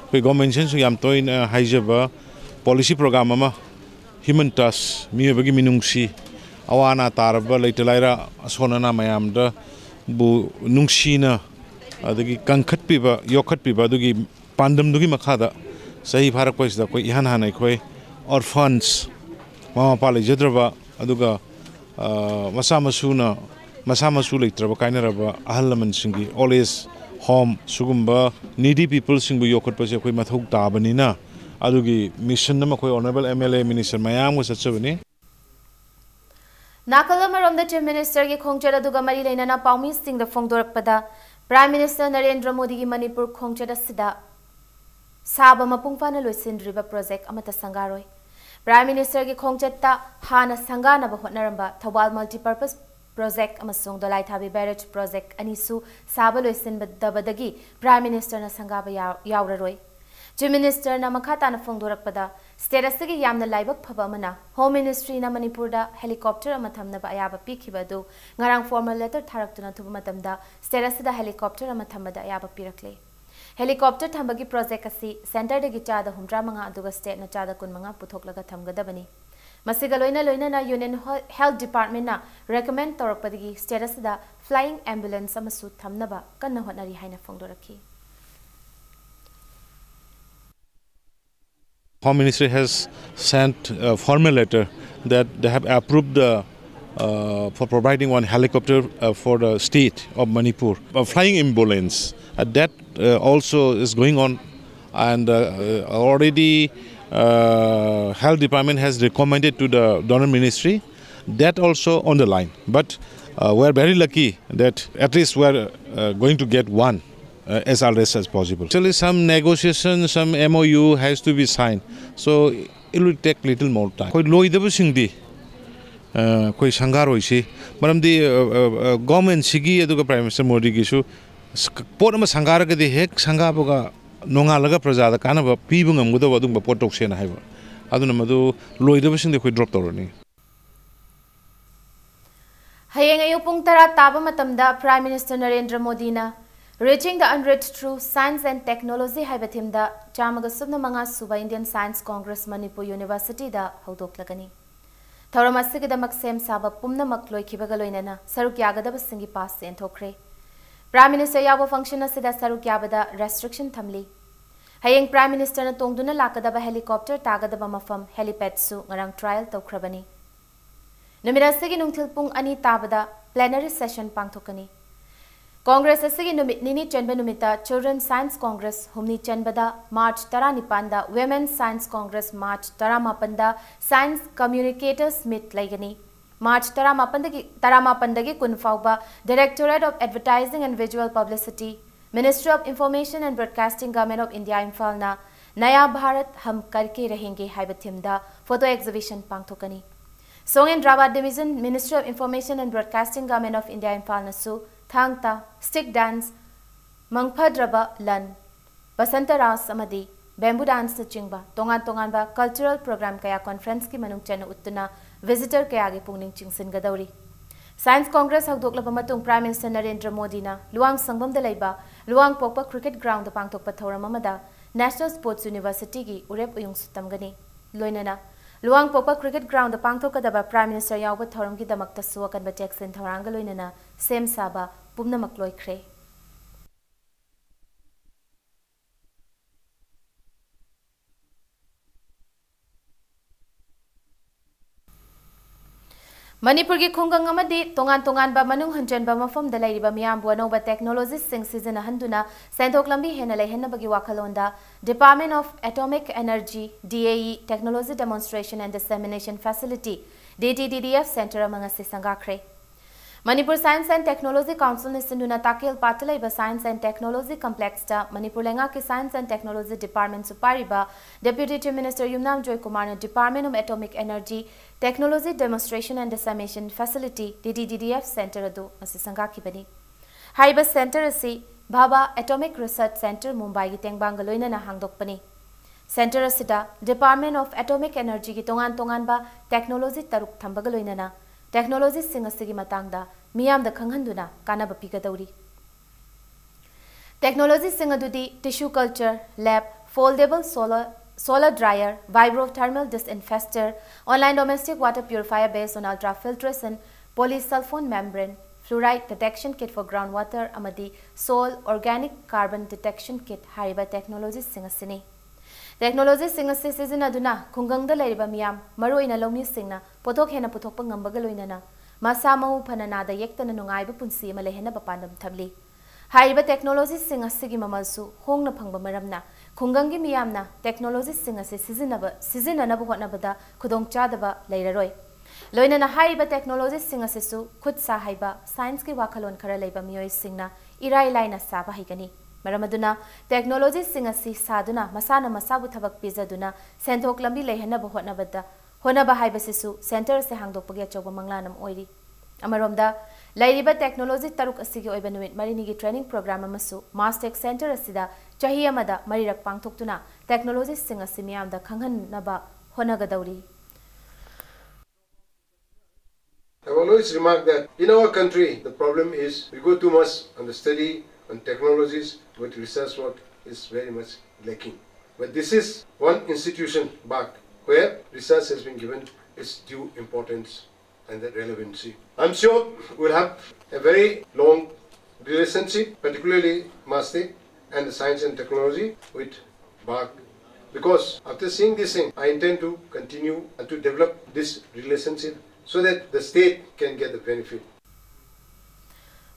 ꯑꯩꯈꯣꯏ ꯒꯣꯃꯦꯟꯁꯤꯅꯁꯨ ꯌꯥꯝ ꯇꯣꯏꯅ ꯍꯥꯏꯖꯕ ꯄꯣꯂꯤꯁꯤ ꯄ꯭ꯔꯣꯒ꯭ꯔꯥꯝ ꯑꯃ, ꯍ꯭ꯌꯨꯃꯦꯟ ꯇꯆ, ꯃꯤꯑꯣꯏꯕꯒꯤ ꯃꯤꯅꯨꯡꯁꯤ, ꯑꯋꯥ ꯑꯅꯥ ꯇꯥꯔꯕ ꯂꯩꯇ ꯂꯥꯏꯔ ꯑꯁꯣꯟ ꯑꯅꯥ ꯃꯌꯥꯝꯗꯕꯨ ꯅꯨꯡꯁꯤꯅ ꯑꯗꯒꯤ ꯀꯟꯈꯠꯄꯤꯕ, ꯌꯣꯛꯈꯠꯄꯤꯕ, ꯑꯗꯨꯒꯤ ꯄꯥꯟꯗꯝꯗꯨꯒꯤ ꯃꯈꯥꯗ ꯆꯍꯤ ꯐꯥꯔꯛꯄꯁꯤꯗ ꯑꯩꯈꯣꯏ ꯏꯍꯥꯟ ꯍꯥꯟꯅ ꯑꯩꯈꯣꯏ ꯑꯣꯔꯐꯟꯁ, ꯃꯃꯥ ꯃꯄꯥ ꯂꯩꯖꯗ꯭ꯔꯕ, ꯑꯗꯨꯒ ꯑ, ꯃꯆꯥ ꯃꯁꯨꯅ, ꯃꯆꯥ ꯃꯁꯨ ꯂꯩꯇ꯭ꯔꯕ, ꯀꯥꯏꯅꯔꯕ ꯑꯍꯜ ꯂꯃꯟꯁꯤꯡꯒꯤ ꯑꯣꯜ ꯑꯦꯖ ꯍꯣꯝ, ꯁꯤꯒꯨꯝꯕ ꯅꯤꯗꯤ ꯄꯤꯄꯜꯁꯤꯡꯕꯨ ꯌꯣꯛꯈꯠꯄꯁꯦ ꯑꯩꯈꯣꯏ ꯃꯊꯧ ꯇꯥꯕꯅꯤꯅ, ꯑꯗꯨꯒꯤ ꯃꯤꯁꯟ ꯑꯃ ꯑꯩꯈꯣꯏ honourable M L A, minister ꯃꯌꯥꯝꯒ ꯆꯠꯆꯕꯅꯤ꯫ ꯅꯥꯀꯜ ꯑꯃꯔꯣꯝꯗ, ꯆꯤꯐ ꯃꯤꯅꯤꯁꯇꯔꯒꯤ ꯈꯣꯡꯆꯠ ꯑꯗꯨꯒ ꯃꯔꯤ ꯂꯩꯅꯅ ꯄꯥꯎꯃꯤꯁꯤꯡꯗ ꯐꯣꯡꯗꯣꯔꯛꯄꯗ, ꯄ꯭ꯔꯥꯏꯝ ꯃꯤꯅꯤꯁꯇꯔ ꯅꯔꯦꯟꯗ꯭ꯔ ꯃꯣꯗꯤꯒꯤ ꯃꯅꯤꯄꯨꯔ ꯈꯣꯡꯆꯠ ꯑꯁꯤꯗ ꯁꯥꯕ ꯃꯄꯨꯡ ꯐꯥꯅ ꯂꯣꯏꯁꯤꯟꯗ꯭ꯔꯤꯕ ꯄ꯭ꯔꯣꯖꯦꯛ ꯑꯃꯠꯇ ꯁꯪꯒꯥꯔꯣꯏ꯫ ꯄ꯭ꯔꯥꯏꯝ ꯃꯤꯅꯤꯁꯇꯔꯒꯤ ꯈꯣꯡꯆꯠꯇ ꯍꯥꯟꯅ ꯁꯪꯒꯥꯅꯕ ꯍꯣꯠꯅꯔꯝꯕ ꯊꯧꯕꯥꯜ ꯃꯜꯇꯤꯄꯔꯄꯁ ꯄ꯭ꯔꯣꯖꯦꯛ ꯑꯃꯁꯨꯡ ꯗꯣꯂꯥꯏꯊꯥꯕꯤ ꯕꯦꯔꯦꯖ ꯄ꯭ꯔꯣꯖꯦꯛ ꯑꯅꯤꯁꯨ ꯁꯥꯕ ꯂꯣꯏꯁꯤꯟꯗꯕꯗꯒꯤ ꯄ꯭ꯔꯥꯏꯝ ꯃꯤꯅꯤꯁꯇꯔꯅ ꯁꯪꯒꯥꯕ ꯌꯥꯎ-, ꯌꯥꯎꯔꯔꯣꯏ꯫ ꯆꯤꯐ ꯃꯤꯅꯤꯁꯇꯔꯅ ꯃꯈꯥ ꯇꯥꯅ ꯐꯣꯡꯗꯣꯔꯛꯄꯗ, ꯁ꯭ꯇꯦꯠ ꯑꯁꯤꯒꯤ ꯌꯥꯝꯅ ꯂꯥꯏꯕꯛ ꯐꯕ ꯑꯃꯅ, ꯍꯣꯝ ꯃꯤꯅꯤꯁꯇ꯭ꯔꯤꯅ ꯃꯅꯤꯄꯨꯔꯗ ꯍꯦꯂꯤꯀꯣꯞꯇꯔ ꯑꯃ ꯊꯝꯅꯕ ꯑꯌꯥꯕ ꯄꯤꯈꯤꯕ ꯑꯗꯨ ꯉꯔꯥꯡ ꯐꯣꯔꯃꯦꯜ ꯂꯦꯇꯔ ꯊꯥꯔꯛꯇꯨꯅ ꯊꯨꯕ ꯃꯇꯝꯗ ꯁ꯭ꯇꯦꯠ ꯑꯁꯤꯗ ꯍꯦꯂꯤꯀꯣꯞꯇꯔ ꯑꯃ ꯊꯝꯕꯗ ꯑꯌꯥꯕ ꯄꯤꯔꯛꯂꯦ꯫ ꯍꯦꯂꯤꯀꯣꯞꯇꯔ ꯊꯝꯕꯒꯤ ꯄ꯭ꯔꯣꯖꯦꯛ ꯑꯁꯤ ꯁꯦꯟꯇꯔꯗꯒꯤ ꯆꯥꯗ ꯍꯨꯝꯗ꯭ꯔꯥ ꯃꯉꯥ ꯑꯗꯨꯒ ꯁ꯭ꯇꯦꯠꯅ ꯆꯥꯗ ꯀꯨꯟ ꯃꯉꯥ ꯄꯨꯊꯣꯛꯂꯒ ꯊꯝꯒꯗꯕꯅꯤ꯫ ꯃꯁꯤꯒ ꯂꯣꯏꯅ ꯂꯣꯏꯅꯅ ꯌꯨꯅꯤꯌꯟ ꯍꯣ-, ꯍꯦꯜꯊ ꯗꯤꯄꯥꯔꯠꯃꯦꯟꯅ ꯔꯦꯀꯃꯦꯟ ꯇꯧꯔꯛꯄꯗꯒꯤ ꯁ꯭ꯇꯦꯠ ꯑꯁꯤꯗ ꯐ꯭ꯂꯥꯏꯌꯤꯡ ꯑꯦꯝꯕꯨꯂꯦꯟꯁ ꯑꯃꯁꯨ ꯊꯝꯅꯕ ꯀꯟꯅ ꯍꯣꯠꯅꯔꯤ ꯍꯥꯏꯅ ꯐꯣꯡꯗꯣꯔꯛꯈꯤ꯫ Home Ministry has sent a formal letter that they have approved the, uh, for providing one helicopter, uh, for the state of Manipur, a flying ambulance. Uh, that, uh, also is going on, and, uh, uh, already, uh, health department has recommended to the donor ministry. That also on the line. But, uh, we are very lucky that at least we are, uh, going to get one, uh, as early as possible. Actually, some negotiation, some M O U has to be signed. So it will take little more time. ꯑꯩꯈꯣꯏ ꯂꯣꯏꯗꯕꯁꯤꯡꯗꯤ, ꯑ, ꯑꯩꯈꯣꯏ ꯁꯪꯒꯥꯔꯣꯏꯁꯤ, ꯃꯔꯝꯗꯤ, ꯑ, ꯑ, ꯑ, ꯒꯣꯔꯃꯦꯟꯁꯤꯒꯤ ꯑꯗꯨꯒ prime minister ꯃꯣꯗꯤꯒꯤꯁꯨ ꯁ-, ꯄꯣꯠ ꯑꯃ ꯁꯪꯒꯥꯔꯒꯗꯤ ꯍꯦꯛ ꯁꯪꯒꯥꯕꯒ ꯅꯣꯡꯉꯥꯜꯂꯒ ꯄ꯭ꯔꯖꯥꯗ ꯀꯥꯟꯅꯕ ꯄꯤꯕ ꯉꯝꯒꯗꯕ ꯑꯗꯨꯒꯨꯝꯕ ꯄꯣꯠ ꯇꯧꯁꯦꯅ ꯍꯥꯏꯕ꯫ ꯑꯗꯨꯅ ꯃꯗꯨ ꯂꯣꯏꯗꯕꯁꯤꯡꯗꯤ ꯑꯩꯈꯣꯏ ꯗ꯭ꯔꯣꯞ ꯇꯧꯔꯅꯤ꯫ ꯍꯌꯦꯡ ꯑꯌꯨꯛ ꯄꯨꯡ ꯇꯔꯥ ꯇꯥꯕ ꯃꯇꯝꯗ ꯄ꯭ꯔꯥꯏꯝ ꯃꯤꯅꯤꯁꯇꯔ ꯅꯔꯦꯟꯗ꯭ꯔ ꯃꯣꯗꯤꯅ Reaching the Unreached Through Science and Technology ꯍꯥꯏꯕ ꯊꯤꯝꯗ ꯆꯥꯝꯃꯒ ꯁꯨꯞꯅ ꯃꯉꯥ ꯁꯨꯕ Indian Science Congress Manipur Universityꯗ ꯍꯧꯗꯣꯛꯂꯒꯅꯤ꯫ ꯊꯧꯔꯝ ꯑꯁꯤꯒꯤꯗꯃꯛ ꯁꯦꯝ ꯁꯥꯕ ꯄꯨꯝꯅꯃꯛ ꯂꯣꯏꯈꯤꯕꯒ ꯂꯣꯏꯅꯅ ꯁꯔꯨꯛ ꯌꯥꯒꯗꯕꯁꯤꯡꯒꯤ pass ꯌꯦꯟꯊꯣꯛꯈ꯭ꯔꯦ꯫ Prime Minister ꯌꯥꯎꯕ function ꯑꯁꯤꯗ ꯁꯔꯨꯛ ꯌꯥꯕꯗ restriction ꯊꯝꯂꯤ꯫ ꯍꯌꯦꯡ Prime Ministerꯅ ꯇꯣꯡꯗꯨꯅ ꯂꯥꯛꯀꯗꯕ helicopter ꯇꯥꯒꯗꯕ ꯃꯐꯝ helipadꯁꯨ ꯉꯔꯥꯡ trial ꯇꯧꯈ꯭ꯔꯕꯅꯤ꯫ ꯅꯨꯃꯤꯠ ꯑꯁꯤꯒꯤ ꯅꯨꯡꯊꯤꯜ ꯄꯨꯡ ꯑꯅꯤ ꯇꯥꯕꯗ plenary session ꯄꯥꯡꯊꯣꯛꯀꯅꯤ꯫ Congress ꯑꯁꯤꯒꯤ ꯅꯨꯃꯤꯠ ꯅꯤꯅꯤ ꯆꯟꯕ ꯅꯨꯃꯤꯠꯇ Children Science Congress, ꯍꯨꯝꯅꯤ ꯆꯟꯕꯗ March ꯇꯔꯥꯅꯤꯄꯥꯟꯗ Women Science Congress, March ꯇꯔꯥꯃꯥꯄꯟꯗ Science Communicators Meet ꯂꯩꯒꯅꯤ꯫ March ꯇꯔꯥꯃꯥꯄꯟꯗꯒꯤ, ꯇꯔꯥꯃꯥꯄꯟꯗꯒꯤ ꯀꯨꯟ ꯐꯥꯎꯕ Directorate of Advertising and Visual Publicity, Ministry of Information and Broadcasting, Government of India, ꯏꯝꯐꯥꯜꯅ Naya Bharat Hum Karke Rahenge ꯍꯥꯏꯕ ꯊꯤꯝꯗ photo exhibition ꯄꯥꯡꯊꯣꯛꯀꯅꯤ꯫ Song and Drama Division, Ministry of Information and Broadcasting, Government of India, ꯏꯝꯐꯥꯜꯅꯁꯨ ꯊꯥꯡ ꯇꯥ, stick dance, ꯃꯪꯐꯗ꯭ꯔꯕ ꯂꯟ, ꯕꯁꯟꯇ ꯔꯥꯁ ꯑꯃꯗꯤ bamboo danceꯅꯆꯤꯡꯕ ꯇꯣꯉꯥꯟ ꯇꯣꯉꯥꯟꯕ cultural program ꯀꯌꯥ conferenceꯀꯤ ꯃꯅꯨꯡ ꯆꯟꯅ ꯎꯠꯇꯨꯅ visitor ꯀꯌꯥꯒꯤ ꯄꯨꯛꯅꯤꯡ ꯆꯤꯡꯁꯤꯟꯒꯗꯧꯔꯤ꯫ Science Congress ꯍꯧꯗꯣꯛꯂꯕ ꯃꯇꯨꯡ Prime Minister ꯅꯔꯦꯟꯗ꯭ꯔ ꯃꯣꯗꯤꯅ ꯂꯨꯋꯥꯡ ꯁꯪꯕꯝꯗ ꯂꯩꯕ ꯂꯨꯋꯥꯡ ꯄꯣꯛꯄ cricket groundꯗ ꯄꯥꯡꯊꯣꯛꯄ ꯊꯧꯔꯝ ꯑꯃꯗ National Sports Universityꯒꯤ ꯎꯔꯦꯞ ꯎꯌꯨꯡꯁꯨ ꯇꯝꯒꯅꯤ꯫ ꯂꯣꯏꯅꯅ ꯂꯨꯋꯥꯡ ꯄꯣꯛꯄ cricket groundꯗ ꯄꯥꯡꯊꯣꯛꯀꯗꯕ Prime Minister ꯌꯥꯎꯕ ꯊꯧꯔꯝꯒꯤꯗꯃꯛꯇꯁꯨ ꯑꯀꯟꯕ ꯆꯦꯛꯁꯤꯟ ꯊꯧꯔꯥꯡꯒ ꯂꯣꯏꯅꯅ ꯁꯦꯝ ꯁꯥꯕ ꯄꯨꯝꯅꯃꯛ ꯂꯣꯏꯈ꯭ꯔꯦ꯫ ꯃꯅꯤꯄꯨꯔꯒꯤ ꯈꯨꯡꯒꯪ ꯑꯃꯗꯤ ꯇꯣꯉꯥꯟ ꯇꯣꯉꯥꯟꯕ ꯃꯅꯨꯡ ꯍꯟꯖꯟꯕ ꯃꯐꯝꯗ ꯂꯩꯔꯤꯕ ꯃꯤꯌꯥꯝꯕꯨ ꯑꯅꯧꯕ technologyꯁꯤꯡ ꯁꯤꯖꯤꯟꯅꯍꯟꯗꯨꯅ ꯁꯦꯟꯊꯣꯛ ꯂꯝꯕꯤ ꯍꯦꯟꯅ ꯂꯩꯍꯟꯅꯕꯒꯤ ꯋꯥꯈꯜꯂꯣꯟꯗ Department of Atomic Energy, DAE, Technology Demonstration and Dissemination Facility, DTDDF Center ꯑꯃ ꯉꯁꯤ ꯁꯪꯒꯥꯈ꯭ꯔꯦ꯫ ꯃꯅꯤꯄꯨꯔ Science and Technology Councilꯅ ꯁꯤꯟꯗꯨꯅ ꯇꯥꯀꯦꯜ ꯄꯥꯠꯇ ꯂꯩꯕ Science and Technology Complexꯇ ꯃꯅꯤꯄꯨꯔ ꯂꯩꯉꯥꯛꯀꯤ Science and Technology Departmentꯁꯨ ꯄꯥꯏꯔꯤꯕ Deputy Chief Minister Yumnam ꯖꯣꯏꯀꯨꯃꯥꯔꯅ Department of Atomic Energy, Technology Demonstration and Dissemination Facility, DTDDF Center ꯑꯗꯨ ꯉꯁꯤ ꯁꯪꯒꯥꯈꯤꯕꯅꯤ꯫ ꯍꯥꯏꯔꯤꯕ center ꯑꯁꯤ Bhabha Atomic Research Center ꯃꯨꯝꯕꯥꯏꯒꯤ ꯇꯦꯡꯕꯥꯡꯒ ꯂꯣꯏꯅꯅ ꯍꯥꯡꯗꯣꯛꯄꯅꯤ꯫ Center ꯑꯁꯤꯗ Department of Atomic Energyꯒꯤ ꯇꯣꯉꯥꯟ ꯇꯣꯉꯥꯟꯕ technology ꯇꯔꯨꯛ ꯊꯝꯕꯒ ꯂꯣꯏꯅꯅ technologyꯁꯤꯡ ꯑꯁꯤꯒꯤ ꯃꯇꯥꯡꯗ ꯃꯤꯌꯥꯝꯗ ꯈꯪꯍꯟꯗꯨꯅ ꯀꯥꯟꯅꯕ ꯄꯤꯒꯗꯧꯔꯤ꯫ Technologyꯁꯤꯡ ꯑꯗꯨꯗꯤ tissue culture lab, foldable solar, solar dryer, vibrothermal disinfector, online domestic water purifier based on ultrafiltration, polysulfone membrane, fluoride detection kit for groundwater ꯑꯃꯗꯤ soil organic carbon detection kit ꯍꯥꯏꯔꯤꯕ technologyꯁꯤꯡ ꯑꯁꯤꯅꯤ꯫ Technologyꯁꯤꯡ ꯑꯁꯤ ꯁꯤꯖꯤꯟꯅꯗꯨꯅ ꯈꯨꯡꯒꯪꯗ ꯂꯩꯔꯤꯕ ꯃꯤꯌꯥꯝ, ꯃꯔꯨꯑꯣꯏꯅ ꯂꯧꯃꯤꯁꯤꯡꯅ ꯄꯣꯠꯊꯣꯛ ꯍꯦꯟꯅ ꯄꯨꯊꯣꯛꯄ ꯉꯝꯕꯒ ꯂꯣꯏꯅꯅ ꯃꯁꯥ ꯃꯎ ꯐꯅ ꯅꯥꯗ ꯌꯦꯛꯇꯅ ꯅꯨꯡꯉꯥꯏꯕ ꯄꯨꯟꯁꯤ ꯑꯃ ꯂꯩꯍꯟꯅꯕ ꯄꯥꯟꯗꯝ ꯊꯝꯂꯤ꯫ ꯍꯥꯏꯔꯤꯕ technologyꯁꯤꯡ ꯑꯁꯤꯒꯤ ꯃꯃꯜꯁꯨ ꯍꯣꯡꯅ ꯐꯪꯕ ꯃꯔꯝꯅ ꯈꯨꯡꯒꯪꯒꯤ ꯃꯤꯌꯥꯝꯅ technologyꯁꯤꯡ ꯑꯁꯤ ꯁꯤꯖꯤꯟꯅꯕ, ꯁꯤꯖꯤꯟꯅꯅꯕ ꯍꯣꯠꯅꯕꯗ ꯈꯨꯗꯣꯡꯆꯥꯗꯕ ꯂꯩꯔꯔꯣꯏ꯫ ꯂꯣꯏꯅꯅ ꯍꯥꯏꯔꯤꯕ technologyꯁꯤꯡ ꯑꯁꯤꯁꯨ ꯈꯨꯠ ꯁꯥ ꯍꯩꯕ, scienceꯀꯤ ꯋꯥꯈꯜꯂꯣꯟ ꯈꯔ ꯂꯩꯕ ꯃꯤꯑꯣꯏꯁꯤꯡꯅ ꯏꯔꯥꯏ ꯂꯥꯏꯅ ꯁꯥꯕ ꯍꯩꯒꯅꯤ꯫ ꯃꯔꯝ ꯑꯗꯨꯅ technologyꯁꯤꯡ ꯑꯁꯤ ꯁꯥꯗꯨꯅ ꯃꯁꯥꯅ ꯃꯁꯥꯕꯨ ꯊꯕꯛ ꯄꯤꯖꯗꯨꯅ ꯁꯦꯟꯊꯣꯛ ꯂꯝꯕꯤ ꯂꯩꯍꯟꯅꯕ ꯍꯣꯠꯅꯕꯗ, ꯍꯣꯠꯅꯕ ꯍꯥꯏꯕꯁꯤꯁꯨ centre ꯑꯁꯤ ꯍꯥꯡꯗꯣꯛꯄꯒꯤ ꯑꯆꯧꯕ ꯃꯪꯂꯥꯟ ꯑꯃ ꯑꯣꯏꯔꯤ꯫ ꯑꯃꯔꯣꯝꯗ, ꯂꯩꯔꯤꯕ technology ꯇꯔꯨꯛ ꯑꯁꯤꯒꯤ ꯑꯣꯏꯕ ꯅꯨꯃꯤꯠ ꯃꯔꯤꯅꯤꯒꯤ training program ꯑꯃꯁꯨ MassTech Centre ꯑꯁꯤꯗ ꯆꯍꯤ ꯑꯃꯗ ꯃꯔꯤꯔꯛ ꯄꯥꯡꯊꯣꯛꯇꯨꯅ technologyꯁꯤꯡ ꯑꯁꯤ ꯃꯤꯌꯥꯝꯗ ꯈꯪꯍꯟꯅꯕ ꯍꯣꯠꯅꯒꯗꯧꯔꯤ꯫ I've always remarked that in our country, the problem is we go too much on the study, on technologies, but research work is very much lacking. But this is one institution, BARC, where research has been given its due importance and the relevancy. I'm sure we'll have a very long relationship, particularly MassTech and the science and technology with BARC. Because after seeing this thing, I intend to continue and to develop this relationship so that the state can get the benefit.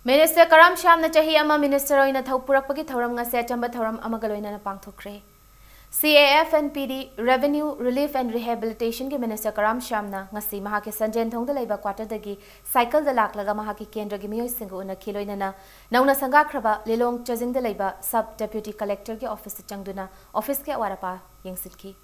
Minister ꯀꯔꯥꯝ ꯁ꯭ꯌꯥꯝꯅ ꯆꯍꯤ ꯑꯃ minister ꯑꯣꯏꯅ ꯊꯧ ꯄꯨꯔꯛꯄꯒꯤ ꯊꯧꯔꯝ ꯉꯁꯤ ꯑꯆꯝꯕ ꯊꯧꯔꯝ ꯑꯃꯒ ꯂꯣꯏꯅꯅ ꯄꯥꯡꯊꯣꯛꯈ꯭ꯔꯦ꯫ C A F N P D Revenue Relief and Rehabilitationꯒꯤ minister ꯀꯔꯥꯝ ꯁ꯭ꯌꯥꯝꯅ ꯉꯁꯤ ꯃꯍꯥꯛꯀꯤ ꯁꯟꯖꯦꯟꯊꯣꯡꯗ ꯂꯩꯕ quarterꯗꯒꯤ cycleꯗ ꯂꯥꯛꯂꯒ ꯃꯍꯥꯛꯀꯤ ꯀꯦꯟꯗ꯭ꯔꯒꯤ ꯃꯤꯑꯣꯏꯁꯤꯡꯒ ꯎꯅꯈꯤ꯫ ꯂꯣꯏꯅꯅ ꯅꯧꯅ ꯁꯪꯒꯥꯈ꯭ꯔꯕ ꯂꯤꯂꯣꯡ ꯆꯥꯖꯤꯡꯗ ꯂꯩꯕ sub deputy collectorꯒꯤ officeꯇ ꯆꯪꯗꯨꯅ officeꯀꯤ ꯑꯋꯥꯠ ꯑꯄꯥ ꯌꯦꯡꯁꯤꯟꯈꯤ꯫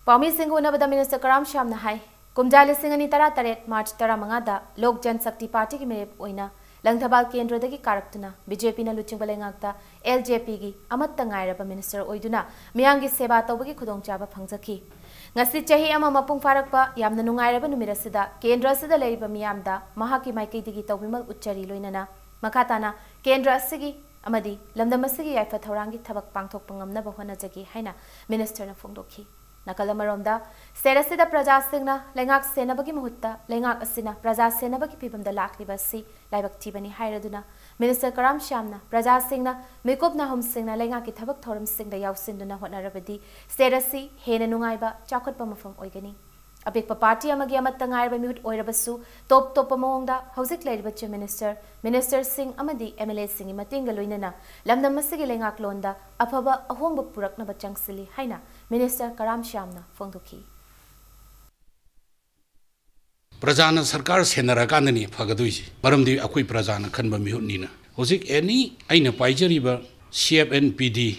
ꯄꯥꯎꯃꯤꯁꯤꯡꯒ ꯎꯅꯕꯗ minister ꯀꯔꯥꯝ ꯁ꯭ꯌꯥꯝꯅ ꯍꯥꯏ, ꯀꯨꯝꯖꯥ ꯂꯤꯁꯤꯡ ꯑꯅꯤ ꯇꯔꯥꯇꯔꯦꯠ March ꯇꯔꯥꯃꯉꯥꯗ Lok Jan Shakti Partyꯒꯤ ꯃꯤꯔꯦꯞ ꯑꯣꯏꯅ ꯂꯪꯊꯕꯥꯜ ꯀꯦꯟꯗ꯭ꯔꯗꯒꯤ ꯀꯥꯔꯛꯇꯨꯅ BJPꯅ ꯂꯨꯆꯤꯡꯕ ꯂꯩꯉꯥꯛꯇ LJPꯒꯤ ꯑꯃꯠꯇ ꯉꯥꯏꯔꯕ minister ꯑꯣꯏꯗꯨꯅ ꯃꯤꯌꯥꯝꯒꯤ ꯁꯦꯕꯥ ꯇꯧꯕꯒꯤ ꯈꯨꯗꯣꯡꯆꯥꯕ ꯐꯪꯖꯈꯤ꯫ ꯉꯁꯤ ꯆꯍꯤ ꯑꯃ ꯃꯄꯨꯡ ꯐꯥꯔꯛꯄ ꯌꯥꯝꯅ ꯅꯨꯡꯉꯥꯏꯔꯕ ꯅꯨꯃꯤꯠ ꯑꯁꯤꯗ ꯀꯦꯟꯗ꯭ꯔ ꯑꯁꯤꯗ ꯂꯩꯔꯤꯕ ꯃꯤꯌꯥꯝꯗ ꯃꯍꯥꯛꯀꯤ ꯃꯥꯏꯀꯩꯗꯒꯤ ꯇꯧꯕꯤꯃꯜ ꯎꯠꯆꯔꯤ꯫ ꯂꯣꯏꯅꯅ ꯃꯈꯥ ꯇꯥꯅ ꯀꯦꯟꯗ꯭ꯔ ꯑꯁꯤꯒꯤ ꯑꯃꯗꯤ ꯂꯝꯗꯝ ꯑꯁꯤꯒꯤ ꯌꯥꯏꯐ ꯊꯧꯔꯥꯡꯒꯤ ꯊꯕꯛ ꯄꯥꯡꯊꯣꯛꯄ ꯉꯝꯅꯕ ꯍꯣꯠꯅꯖꯒꯦ ꯍꯥꯏꯅ ꯃꯤꯅꯤꯁꯇꯔꯅ ꯐꯣꯡꯗꯣꯛꯈꯤ꯫ ꯅꯥꯀꯜ ꯑꯃꯔꯣꯝꯗ, ꯁ꯭ꯇꯦꯠ ꯑꯁꯤꯗ ꯄ꯭ꯔꯖꯥꯁꯤꯡꯅ ꯂꯩꯉꯥꯛ ꯁꯦꯟꯅꯕꯒꯤ ꯃꯍꯨꯠꯇ ꯂꯩꯉꯥꯛ ꯑꯁꯤꯅ ꯄ꯭ꯔꯖꯥ ꯁꯦꯟꯅꯕꯒꯤ ꯐꯤꯕꯝꯗ ꯂꯥꯛꯂꯤꯕ ꯑꯁꯤ ꯂꯥꯏꯕꯛ ꯊꯤꯕꯅꯤ ꯍꯥꯏꯔꯗꯨꯅ, ꯃꯤꯅꯤꯁꯇꯔ ꯀꯔꯥꯝ ꯁ꯭ꯌꯥꯝꯅ ꯄ꯭ꯔꯖꯥꯁꯤꯡꯅ ꯃꯤꯀꯨꯞ ꯅꯥꯍꯨꯝꯁꯤꯡꯅ ꯂꯩꯉꯥꯛꯀꯤ ꯊꯕꯛ ꯊꯧꯔꯝꯁꯤꯡꯗ ꯌꯥꯎꯁꯤꯟꯗꯨꯅ ꯍꯣꯠꯅꯔꯕꯗꯤ ꯁ꯭ꯇꯦꯠ ꯑꯁꯤ ꯍꯦꯟꯅ ꯅꯨꯡꯉꯥꯏꯕ, ꯆꯥꯎꯈꯠꯄ ꯃꯐꯝ ꯑꯣꯏꯒꯅꯤ꯫ ꯑꯄꯤꯛꯄ ꯄꯥꯔꯇꯤ ꯑꯃꯒꯤ ꯑꯃꯠꯇ ꯉꯥꯏꯔꯕ ꯃꯤꯍꯨꯠ ꯑꯣꯏꯔꯕꯁꯨ, ꯇꯣꯞ ꯇꯣꯞꯄ ꯃꯑꯣꯡꯗ ꯍꯧꯖꯤꯛ ꯂꯩꯔꯤꯕ ꯆꯤꯐ ꯃꯤꯅꯤꯁꯇꯔ, ꯃꯤꯅꯤꯁꯇꯔꯁꯤꯡ ꯑꯃꯗꯤ ꯑꯦꯝ ꯑꯦꯜ ꯑꯦꯁꯤꯡꯒꯤ ꯃꯇꯦꯡꯒ ꯂꯣꯏꯅꯅ ꯂꯝꯗꯝ ꯑꯁꯤꯒꯤ ꯂꯩꯉꯥꯛꯂꯣꯟꯗ ꯑꯐꯕ ꯑꯍꯣꯡꯕ ꯄꯨꯔꯛꯅꯕ ꯆꯪꯁꯤꯜꯂꯤ ꯍꯥꯏꯅ ꯃꯤꯅꯤꯁꯇꯔ ꯀꯔꯥꯝ ꯁ꯭ꯌꯥꯝꯅ ꯐꯣꯡꯗꯣꯛꯈꯤ꯫ ꯄ꯭ꯔꯖꯥꯅ ꯁꯔꯀꯥꯔ ꯁꯦꯟꯅꯔꯀꯥꯟꯗꯅꯤ ꯐꯒꯗꯣꯏꯁꯦ, ꯃꯔꯝꯗꯤ ꯑꯩꯈꯣꯏ ꯄ꯭ꯔꯖꯥꯅ ꯈꯟꯕ ꯃꯤꯍꯨꯠꯅꯤꯅ꯫ ꯍꯧꯖꯤꯛ ꯑꯦꯅꯤ ꯑꯩꯅ ꯄꯥꯏꯖꯔꯤꯕ C F N P D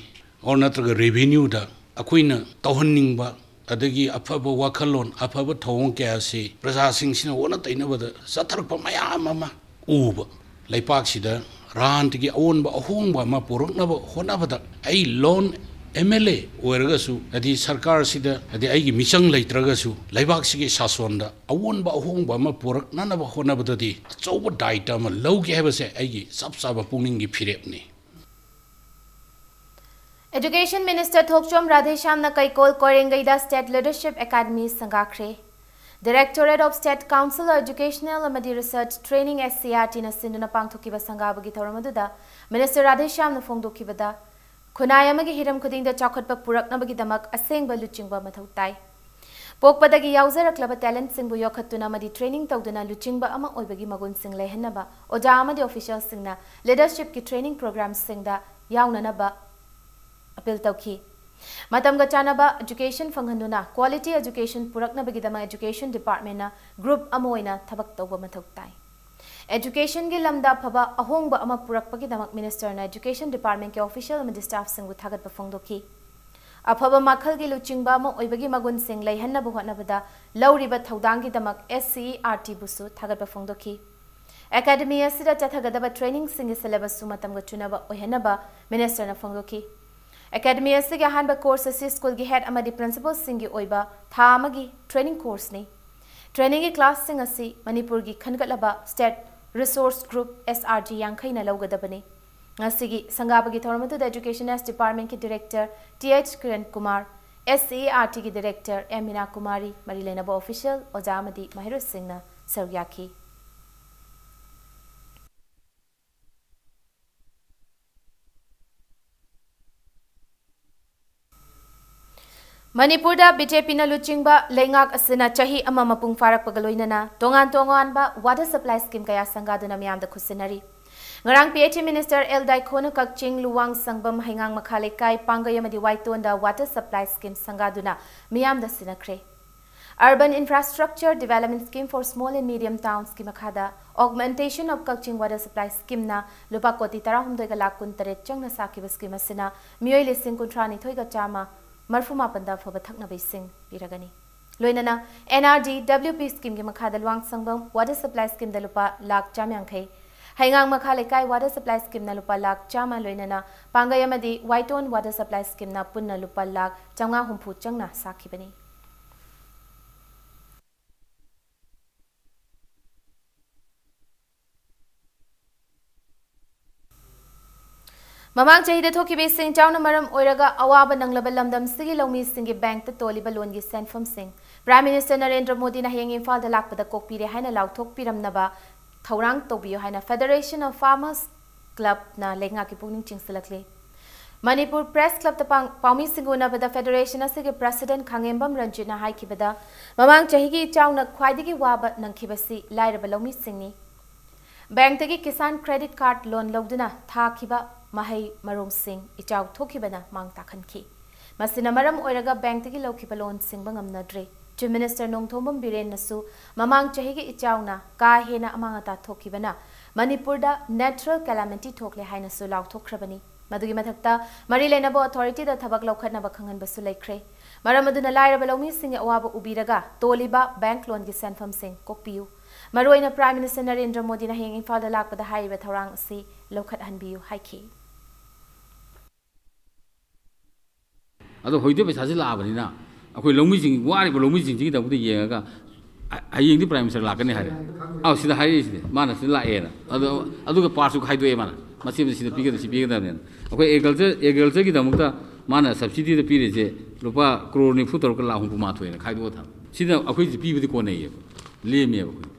or ꯅꯠꯇ꯭ꯔꯒ ꯔꯦꯚꯤꯅ꯭ꯌꯨꯗ ꯑꯩꯈꯣꯏꯅ ꯇꯧꯍꯟꯅꯤꯡꯕ ꯑꯗꯒꯤ ꯑꯐꯕ ꯋꯥꯈꯜꯂꯣꯟ, ꯑꯐꯕ ꯊꯧꯑꯣꯡ ꯀꯌꯥꯁꯤ ꯄ꯭ꯔꯖꯥꯁꯤꯡꯁꯤꯅ ꯑꯣꯟꯅ ꯇꯩꯅꯕꯗ ꯆꯠꯊꯔꯛꯄ ꯃꯌꯥꯝ ꯑꯃ ꯎꯕ, ꯂꯩꯄꯥꯛꯁꯤꯗ ꯔꯥꯟꯇꯒꯤ ꯑꯑꯣꯟꯕ ꯑꯍꯣꯡꯕ ꯑꯃ ꯄꯨꯔꯛꯅꯕ ꯍꯣꯠꯅꯕꯗ ꯑꯩ ꯂꯣꯟ ꯑꯦꯝ ꯑꯦꯜ ꯑꯦ ꯑꯣꯏꯔꯒꯁꯨ, ꯍꯥꯏꯗꯤ ꯁꯔꯀꯥꯔꯁꯤꯗ, ꯍꯥꯏꯗꯤ ꯑꯩꯒꯤ ꯃꯤꯆꯪ ꯂꯩꯇ꯭ꯔꯒꯁꯨ, ꯂꯩꯕꯥꯛꯁꯤꯒꯤ ꯁꯥꯁꯣꯟꯗ ꯑꯑꯣꯟꯕ ꯑꯍꯣꯡꯕ ꯑꯃ ꯄꯨꯔꯛꯅꯅꯕ ꯍꯣꯠꯅꯕꯗꯗꯤ ꯑꯆꯧꯕ ꯗꯥꯏꯇ ꯑꯃ ꯂꯧꯒꯦ ꯍꯥꯏꯕꯁꯦ ꯑꯩꯒꯤ ꯆꯞ ꯆꯥꯕ ꯄꯨꯛꯅꯤꯡꯒꯤ ꯐꯤꯔꯦꯞꯅꯤ꯫ ꯑꯦꯖꯨꯀꯦꯁꯟ ꯃꯤꯅꯤꯁꯇꯔ ꯊꯣꯛꯆꯣꯝ ꯔꯥꯙꯦꯁ꯭ꯌꯥꯝꯅ ꯀꯩꯀꯣꯜ ꯀꯣꯏꯔꯦꯡꯒꯩꯗ ꯁ꯭ꯇꯦꯠ ꯂꯤꯗꯔꯁꯤꯞ ꯑꯦꯀꯥꯗꯃꯤ ꯁꯪꯒꯥꯈ꯭ꯔꯦ꯫ Directorate of State Council Educational ꯑꯃꯗꯤ Research Training, S C E R T ꯅ ꯁꯤꯟꯗꯨꯅ ꯄꯥꯡꯊꯣꯛꯈꯤꯕ ꯁꯪꯒꯥꯕꯒꯤ ꯊꯧꯔꯝ ꯑꯗꯨꯗ ꯃꯤꯅꯤꯁꯇꯔ ꯔꯥꯙꯦꯁ꯭ꯌꯥꯝꯅ ꯐꯣꯡꯗꯣꯛꯈꯤꯕꯗ, ꯈꯨꯟꯅꯥꯏ ꯑꯃꯒꯤ ꯍꯤꯔꯝ ꯈꯨꯗꯤꯡꯗ ꯆꯥꯎꯈꯠꯄ ꯄꯨꯔꯛꯅꯕꯒꯤꯗꯃꯛ ꯑꯁꯦꯡꯕ ꯂꯨꯆꯤꯡꯕ ꯃꯊꯧ ꯇꯥꯏ꯫ ꯄꯣꯛꯄꯗꯒꯤ ꯌꯥꯎꯖꯔꯛꯂꯕ ꯇꯦꯂꯦꯟꯠꯁꯤꯡꯕꯨ ꯌꯣꯛꯈꯠꯇꯨꯅ ꯑꯃꯗꯤ ꯇ꯭ꯔꯦꯅꯤꯡ ꯇꯧꯗꯨꯅ ꯂꯨꯆꯤꯡꯕ ꯑꯃ ꯑꯣꯏꯕꯒꯤ ꯃꯒꯨꯟꯁꯤꯡ ꯂꯩꯍꯟꯅꯕ ꯑꯣꯖꯥ ꯑꯃꯗꯤ ꯑꯣꯐꯤꯁꯤꯌꯦꯜꯁꯤꯡꯅ ꯂꯤꯗꯔꯁꯤꯞꯀꯤ ꯇ꯭ꯔꯦꯅꯤꯡ ꯄ꯭ꯔꯣꯒ꯭ꯔꯥꯝꯁꯤꯡꯗ ꯌꯥꯎꯅꯅꯕ ꯑꯄꯤꯜ ꯇꯧꯈꯤ꯫ ꯃꯇꯝꯒ ꯆꯥꯟꯅꯕ ꯑꯦꯖꯨꯀꯦꯁꯟ ꯐꯪꯍꯟꯗꯨꯅ ꯀ꯭ꯋꯥꯂꯤꯇꯤ ꯑꯦꯖꯨꯀꯦꯁꯟ ꯄꯨꯔꯛꯅꯕꯒꯤꯗꯃꯛ ꯑꯦꯖꯨꯀꯦꯁꯟ ꯗꯤꯄꯥꯔꯠꯃꯦꯟꯠꯅ ꯒ꯭ꯔꯨꯞ ꯑꯃ ꯑꯣꯏꯅ ꯊꯕꯛ ꯇꯧꯕ ꯃꯊꯧ ꯇꯥꯏ꯫ ꯑꯦꯖꯨꯀꯦꯁꯟꯒꯤ ꯂꯝꯗ ꯑꯐꯕ ꯑꯍꯣꯡꯕ ꯑꯃ ꯄꯨꯔꯛꯄꯒꯤꯗꯃꯛ ꯃꯤꯅꯤꯁꯇꯔꯅ ꯑꯦꯖꯨꯀꯦꯁꯟ ꯗꯤꯄꯥꯔꯠꯃꯦꯟꯠꯀꯤ ꯑꯣꯐꯤꯁꯤꯌꯦꯜ ꯑꯃꯗꯤ ꯁ꯭ꯇꯥꯐꯁꯤꯡꯕꯨ ꯊꯥꯒꯠꯄ ꯐꯣꯡꯗꯣꯛꯈꯤ꯫ ꯑꯐꯕ ꯃꯈꯜꯒꯤ ꯂꯨꯆꯤꯡꯕ ꯑꯃ ꯑꯣꯏꯕꯒꯤ ꯃꯒꯨꯟꯁꯤꯡ ꯂꯩꯍꯟꯅꯕ ꯍꯣꯠꯅꯕꯗ ꯂꯧꯔꯤꯕ ꯊꯧꯗꯥꯡꯒꯤꯗꯃꯛ S C E R T ꯕꯨꯁꯨ ꯊꯥꯒꯠꯄ ꯐꯣꯡꯗꯣꯛꯈꯤ꯫ ꯑꯦꯀꯥꯗꯃꯤ ꯑꯁꯤꯗ ꯆꯠꯊꯒꯗꯕ ꯇ꯭ꯔꯦꯅꯤꯡꯁꯤꯡꯒꯤ ꯁꯤꯂꯦꯕꯁꯁꯨ ꯃꯇꯝꯒ ꯆꯨꯅꯕ ꯑꯣꯏꯍꯟꯅꯕ ꯃꯤꯅꯤꯁꯇꯔꯅ ꯐꯣꯡꯗꯣꯛꯈꯤ꯫ ꯑꯦꯀꯥꯗꯃꯤ ꯑꯁꯤꯒꯤ ꯑꯍꯥꯟꯕ ꯀꯣꯔꯁ ꯑꯁꯤ ꯁ꯭ꯀꯨꯜꯒꯤ ꯍꯦꯗ ꯑꯃꯗꯤ ꯄ꯭ꯔꯤꯟꯁꯤꯄꯜꯁꯤꯡꯒꯤ ꯑꯣꯏꯕ ꯊꯥ ꯑꯃꯒꯤ ꯇ꯭ꯔꯦꯅꯤꯡ ꯀꯣꯔꯁꯅꯤ꯫ ꯇ꯭ꯔꯦꯅꯤꯡꯒꯤ ꯀ꯭ꯂꯥꯁꯁꯤꯡ ꯑꯁꯤ ꯃꯅꯤꯄꯨꯔꯒꯤ ꯈꯟꯒꯠꯂꯕ state resource group, S R G, ꯌꯥꯡꯈꯩꯅ ꯂꯧꯒꯗꯕꯅꯤ꯫ ꯉꯁꯤꯒꯤ ꯁꯪꯒꯥꯕꯒꯤ ꯊꯧꯔꯝ ꯑꯗꯨꯗ Education S Department ꯀꯤ Director T H Kiran Kumar, S C E R T ꯒꯤ Director M ꯃꯤꯅꯥ ꯀꯨꯃꯥꯔꯤ, ꯃꯔꯤ ꯂꯩꯅꯕ official, ꯑꯣꯖꯥ ꯑꯃꯗꯤ ꯃꯍꯩꯔꯣꯏꯁꯤꯡꯅ ꯁꯔꯨꯛ ꯌꯥꯈꯤ꯫ ꯃꯅꯤꯄꯨꯔꯗ BJP ꯅ ꯂꯨꯆꯤꯡꯕ ꯂꯩꯉꯥꯛ ꯑꯁꯤꯅ ꯆꯍꯤ ꯑꯃ ꯃꯄꯨꯡ ꯐꯥꯔꯛꯄꯒ ꯂꯣꯏꯅꯅ ꯇꯣꯉꯥꯟ ꯇꯣꯉꯥꯟꯕ water supply scheme ꯀꯌꯥ ꯁꯪꯒꯥꯗꯨꯅ ꯃꯤꯌꯥꯝꯗ ꯈꯨꯠꯁꯤꯟꯅꯔꯤ꯫ ꯉꯔꯥꯡ P H E Minister L ꯗꯥꯏꯈꯣꯅ ꯀꯛꯆꯤꯡ ꯂꯨꯋꯥꯡ ꯁꯪꯕꯝ ꯍꯩꯉꯥꯡ ꯃꯈꯥ ꯂꯩꯀꯥꯏ ꯄꯥꯡꯒꯩ ꯑꯃꯗꯤ ꯋꯥꯏꯇꯣꯟꯗ water supply scheme ꯁꯪꯒꯥꯗꯨꯅ ꯃꯤꯌꯥꯝꯗ ꯁꯤꯟꯅꯈ꯭ꯔꯦ꯫ Urban Infrastructure Development Scheme for Small and Medium Towns ꯀꯤ ꯃꯈꯥꯗ Augmentation of Kakching Water Supply Scheme ꯅ ꯂꯨꯄꯥ ꯀꯣꯇꯤ ꯇꯔꯥꯍꯨꯝꯗꯣꯏꯒ ꯂꯥꯈ ꯀꯨꯟꯇꯔꯦꯠ ꯆꯪꯅ ꯁꯥꯈꯤꯕ scheme ꯑꯁꯤꯅ ꯃꯤꯑꯣꯏ ꯂꯤꯁꯤꯡ ꯀꯨꯟꯊ꯭ꯔꯥꯅꯤꯊꯣꯏꯒ ꯆꯥꯝꯃ ꯃꯔꯐꯨ ꯃꯥꯄꯟꯗ ꯑꯐꯕ ꯊꯛꯅꯕ ꯏꯁꯤꯡ ꯄꯤꯔꯒꯅꯤ꯫ ꯂꯣꯏꯅꯅ N R D W P scheme ꯒꯤ ꯃꯈꯥꯗ ꯂꯨꯋꯥꯡꯁꯪꯕꯝ water supply scheme ꯗ ꯂꯨꯄꯥ ꯂꯥꯈ ꯆꯥꯝ ꯌꯥꯡꯈꯩ, ꯍꯩꯉꯥꯡ ꯃꯈꯥ ꯂꯩꯀꯥꯏ water supply scheme ꯅ ꯂꯨꯄꯥ ꯂꯥꯈ ꯆꯥꯝꯃ, ꯂꯣꯏꯅꯅ ꯄꯥꯡꯒꯩ ꯑꯃꯗꯤ ꯋꯥꯏꯇꯣꯟ water supply scheme ꯅ ꯄꯨꯟꯅ ꯂꯨꯄꯥ ꯂꯥꯈ ꯆꯥꯝꯃꯉꯥ ꯍꯨꯝꯐꯨ ꯆꯪꯅ ꯁꯥꯈꯤꯕꯅꯤ꯫ ꯃꯃꯥꯡ ꯆꯍꯤꯗ ꯊꯣꯛꯈꯤꯕ ꯏꯁꯤꯡ ꯏꯆꯥꯎꯅ ꯃꯔꯝ ꯑꯣꯏꯔꯒ ꯑꯋꯥꯕ ꯅꯪꯂꯕ ꯂꯝꯗꯝꯁꯤꯒꯤ ꯂꯧꯃꯤꯁꯤꯡꯒꯤ bank ꯇ ꯇꯣꯜꯂꯤꯕ loan ꯒꯤ ꯁꯦꯟꯐꯝꯁꯤꯡ Prime Minister ꯅꯔꯦꯟꯗ꯭ꯔ ꯃꯣꯗꯤꯅ ꯍꯌꯦꯡ ꯏꯝꯐꯥꯜꯗ ꯂꯥꯛꯄꯗ ꯀꯣꯛꯄꯤꯔꯦ ꯍꯥꯏꯅ ꯂꯥꯎꯊꯣꯛꯄꯤꯔꯝꯅꯕ ꯊꯧꯔꯥꯡ ꯇꯧꯕꯤꯌꯨ ꯍꯥꯏꯅ Federation of Farmers Club ꯅ ꯂꯩꯉꯥꯛꯀꯤ ꯄꯨꯛꯅꯤꯡ ꯆꯤꯡꯁꯤꯜꯂꯛꯂꯤ꯫ ꯃꯅꯤꯄꯨꯔ Press Club ꯇ ꯄꯥꯡ-, ꯄꯥꯎꯃꯤꯁꯤꯡꯒ ꯎꯅꯕꯗ Federation ꯑꯁꯤꯒꯤ President ꯈꯥꯉꯦꯝꯕꯝ ꯔꯟꯖꯤꯠꯅ ꯍꯥꯏꯈꯤꯕꯗ, ꯃꯃꯥꯡ ꯆꯍꯤꯒꯤ ꯏꯆꯥꯎꯅ ꯈ꯭ꯋꯥꯏꯗꯒꯤ ꯋꯥꯕ ꯅꯪꯈꯤꯕꯁꯤ ꯂꯥꯏꯔꯕ ꯂꯧꯃꯤꯁꯤꯡꯅꯤ꯫ Bank ꯇꯒꯤ Kisan Credit Card loan ꯂꯧꯗꯨꯅ ꯊꯥꯈꯤꯕ ꯃꯍꯩ ꯃꯔꯣꯡꯁꯤꯡ ꯏꯆꯥꯎ ꯊꯣꯛꯈꯤꯕꯅ ꯃꯥꯡ ꯇꯥꯛꯍꯟꯈꯤ꯫ ꯃꯁꯤꯅ ꯃꯔꯝ ꯑꯣꯏꯔꯒ bank ꯇꯒꯤ ꯂꯧꯈꯤꯕ loan ꯁꯤꯡꯕ ꯉꯝꯅꯗ꯭ꯔꯦ꯫ Chief Minister ꯅꯣꯡꯊꯣꯝꯕꯝ ꯕꯤꯔꯦꯟꯅꯁꯨ ꯃꯃꯥꯡ ꯆꯍꯤꯒꯤ ꯏꯆꯥꯎꯅ ꯀꯥ ꯍꯦꯟꯅ ꯑꯃꯥꯡ ꯑꯇꯥ ꯊꯣꯛꯈꯤꯕꯅ ꯃꯅꯤꯄꯨꯔꯗ natural calamity ꯊꯣꯛꯂꯦ ꯍꯥꯏꯅꯁꯨ ꯂꯥꯎꯊꯣꯛꯈ꯭ꯔꯕꯅꯤ꯫ ꯃꯗꯨꯒꯤ ꯃꯊꯛꯇ ꯃꯔꯤ ꯂꯩꯅꯕ authority ꯗ ꯊꯕꯛ ꯂꯧꯈꯠꯅꯕ ꯈꯪꯍꯟꯕꯁꯨ ꯂꯩꯈ꯭ꯔꯦ꯫ ꯃꯔꯝ ꯑꯗꯨꯅ ꯂꯥꯏꯔꯕ ꯂꯧꯃꯤꯁꯤꯡꯒꯤ ꯑꯋꯥꯕ ꯎꯕꯤꯔꯒ ꯇꯣꯜꯂꯤꯕ bank loan ꯒꯤ ꯁꯦꯟꯐꯝꯁꯤꯡ ꯀꯣꯛꯄꯤꯌꯨ꯫ ꯃꯔꯨꯑꯣꯏꯅ Prime Minister ꯅꯔꯦꯟꯗ꯭ꯔ ꯃꯣꯗꯤꯅ ꯍꯌꯦꯡ ꯏꯝꯐꯥꯜꯗ ꯂꯥꯛꯄꯗ ꯍꯥꯏꯔꯤꯕ ꯊꯧꯔꯥꯡ ꯑꯁꯤ ꯂꯧꯈꯠꯍꯟꯕꯤꯌꯨ ꯍꯥꯏꯈꯤ꯫ ꯑꯗꯣ ꯍꯧꯖꯤꯛꯇꯤ ꯄꯩꯁꯥꯁꯤ ꯂꯥꯛꯑꯕꯅꯤꯅ ꯑꯩꯈꯣꯏ ꯂꯧꯃꯤꯁꯤꯡ, ꯋꯥꯔꯤꯕ ꯂꯧꯃꯤꯁꯤꯡꯁꯤꯒꯤꯗꯃꯛꯇ ꯌꯦꯡꯉꯒ ꯍ-, ꯍꯌꯦꯡꯗꯤ Prime Minister ꯂꯥꯛꯀꯅꯤ ꯍꯥꯏꯔꯦ꯫ ꯑꯧ, ꯁꯤꯗ ꯍꯥꯏꯔꯛꯏꯁꯤꯅꯦ, ꯃꯥꯅ ꯁꯤꯗ ꯂꯥꯛꯑꯦꯅ꯫ ꯑꯗꯣ ꯑꯗꯨꯒ pass ꯁꯨ ꯈꯥꯏꯗꯣꯛꯑꯦ ꯃꯥꯅ꯫ ꯃꯆꯦꯠ ꯃꯆꯦꯠ ꯁꯤꯗ ꯄꯤꯒꯗꯕ, ꯁꯤ ꯄꯤꯒꯗꯕꯅꯦꯅ꯫ ꯑꯩꯈꯣꯏ ꯑꯦꯒ꯭ꯔꯤꯀꯜꯆꯔ, ꯑꯦꯒ꯭ꯔꯤꯀꯜꯆꯔꯒꯤꯗꯃꯛꯇ ꯃꯥꯅ ꯁꯕꯁꯤꯗꯤꯗ ꯄꯤꯔꯤꯁꯦ ꯂꯨꯄꯥ ꯀ꯭ꯔꯣꯔ ꯅꯤꯐꯨ ꯇꯔꯨꯛꯀ ꯂꯥꯛ ꯍꯨꯝꯐꯨ ꯃꯥꯊꯣꯏꯅ ꯈꯥꯏꯗꯣꯛꯑ ꯊꯝꯃꯦ꯫ ꯁꯤꯅ ꯑꯩꯈꯣꯏꯁꯦ ꯄꯤꯕꯗꯤ ꯀꯣꯟꯅꯩꯌꯦꯕ, ꯂꯦꯝꯃꯦꯕ ꯑꯩꯈꯣꯏꯗꯤ꯫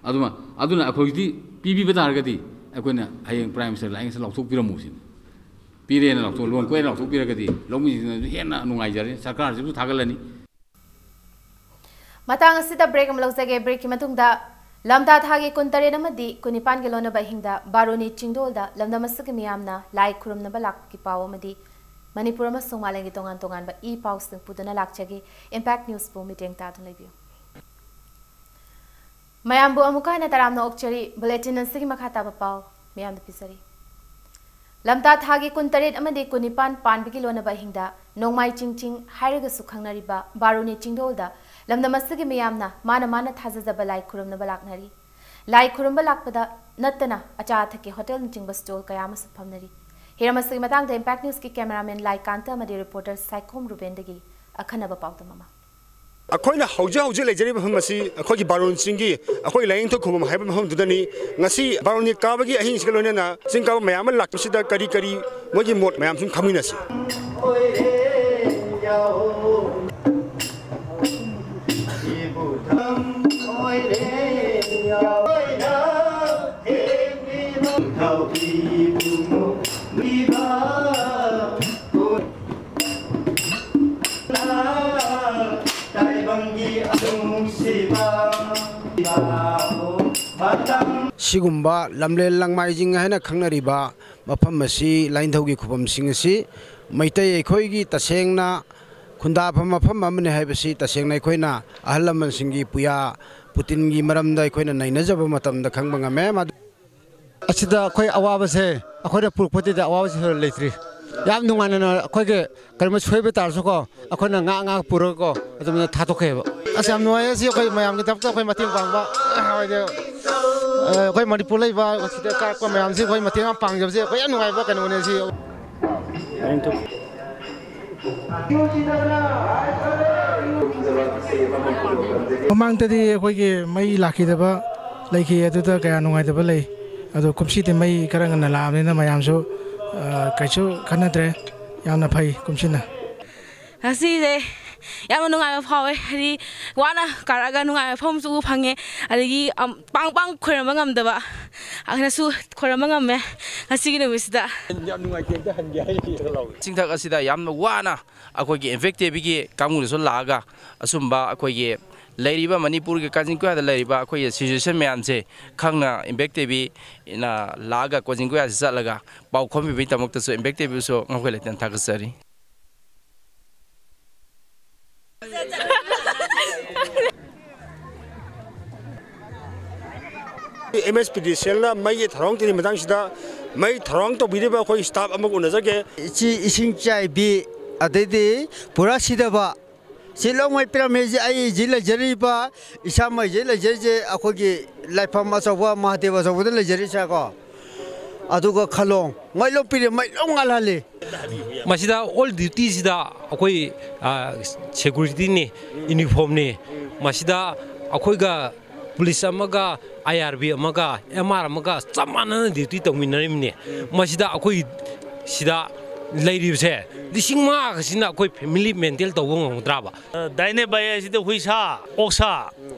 ꯑꯗꯨꯃ, ꯑꯗꯨꯅ ꯑꯩꯈꯣꯏꯗꯤ ꯄꯤꯕꯤꯕ ꯇꯥꯔꯒꯗꯤ ꯑꯩꯈꯣꯏꯅ ꯍꯌꯦꯡ ꯄ꯭ꯔꯥꯏꯝ ꯃꯤꯅꯤꯁꯇꯔ ꯂꯥꯏꯌꯦꯡꯁꯤꯗ ꯂꯥꯎꯊꯣꯛꯄꯤꯔꯝꯃꯨ ꯁꯤꯅꯤ꯫ ꯄꯤꯔꯦꯅ ꯂꯥꯎꯊꯣꯛ, ꯂꯣꯟ ꯀꯣꯏꯅ ꯂꯥꯎꯊꯣꯛꯄꯤꯔꯒꯗꯤ ꯂꯧꯃꯤꯁꯤꯡꯅꯁꯨ ꯍꯦꯟꯅ ꯅꯨꯡꯉꯥꯏꯖꯔꯅꯤ, ꯁꯔꯀꯥꯔꯁꯤꯕꯨ ꯊꯥꯒꯠꯂꯅꯤ꯫ ꯃꯇꯥꯡ ꯑꯁꯤꯗ ꯕ꯭ꯔꯦꯛ ꯑꯃ ꯂꯧꯖꯒꯦ꯫ ꯕ꯭ꯔꯦꯛꯀꯤ ꯃꯇꯨꯡꯗ ꯂꯝꯇꯥ ꯊꯥꯒꯤ ꯀꯨꯟꯇꯔꯦꯠ ꯑꯃꯗꯤ ꯀꯨꯟꯅꯤꯄꯥꯟꯒꯤ ꯂꯣꯟꯅꯕ ꯑꯍꯤꯡꯗ ꯕꯥꯔꯨꯅꯤ ꯆꯤꯡꯗꯣꯜꯗ ꯂꯝꯗꯝ ꯑꯁꯤꯒꯤ ꯃꯤꯌꯥꯝꯅ ꯂꯥꯏ ꯈꯨꯔꯨꯝꯅꯕ ꯂꯥꯛꯄꯒꯤ ꯄꯥꯎ ꯑꯃꯗꯤ ꯃꯅꯤꯄꯨꯔ ꯑꯃꯁꯨꯡ ꯃꯥꯂꯦꯝꯒꯤ ꯇꯣꯉꯥꯟ ꯇꯣꯉꯥꯟꯕ ꯏ ꯄꯥꯎꯁꯤꯡ ꯄꯨꯗꯨꯅ ꯂꯥꯛꯆꯒꯦ꯫ ꯏꯝꯄꯦꯛ ꯅ꯭ꯌꯨꯁꯄꯨ ꯃꯤꯠꯌꯦꯡ ꯇꯥꯗꯨꯅ ꯂꯩꯕꯤꯌꯨ꯫ ꯃꯌꯥꯝꯕꯨ ꯑꯃꯨꯛꯀ ꯍꯟꯅ ꯇꯔꯥꯝꯅ ꯑꯣꯛꯆꯔꯤ꯫ ꯕꯨꯂꯦꯇꯤꯟ ꯑꯁꯤꯒꯤ ꯃꯈꯥ ꯇꯥꯕ ꯄꯥꯎ ꯃꯌꯥꯝꯗ ꯄꯤꯖꯔꯤ꯫ ꯂꯝꯇꯥ ꯊꯥꯒꯤ ꯀꯨꯟꯇꯔꯦꯠ ꯑꯃꯗꯤ ꯀꯨꯟꯅꯤꯄꯥꯟ ꯄꯥꯟꯕꯒꯤ ꯂꯣꯟꯅꯕ ꯑꯍꯤꯡꯗ ꯅꯣꯡꯃꯥꯏ ꯆꯤꯡ ꯆꯤꯡ ꯍꯥꯏꯔꯒꯁꯨ ꯈꯪꯅꯔꯤꯕ ꯕꯥꯔꯨꯅꯤ ꯆꯤꯡꯗꯣꯜꯗ ꯂꯝꯗꯝ ꯑꯁꯤꯒꯤ ꯃꯤꯌꯥꯝꯅ ꯃꯥꯅ ꯃꯥꯅ ꯊꯥꯖꯖꯕ ꯂꯥꯏ ꯈꯨꯔꯨꯝꯅꯕ ꯂꯥꯛꯅꯔꯤ꯫ ꯂꯥꯏ ꯈꯨꯔꯨꯝꯕ ꯂꯥꯛꯄꯗ ꯅꯠꯇꯅ ꯑꯆꯥ ꯑꯊꯛꯀꯤ ꯍꯣꯇꯦꯜꯅꯆꯤꯡꯕ ꯁ꯭ꯇꯣꯜ ꯀꯌꯥ ꯑꯃꯁꯨ ꯐꯝꯅꯔꯤ꯫ ꯍꯤꯔꯝ ꯑꯁꯤꯒꯤ ꯃꯇꯥꯡꯗ ꯏꯝꯄꯦꯛ ꯅ꯭ꯌꯨꯁꯀꯤ ꯀꯦꯃꯦꯔꯥꯃꯦꯟ ꯂꯥꯏꯀꯥꯟꯇ ꯑꯃꯗꯤ ꯔꯤꯄꯣꯔꯇꯔ ꯁꯥꯏꯈꯣꯝ ꯔꯨꯕꯦꯟꯗꯒꯤ ꯑꯈꯟꯅꯕ ꯄꯥꯎꯗꯝ ꯑꯃ꯫ ꯑꯩꯈꯣꯏꯅ ꯍꯧꯖꯤꯛ ꯍꯧꯖꯤꯛ ꯂꯩꯖꯔꯤꯕ ꯃꯐꯝ ꯑꯁꯤ ꯑꯩꯈꯣꯏꯒꯤ ꯕꯥꯔꯣꯅꯤ ꯆꯤꯡꯒꯤ ꯑꯩꯈꯣꯏ ꯂꯥꯏꯅꯤꯡꯊꯧ ꯈꯨꯕꯝ ꯍꯥꯏꯕ ꯃꯐꯝꯗꯨꯗꯅꯤ꯫ ꯉꯁꯤ ꯕꯥꯔꯣꯅꯤ ꯀꯥꯕꯒꯤ ꯑꯍꯤꯡꯁꯤꯒ ꯂꯣꯏꯅꯅ ꯆꯤꯡ ꯀꯥꯕ ꯃꯌꯥꯝ ꯑꯃ ꯂꯥꯛꯄꯁꯤꯗ ꯀꯔꯤ ꯀꯔꯤ ꯃꯣꯏꯒꯤ ꯃꯣꯠ ꯃꯌꯥꯝ ꯁꯨꯝ ꯈꯪꯃꯤꯟꯅꯁꯤ꯫ ꯁꯤꯒꯨꯝꯕ ꯂꯝꯂꯦꯟ ꯂꯪꯃꯥꯏꯖꯤꯡ ꯍꯥꯏꯅ ꯈꯪꯅꯔꯤꯕ ꯃꯐꯝ ꯑꯁꯤ, ꯂꯥꯏꯅꯤꯡꯊꯧꯒꯤ ꯈꯨꯕꯝꯁꯤꯡ ꯑꯁꯤ ꯃꯩꯇꯩ ꯑꯩꯈꯣꯏꯒꯤ ꯇꯁꯦꯡꯅ ꯈꯨꯟꯗꯥꯐꯝ ꯃꯐꯝ ꯑꯃꯅꯤ ꯍꯥꯏꯕꯁꯤ ꯇꯁꯦꯡꯅ ꯑꯩꯈꯣꯏꯅ ꯑꯍꯜ ꯂꯃꯟꯁꯤꯡꯒꯤ ꯄꯨꯌꯥ ꯄꯨꯇꯤꯟꯒꯤ ꯃꯔꯝꯗ ꯑꯩꯈꯣꯏꯅ ꯅꯩꯅꯖꯕ ꯃꯇꯝꯗ ꯈꯪꯕ ꯉꯝꯃꯦ꯫ ꯃꯗꯨ ꯑꯁꯤꯗ ꯑꯩꯈꯣꯏ ꯑꯋꯥꯕꯁꯦ, ꯑꯩꯈꯣꯏꯅ ꯄꯨꯔꯛꯄꯗꯨꯗ ꯑꯋꯥꯕꯁꯦ ꯂꯩꯇ꯭ꯔꯤ꯫ ꯌꯥꯝ ꯅꯨꯡꯉꯥꯏꯅ ꯑꯩꯈꯣꯏꯒꯤ ꯀꯔꯤꯒꯨꯝꯕ ꯁꯣꯏꯕ ꯇꯥꯔꯁꯨꯀꯣ, ꯑꯩꯈꯣꯏꯅ ꯉꯥ ꯉꯥ ꯄꯨꯔꯒꯀꯣ ꯑꯗꯨꯝꯅ ꯊꯥꯗꯣꯛꯈ꯭ꯔꯦꯕ꯫ ꯑꯁ, ꯌꯥꯝ ꯅꯨꯡꯉꯥꯏꯌꯦ꯫ ꯁꯤ ꯑꯩꯈꯣꯏ ꯃꯌꯥꯝꯒꯤꯗꯃꯛꯇ ꯑꯩꯈꯣꯏ ꯃꯇꯦꯡ ꯄꯥꯡꯕ, ꯍꯥꯏꯗꯤ, ꯑ, ꯑꯩꯈꯣꯏ ꯃꯅꯤꯄꯨꯔ ꯂꯩꯕ ꯁꯤꯗ ꯀꯥꯔꯛꯄ ꯃꯌꯥꯝꯁꯤ ꯑꯩꯈꯣꯏ ꯃꯇꯦꯡ ꯌꯥꯝ ꯄꯥꯡꯖꯕꯁꯦ ꯑꯩꯈꯣꯏ ꯌꯥꯝ ꯅꯨꯡꯉꯥꯏꯕ ꯀꯩꯅꯣꯅꯦ ꯁꯤ꯫ ꯃꯃꯥꯡꯗꯗꯤ ꯑꯩꯈꯣꯏꯒꯤ ꯃꯩ ꯂꯥꯛꯈꯤꯗꯕ ꯂꯩꯈꯤ, ꯑꯗꯨꯗ ꯀꯌꯥ ꯅꯨꯡꯉꯥꯏꯇꯕ ꯂꯩ꯫ ꯑꯗꯣ ꯀꯨꯝꯁꯤꯗꯤ ꯃꯩ ꯈꯔ ꯉꯟꯅ ꯂꯥꯛꯑꯕꯅꯤꯅ ꯃꯌꯥꯝꯁꯨ, ꯑ, ꯀꯩꯁꯨ ꯈꯟꯅꯗ꯭ꯔꯦ꯫ ꯌꯥꯝꯅ ꯐꯩ ꯀꯨꯝꯁꯤꯅ꯫ ꯉꯁꯤꯁꯦ ꯌꯥꯝꯅ ꯅꯨꯡꯉꯥꯏꯕ ꯐꯥꯎꯋꯦ꯫ ꯍꯥꯏꯗꯤ, ꯋꯥꯅ ꯀꯥꯔꯛꯑꯒ ꯅꯨꯡꯉꯥꯏꯕ ꯃꯐꯝꯁꯨ ꯎꯕ ꯐꯪꯉꯦ꯫ ꯑꯗꯒꯤ, ꯑꯝ, ꯄꯥꯡ ꯄꯥꯡ ꯈꯣꯏꯔꯝꯕ ꯉꯝꯗꯕ ꯑꯗꯨꯅꯁꯨ ꯈꯣꯏꯔꯝꯕ ꯉꯝꯃꯦ ꯉꯁꯤꯒꯤ ꯅꯨꯃꯤꯠꯁꯤꯗ꯫ ꯌꯥꯝ ꯅꯨꯡꯉꯥꯏꯇꯦ, ꯑꯝꯇ ꯍꯟꯒꯦ ꯍꯥꯏꯔꯤ꯫ ꯆꯤꯡꯊꯛ ꯑꯁꯤꯗ ꯌꯥꯝꯅ ꯋꯥꯅ ꯑꯩꯈꯣꯏꯒꯤ ꯏꯝꯄꯦꯛ ꯇꯤꯚꯤꯒꯤ ꯀꯥꯡꯕꯨꯅꯁꯨ ꯂꯥꯛꯑꯒ, ꯑꯁꯨꯝꯕ ꯑꯩꯈꯣꯏꯒꯤ ꯂꯩꯔꯤꯕ ꯃꯅꯤꯄꯨꯔꯒꯤ ꯀꯥꯆꯤꯟ ꯀꯣꯌꯥꯗ ꯂꯩꯔꯤꯕ ꯑꯩꯈꯣꯏꯒꯤ ꯁꯤꯆꯨꯋꯦꯁꯟ ꯃꯌꯥꯝꯁꯦ ꯈꯪꯅ ꯏꯝꯄꯦꯛ ꯇꯤꯚꯤꯅ ꯂꯥꯛꯑꯒ ꯀꯥꯆꯤꯟ ꯀꯣꯌꯥꯁꯤ ꯆꯠꯂꯒ ꯄꯥꯎ ꯈꯣꯝꯕꯤꯕꯒꯤꯗꯃꯛꯇꯁꯨ ꯏꯝꯄꯦꯛ ꯇꯤꯚꯤꯕꯨꯁꯨ ꯉꯥꯎꯈꯩ ꯂꯩꯇꯅ ꯊꯥꯒꯠꯆꯔꯤ꯫ ꯑꯦꯝ ꯑꯦꯁ ꯄꯤ ꯗꯤ ꯁꯤ ꯑꯦꯜꯅ ꯃꯩꯒꯤ ꯊꯧꯔꯥꯡ ꯇꯧꯔꯤꯕ ꯃꯇꯥꯡꯁꯤꯗ, ꯃꯩ ꯊꯧꯔꯥꯡ ꯇꯧꯕꯤꯔꯤꯕ ꯑꯩꯈꯣꯏ ꯁ꯭ꯇꯥꯐ ꯑꯃꯒ ꯎꯅꯖꯒꯦ꯫ ꯁꯤ ꯏꯁꯤꯡ ꯆꯥꯏꯕꯤ, ꯑꯗꯩꯗꯤ ꯄꯨꯔꯥ ꯁꯤꯗꯕ, ꯁꯤ ꯂꯣꯏ ꯃꯣꯏ ꯄꯤꯔꯝꯃꯦ꯫ ꯁꯤ ꯑꯩ ꯍꯧꯖꯤꯛ ꯂꯩꯖꯔꯤꯕ, ꯏꯁꯥꯃꯛ ꯍꯧꯖꯤꯛ ꯂꯩꯖꯔꯤꯁꯦ ꯑꯩꯈꯣꯏꯒꯤ ꯂꯥꯏꯐꯝ ꯑꯆꯧꯕ ꯃꯍꯥꯗꯦꯕ ꯑꯆꯧꯕꯗ ꯂꯩꯖꯔꯤꯁꯦꯀꯣ꯫ ꯑꯗꯨꯒ ꯈꯂꯣꯡ ꯃꯩ ꯂꯣꯏ ꯄꯤꯔꯦ, ꯃꯩ ꯂꯣꯏ ꯉꯥꯜꯍꯜꯂꯤ꯫ ꯃꯁꯤꯗ ꯑꯣꯜ ꯗ꯭ꯌꯨꯇꯤꯁꯤꯗ ꯑꯩꯈꯣꯏ, ꯑ, ꯁꯦꯀ꯭ꯌꯨꯔꯤꯇꯤꯅꯤ, ꯌꯨꯅꯤꯐꯣꯔꯝꯅꯤ꯫ ꯃꯁꯤꯗ ꯑꯩꯈꯣꯏꯒ ꯄꯨꯂꯤꯁ ꯑꯃꯒ, ꯑꯥꯏ ꯑꯥꯔ ꯕꯤ ꯑꯃꯒ, ꯑꯦꯝ ꯑꯥꯔ ꯑꯃꯒ ꯆꯞ ꯃꯥꯟꯅꯅ ꯗ꯭ꯌꯨꯇꯤ ꯇꯧꯃꯤꯟꯅꯔꯤꯕꯅꯤ꯫ ꯃꯁꯤꯗ ꯑꯩꯈꯣꯏ ꯁꯤꯗ ꯂꯩꯔꯤꯕꯁꯦ ꯂꯤꯁꯤꯡ ꯃꯉꯥꯒꯁꯤꯅ ꯑꯩꯈꯣꯏ ꯐꯦꯃꯤꯂꯤ ꯃꯦꯟꯇꯦꯟ ꯇꯧꯕ ꯉꯝꯒꯗ꯭ꯔꯕ? ꯗꯥꯏꯅꯦ ꯚꯥꯏ, ꯑꯁꯤꯗ ꯍꯨꯏꯁꯥ, ꯑꯣꯛꯁꯥ,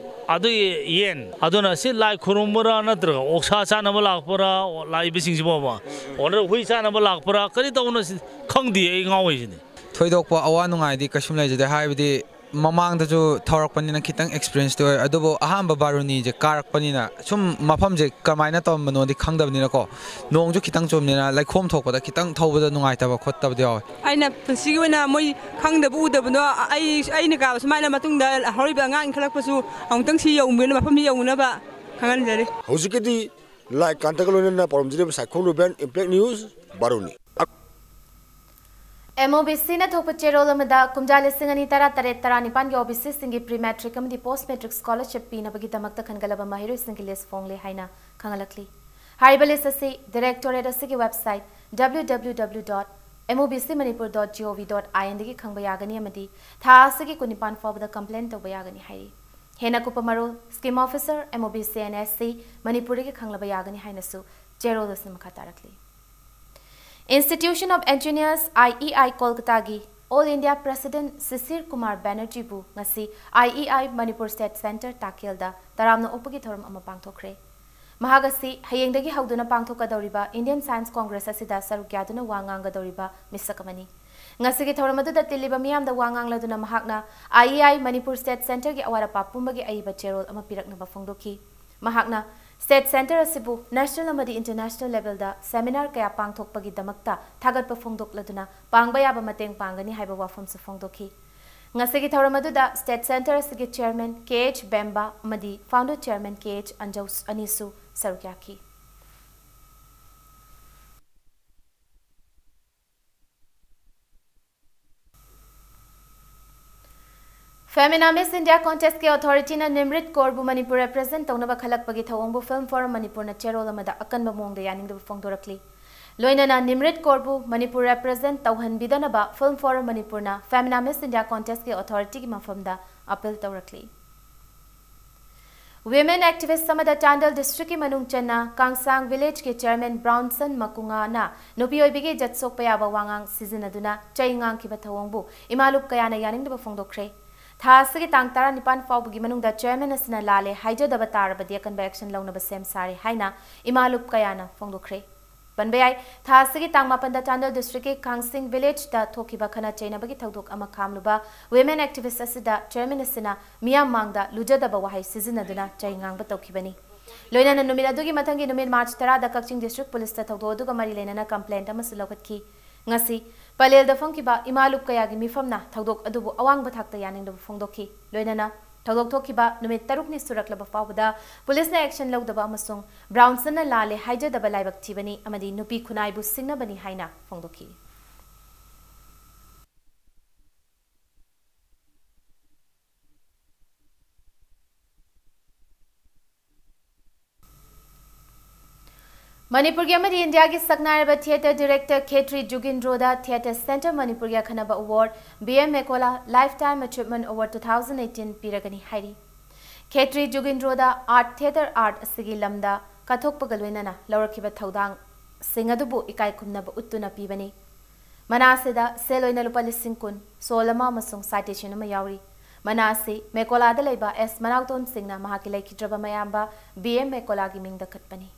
ꯑꯗꯨꯒꯤ ꯌꯦꯟ꯫ ꯑꯗꯨꯅ ꯁꯤ ꯂꯥꯏ ꯈꯨꯔꯨꯝꯕ꯭ꯔꯥ ꯅꯠꯇ꯭ꯔꯒ ꯑꯣꯛꯁꯥ ꯆꯥꯅꯕ ꯂꯥꯛꯄ꯭ꯔꯥ, ꯂꯥꯛꯏꯕꯁꯤꯡꯁꯤꯕꯣꯕ? ꯑꯣ, ꯅꯠꯇ꯭ꯔꯒ ꯍꯨꯏ ꯆꯥꯅꯕ ꯂꯥꯛꯄ꯭ꯔꯥ? ꯀꯔꯤ ꯇꯧꯕꯅꯣ ꯁꯤ ꯈꯪꯗꯦ, ꯑꯩ ꯉꯥꯎꯋꯤꯁꯤꯅꯤ꯫ ꯊꯣꯏꯗꯣꯛꯄ ꯑꯋꯥ ꯅꯨꯡꯉꯥꯏꯗꯤ ꯀꯩꯁꯨꯝ ꯂꯩꯖꯗꯦ, ꯍꯥꯏꯕꯗꯤ ꯃꯃꯥꯡꯗꯁꯨ ꯊꯧꯔꯛꯄꯅꯤꯅ ꯈꯤꯇꯪ ꯑꯦꯛꯁꯄꯤꯔꯤꯌꯦꯟꯁꯇꯤ ꯑꯣꯏ, ꯑꯗꯨꯕꯨ ꯑꯍꯥꯟꯕ ꯕꯥꯔꯨꯅꯤꯁꯦ ꯀꯥꯔꯛꯄꯅꯤꯅ ꯁꯨꯝ ꯃꯐꯝꯁꯦ ꯀꯃꯥꯏꯅ ꯇꯧꯔꯝꯕꯅꯣꯗꯤ ꯈꯪꯗꯕꯅꯤꯅꯀꯣ, ꯅꯣꯡꯁꯨ ꯈꯤꯇꯪ ꯆꯨꯝꯅꯤꯅ ꯂꯩꯈꯣꯝ ꯊꯣꯛꯄꯗ ꯈꯤꯇꯪ ꯊꯧꯕꯗ ꯅꯨꯡꯉꯥꯏꯇꯕ ꯈꯣꯠꯇꯕꯗꯤ ꯌꯥꯎꯋꯦ꯫ ꯑꯩꯅ ꯄꯨꯟꯁꯤꯒꯤ ꯑꯣꯏꯅ ꯃꯣꯏ ꯈꯪꯗꯕ ꯎꯗꯕꯗꯣ, ꯑꯩ, ꯑꯩꯅ ꯀꯥꯕ ꯁꯨꯃꯥꯏꯅ ꯃꯇꯨꯡꯗ ꯍꯧꯔꯤꯕ ꯑꯉꯥꯡ ꯏꯟꯈꯠꯂꯛꯄꯁꯨ ꯑꯃꯨꯛꯇꯪ ꯁꯤ ꯌꯧꯅꯕ, ꯃꯐꯝꯁꯤ ꯌꯧꯅꯕ ꯈꯪꯍꯟꯖꯔꯤ꯫ ꯍꯧꯖꯤꯛꯀꯤꯗꯤ ꯂꯥꯏ ꯀꯥꯟꯇꯒ ꯂꯣꯏꯅꯅ ꯄꯥꯎꯔꯝꯖꯔꯤꯕ ꯁꯥꯏꯈꯣꯝ ꯔꯨꯕꯦꯟ, ꯏꯝꯄꯦꯛ ꯅ꯭ꯌꯨꯁ, ꯕꯥꯔꯨꯅꯤ꯫ ꯑꯦꯝ ꯑꯣ ꯕꯤ ꯁꯤꯅ ꯊꯣꯛꯄ ꯆꯦꯔꯣꯜ ꯑꯃꯗ ꯀꯨꯝꯖꯥ ꯂꯤꯁꯤꯡ ꯑꯅꯤ ꯇꯔꯥ ꯇꯔꯦꯠ ꯇꯔꯥꯅꯤꯄꯥꯟꯒꯤ ꯑꯣ ꯕꯤ ꯁꯤꯁꯤꯡꯒꯤ ꯄ꯭ꯔꯤ ꯃꯦꯇ꯭ꯔꯤꯛ ꯑꯃꯗꯤ ꯄꯣꯁ ꯃꯦꯇ꯭ꯔꯤꯛ ꯁ꯭ꯀꯣꯂꯔꯁꯤꯞ ꯄꯤꯅꯕꯒꯤꯗꯃꯛꯇ ꯈꯟꯒꯠꯂꯕ ꯃꯍꯩꯔꯣꯏꯁꯤꯡꯒꯤ ꯂꯤꯁ ꯐꯣꯡꯂꯦ ꯍꯥꯏꯅ ꯈꯪꯍꯜꯂꯛꯂꯤ꯫ ꯍꯥꯏꯔꯤꯕ ꯂꯤꯁ ꯑꯁꯤ ꯗꯥꯏꯔꯦꯛꯇꯣꯔꯦꯠ ꯑꯁꯤꯒꯤ website W W W dot M O B C Manipur dot G O V dot I N ꯗꯒꯤ ꯈꯪꯕ ꯌꯥꯒꯅꯤ ꯑꯃꯗꯤ ꯊꯥ ꯑꯁꯤꯒꯤ ꯀꯨꯟꯅꯤꯄꯥꯟ ꯐꯥꯎꯕꯗ ꯀꯝꯄ꯭ꯂꯦꯟ ꯇꯧꯕ ꯌꯥꯒꯅꯤ ꯍꯥꯏꯔꯤ꯫ ꯍꯦꯟꯅ ꯀꯨꯞꯄ ꯃꯔꯣꯜ Scheme Officer, M O B C N S C, ꯃꯅꯤꯄꯨꯔꯗꯒꯤ ꯈꯪꯂꯕ ꯌꯥꯒꯅꯤ ꯍꯥꯏꯅꯁꯨ ꯆꯦꯔꯣꯜ ꯑꯁꯤꯅ ꯃꯈꯥ ꯇꯥꯔꯛꯂꯤ꯫ Institution of Engineers, I E I, ꯀꯣꯜꯀꯇꯥꯒꯤ All India President ꯁꯤꯁꯤꯔ Kumar ꯕꯦꯅꯔꯖꯤꯕꯨ ꯉꯁꯤ I E I Manipur State Centre ꯇꯥꯀꯦꯜꯗ ꯇꯔꯥꯝꯅ ꯑꯣꯛꯄꯒꯤ ꯊꯧꯔꯝ ꯑꯃ ꯄꯥꯡꯊꯣꯛꯈ꯭ꯔꯦ꯫ ꯃꯍꯥꯛ ꯑꯁꯤ ꯍꯌꯦꯡꯗꯒꯤ ꯍꯧꯗꯨꯅ ꯄꯥꯡꯊꯣꯛꯀꯗꯧꯔꯤꯕ Indian Science Congress ꯑꯁꯤꯗ ꯁꯔꯨꯛ ꯌꯥꯗꯨꯅ ꯋꯥ ꯉꯥꯡꯒꯗꯧꯔꯤꯕ ꯃꯤꯁꯛ ꯑꯃꯅꯤ꯫ ꯉꯁꯤꯒꯤ ꯊꯧꯔꯝ ꯑꯗꯨꯗ ꯇꯤꯜꯂꯤꯕ ꯃꯤꯌꯥꯝꯗ ꯋꯥ ꯉꯥꯡꯂꯗꯨꯅ ꯃꯍꯥꯛꯅ I E I Manipur State Centreꯒꯤ ꯑꯋꯥꯠ ꯑꯄꯥ ꯄꯨꯝꯕꯒꯤ ꯑꯏꯕ ꯆꯦꯔꯣꯜ ꯑꯃ ꯄꯤꯔꯛꯅꯕ ꯐꯣꯡꯗꯣꯛꯈꯤ꯫ ꯃꯍꯥꯛꯅ State Centre ꯑꯁꯤꯕꯨ national ꯑꯃꯗꯤ international levelꯗ seminar ꯀꯌꯥ ꯄꯥꯡꯊꯣꯛꯄꯒꯤꯗꯃꯛꯇ ꯊꯥꯒꯠꯄ ꯐꯣꯡꯗꯣꯛꯂꯗꯨꯅ ꯄꯥꯡꯕ ꯌꯥꯕ ꯃꯇꯦꯡ ꯄꯥꯡꯒꯅꯤ ꯍꯥꯏꯕ ꯋꯥꯐꯝꯁꯨ ꯐꯣꯡꯗꯣꯛꯈꯤ꯫ ꯉꯁꯤꯒꯤ ꯊꯧꯔꯝ ꯑꯗꯨꯗ State Centre ꯑꯁꯤꯒꯤ Chairman K H ꯕꯦꯝꯕ ꯑꯃꯗꯤ Founder Chairman K H ꯑꯟꯖꯧ ꯑꯅꯤꯁꯨ ꯁꯔꯨꯛ ꯌꯥꯈꯤ꯫ Femina Miss India Contestꯀꯤ authorityꯅ ꯅꯤꯝꯔꯤꯠ ꯀꯣꯔꯕꯨ Manipur represent ꯇꯧꯅꯕ ꯈꯜꯂꯛꯄꯒꯤ ꯊꯧꯑꯣꯡꯕꯨ Film Forum ꯃꯅꯤꯄꯨꯔꯅ ꯆꯦꯔꯣꯜ ꯑꯃꯗ ꯑꯀꯟꯕ ꯃꯑꯣꯡꯗ ꯌꯥꯅꯤꯡꯗꯕ ꯐꯣꯡꯗꯣꯔꯛꯂꯤ꯫ ꯂꯣꯏꯅꯅ ꯅꯤꯝꯔꯤꯠ ꯀꯣꯔꯕꯨ ꯃꯅꯤꯄꯨꯔ represent ꯇꯧꯍꯟꯕꯤꯗꯅꯕ Film Forum ꯃꯅꯤꯄꯨꯔꯅ Femina Miss India Contestꯀꯤ authorityꯒꯤ ꯃꯐꯝꯗ appeal ꯇꯧꯔꯛꯂꯤ꯫ Women activist ꯑꯃꯗ ꯆꯥꯟꯗꯦꯜ districtꯀꯤ ꯃꯅꯨꯡ ꯆꯟꯅ ꯀꯥꯡꯁꯥꯡ villageꯀꯤ chairman ꯕ꯭ꯔꯥꯎꯟꯁꯟ ꯃꯀꯨꯉꯥꯅ ꯅꯨꯄꯤ ꯑꯣꯏꯕꯤꯒꯤ ꯏꯖꯠ ꯁꯣꯛꯄ ꯌꯥꯕ ꯋꯥꯉꯥꯡ ꯁꯤꯖꯤꯟꯅꯗꯨꯅ ꯆꯩ ꯉꯥꯡꯈꯤꯕ ꯊꯧꯑꯣꯡꯕꯨ ꯏꯃꯥ ꯂꯨꯞ ꯀꯌꯥꯅ ꯌꯥꯅꯤꯡꯗꯕ ꯐꯣꯡꯗꯣꯛꯈ꯭ꯔꯦ꯫ ꯊꯥ ꯑꯁꯤꯒꯤ ꯇꯥꯡ ꯇꯔꯥꯅꯤꯄꯥꯟ ꯐꯥꯎꯕꯒꯤ ꯃꯅꯨꯡꯗ chairman ꯑꯁꯤꯅ ꯂꯥꯜꯂꯦ ꯍꯥꯏꯖꯗꯕ ꯇꯥꯔꯕꯗꯤ ꯑꯀꯟꯕ action ꯂꯧꯅꯕ ꯁꯦꯝ ꯁꯥꯔꯦ ꯍꯥꯏꯅ ꯏꯃꯥ ꯂꯨꯞ ꯀꯌꯥꯅ ꯐꯣꯡꯗꯣꯛꯈ꯭ꯔꯦ꯫ ꯄꯟꯕ ꯌꯥꯏ, ꯊꯥ ꯑꯁꯤꯒꯤ ꯇꯥꯡ ꯃꯥꯄꯟꯗ ꯆꯥꯟꯗꯦꯜ districtꯀꯤ ꯀꯥꯡꯁꯤꯡ villageꯇ ꯊꯣꯛꯈꯤꯕ ꯈꯠꯅ ꯆꯩꯅꯕꯒꯤ ꯊꯧꯗꯣꯛ ꯑꯃ ꯈꯥꯝꯂꯨꯕ women activist ꯑꯁꯤꯗ chairman ꯑꯁꯤꯅ ꯃꯤꯌꯥꯝ ꯃꯥꯡꯗ ꯂꯨꯖꯗꯕ ꯋꯥꯍꯩ ꯁꯤꯖꯤꯟꯅꯗꯨꯅ ꯆꯩ ꯉꯥꯡꯕ ꯇꯧꯈꯤꯕꯅꯤ꯫ ꯂꯣꯏꯅꯅ ꯅꯨꯃꯤꯠ ꯑꯗꯨꯒꯤ ꯃꯊꯪꯒꯤ ꯅꯨꯃꯤꯠ March ꯇꯔꯥꯗ ꯀꯛꯆꯤꯡ district policeꯇ ꯊꯧꯗꯣꯛ ꯑꯗꯨꯒ ꯃꯔꯤ ꯂꯩꯅꯅ complaint ꯑꯃꯁꯨ ꯂꯧꯈꯠꯈꯤ꯫ ꯉꯁꯤ ꯄꯂꯦꯜꯗ ꯐꯝꯈꯤꯕ ꯏꯃꯥ ꯂꯨꯞ ꯀꯌꯥꯒꯤ ꯃꯤꯐꯝꯅ ꯊꯧꯗꯣꯛ ꯑꯗꯨꯕꯨ ꯑꯋꯥꯡꯕ ꯊꯥꯛꯇ ꯌꯥꯅꯤꯡꯗꯕ ꯐꯣꯡꯗꯣꯛꯈꯤ꯫ ꯂꯣꯏꯅꯅ ꯊꯧꯗꯣꯛ ꯊꯣꯛꯈꯤꯕ ꯅꯨꯃꯤꯠ ꯇꯔꯨꯛꯅꯤ ꯁꯨꯔꯛꯂꯕ ꯐꯥꯎꯕꯗ policeꯅ action ꯂꯧꯗꯕ ꯑꯃꯁꯨꯡ ꯕ꯭ꯔꯥꯎꯟꯁꯟꯅ ꯂꯥꯜꯂꯦ ꯍꯥꯏꯖꯗꯕ ꯂꯥꯏꯕꯛ ꯊꯤꯕꯅꯤ ꯑꯃꯗꯤ ꯅꯨꯄꯤ ꯈꯨꯟꯅꯥꯏꯕꯨ ꯁꯤꯡꯅꯕꯅꯤ ꯍꯥꯏꯅ ꯐꯣꯡꯗꯣꯛꯈꯤ꯫ ꯃꯅꯤꯄꯨꯔꯒꯤ ꯑꯃꯗꯤ ꯏꯟꯗꯤꯌꯥꯒꯤ ꯁꯛꯅꯥꯏꯔꯕ theatre director ꯈꯦꯇ꯭ꯔꯤ ꯖꯨꯒꯤꯟꯗ꯭ꯔꯣꯗ Theatre Centre ꯃꯅꯤꯄꯨꯔꯒꯤ ꯑꯈꯟꯅꯕ award B M Mekola Lifetime Achievement Award two thousand eighteen ꯄꯤꯔꯒꯅꯤ ꯍꯥꯏꯔꯤ꯫ ꯈꯦꯇ꯭ꯔꯤ ꯖꯨꯒꯤꯟꯗ꯭ꯔꯣꯗ Art Theatre Art ꯑꯁꯤꯒꯤ ꯂꯝꯗ ꯀꯠꯊꯣꯛꯄꯒ ꯂꯣꯏꯅꯅ ꯂꯧꯔꯛꯈꯤꯕ ꯊꯧꯗꯥꯡꯁꯤꯡ ꯑꯗꯨꯕꯨ ꯏꯀꯥꯏ ꯈꯨꯝꯅꯕ ꯎꯠꯇꯨꯅ ꯄꯤꯕꯅꯤ꯫ ꯃꯅꯥ ꯑꯁꯤꯗ ꯁꯦꯜ ꯑꯣꯏꯅ ꯂꯨꯄꯥ ꯂꯤꯁꯤꯡ ꯀꯨꯟ, ꯁꯣꯜ ꯑꯃ ꯑꯃꯁꯨꯡ citation ꯑꯃ ꯌꯥꯎꯔꯤ꯫ ꯃꯅꯥ ꯑꯁꯤ ꯃꯦꯀꯣꯂꯥꯗ ꯂꯩꯕ ꯑꯦꯁ ꯃꯅꯥꯎꯇꯣꯟ ꯁꯤꯡꯅ ꯃꯍꯥꯛꯀꯤ ꯂꯩꯈꯤꯗ꯭ꯔꯕ ꯃꯌꯥꯝꯕ ꯕꯤ ꯑꯦꯝ ꯃꯦꯀꯣꯂꯥꯒꯤ ꯃꯤꯡꯗ ꯀꯠꯄꯅꯤ꯫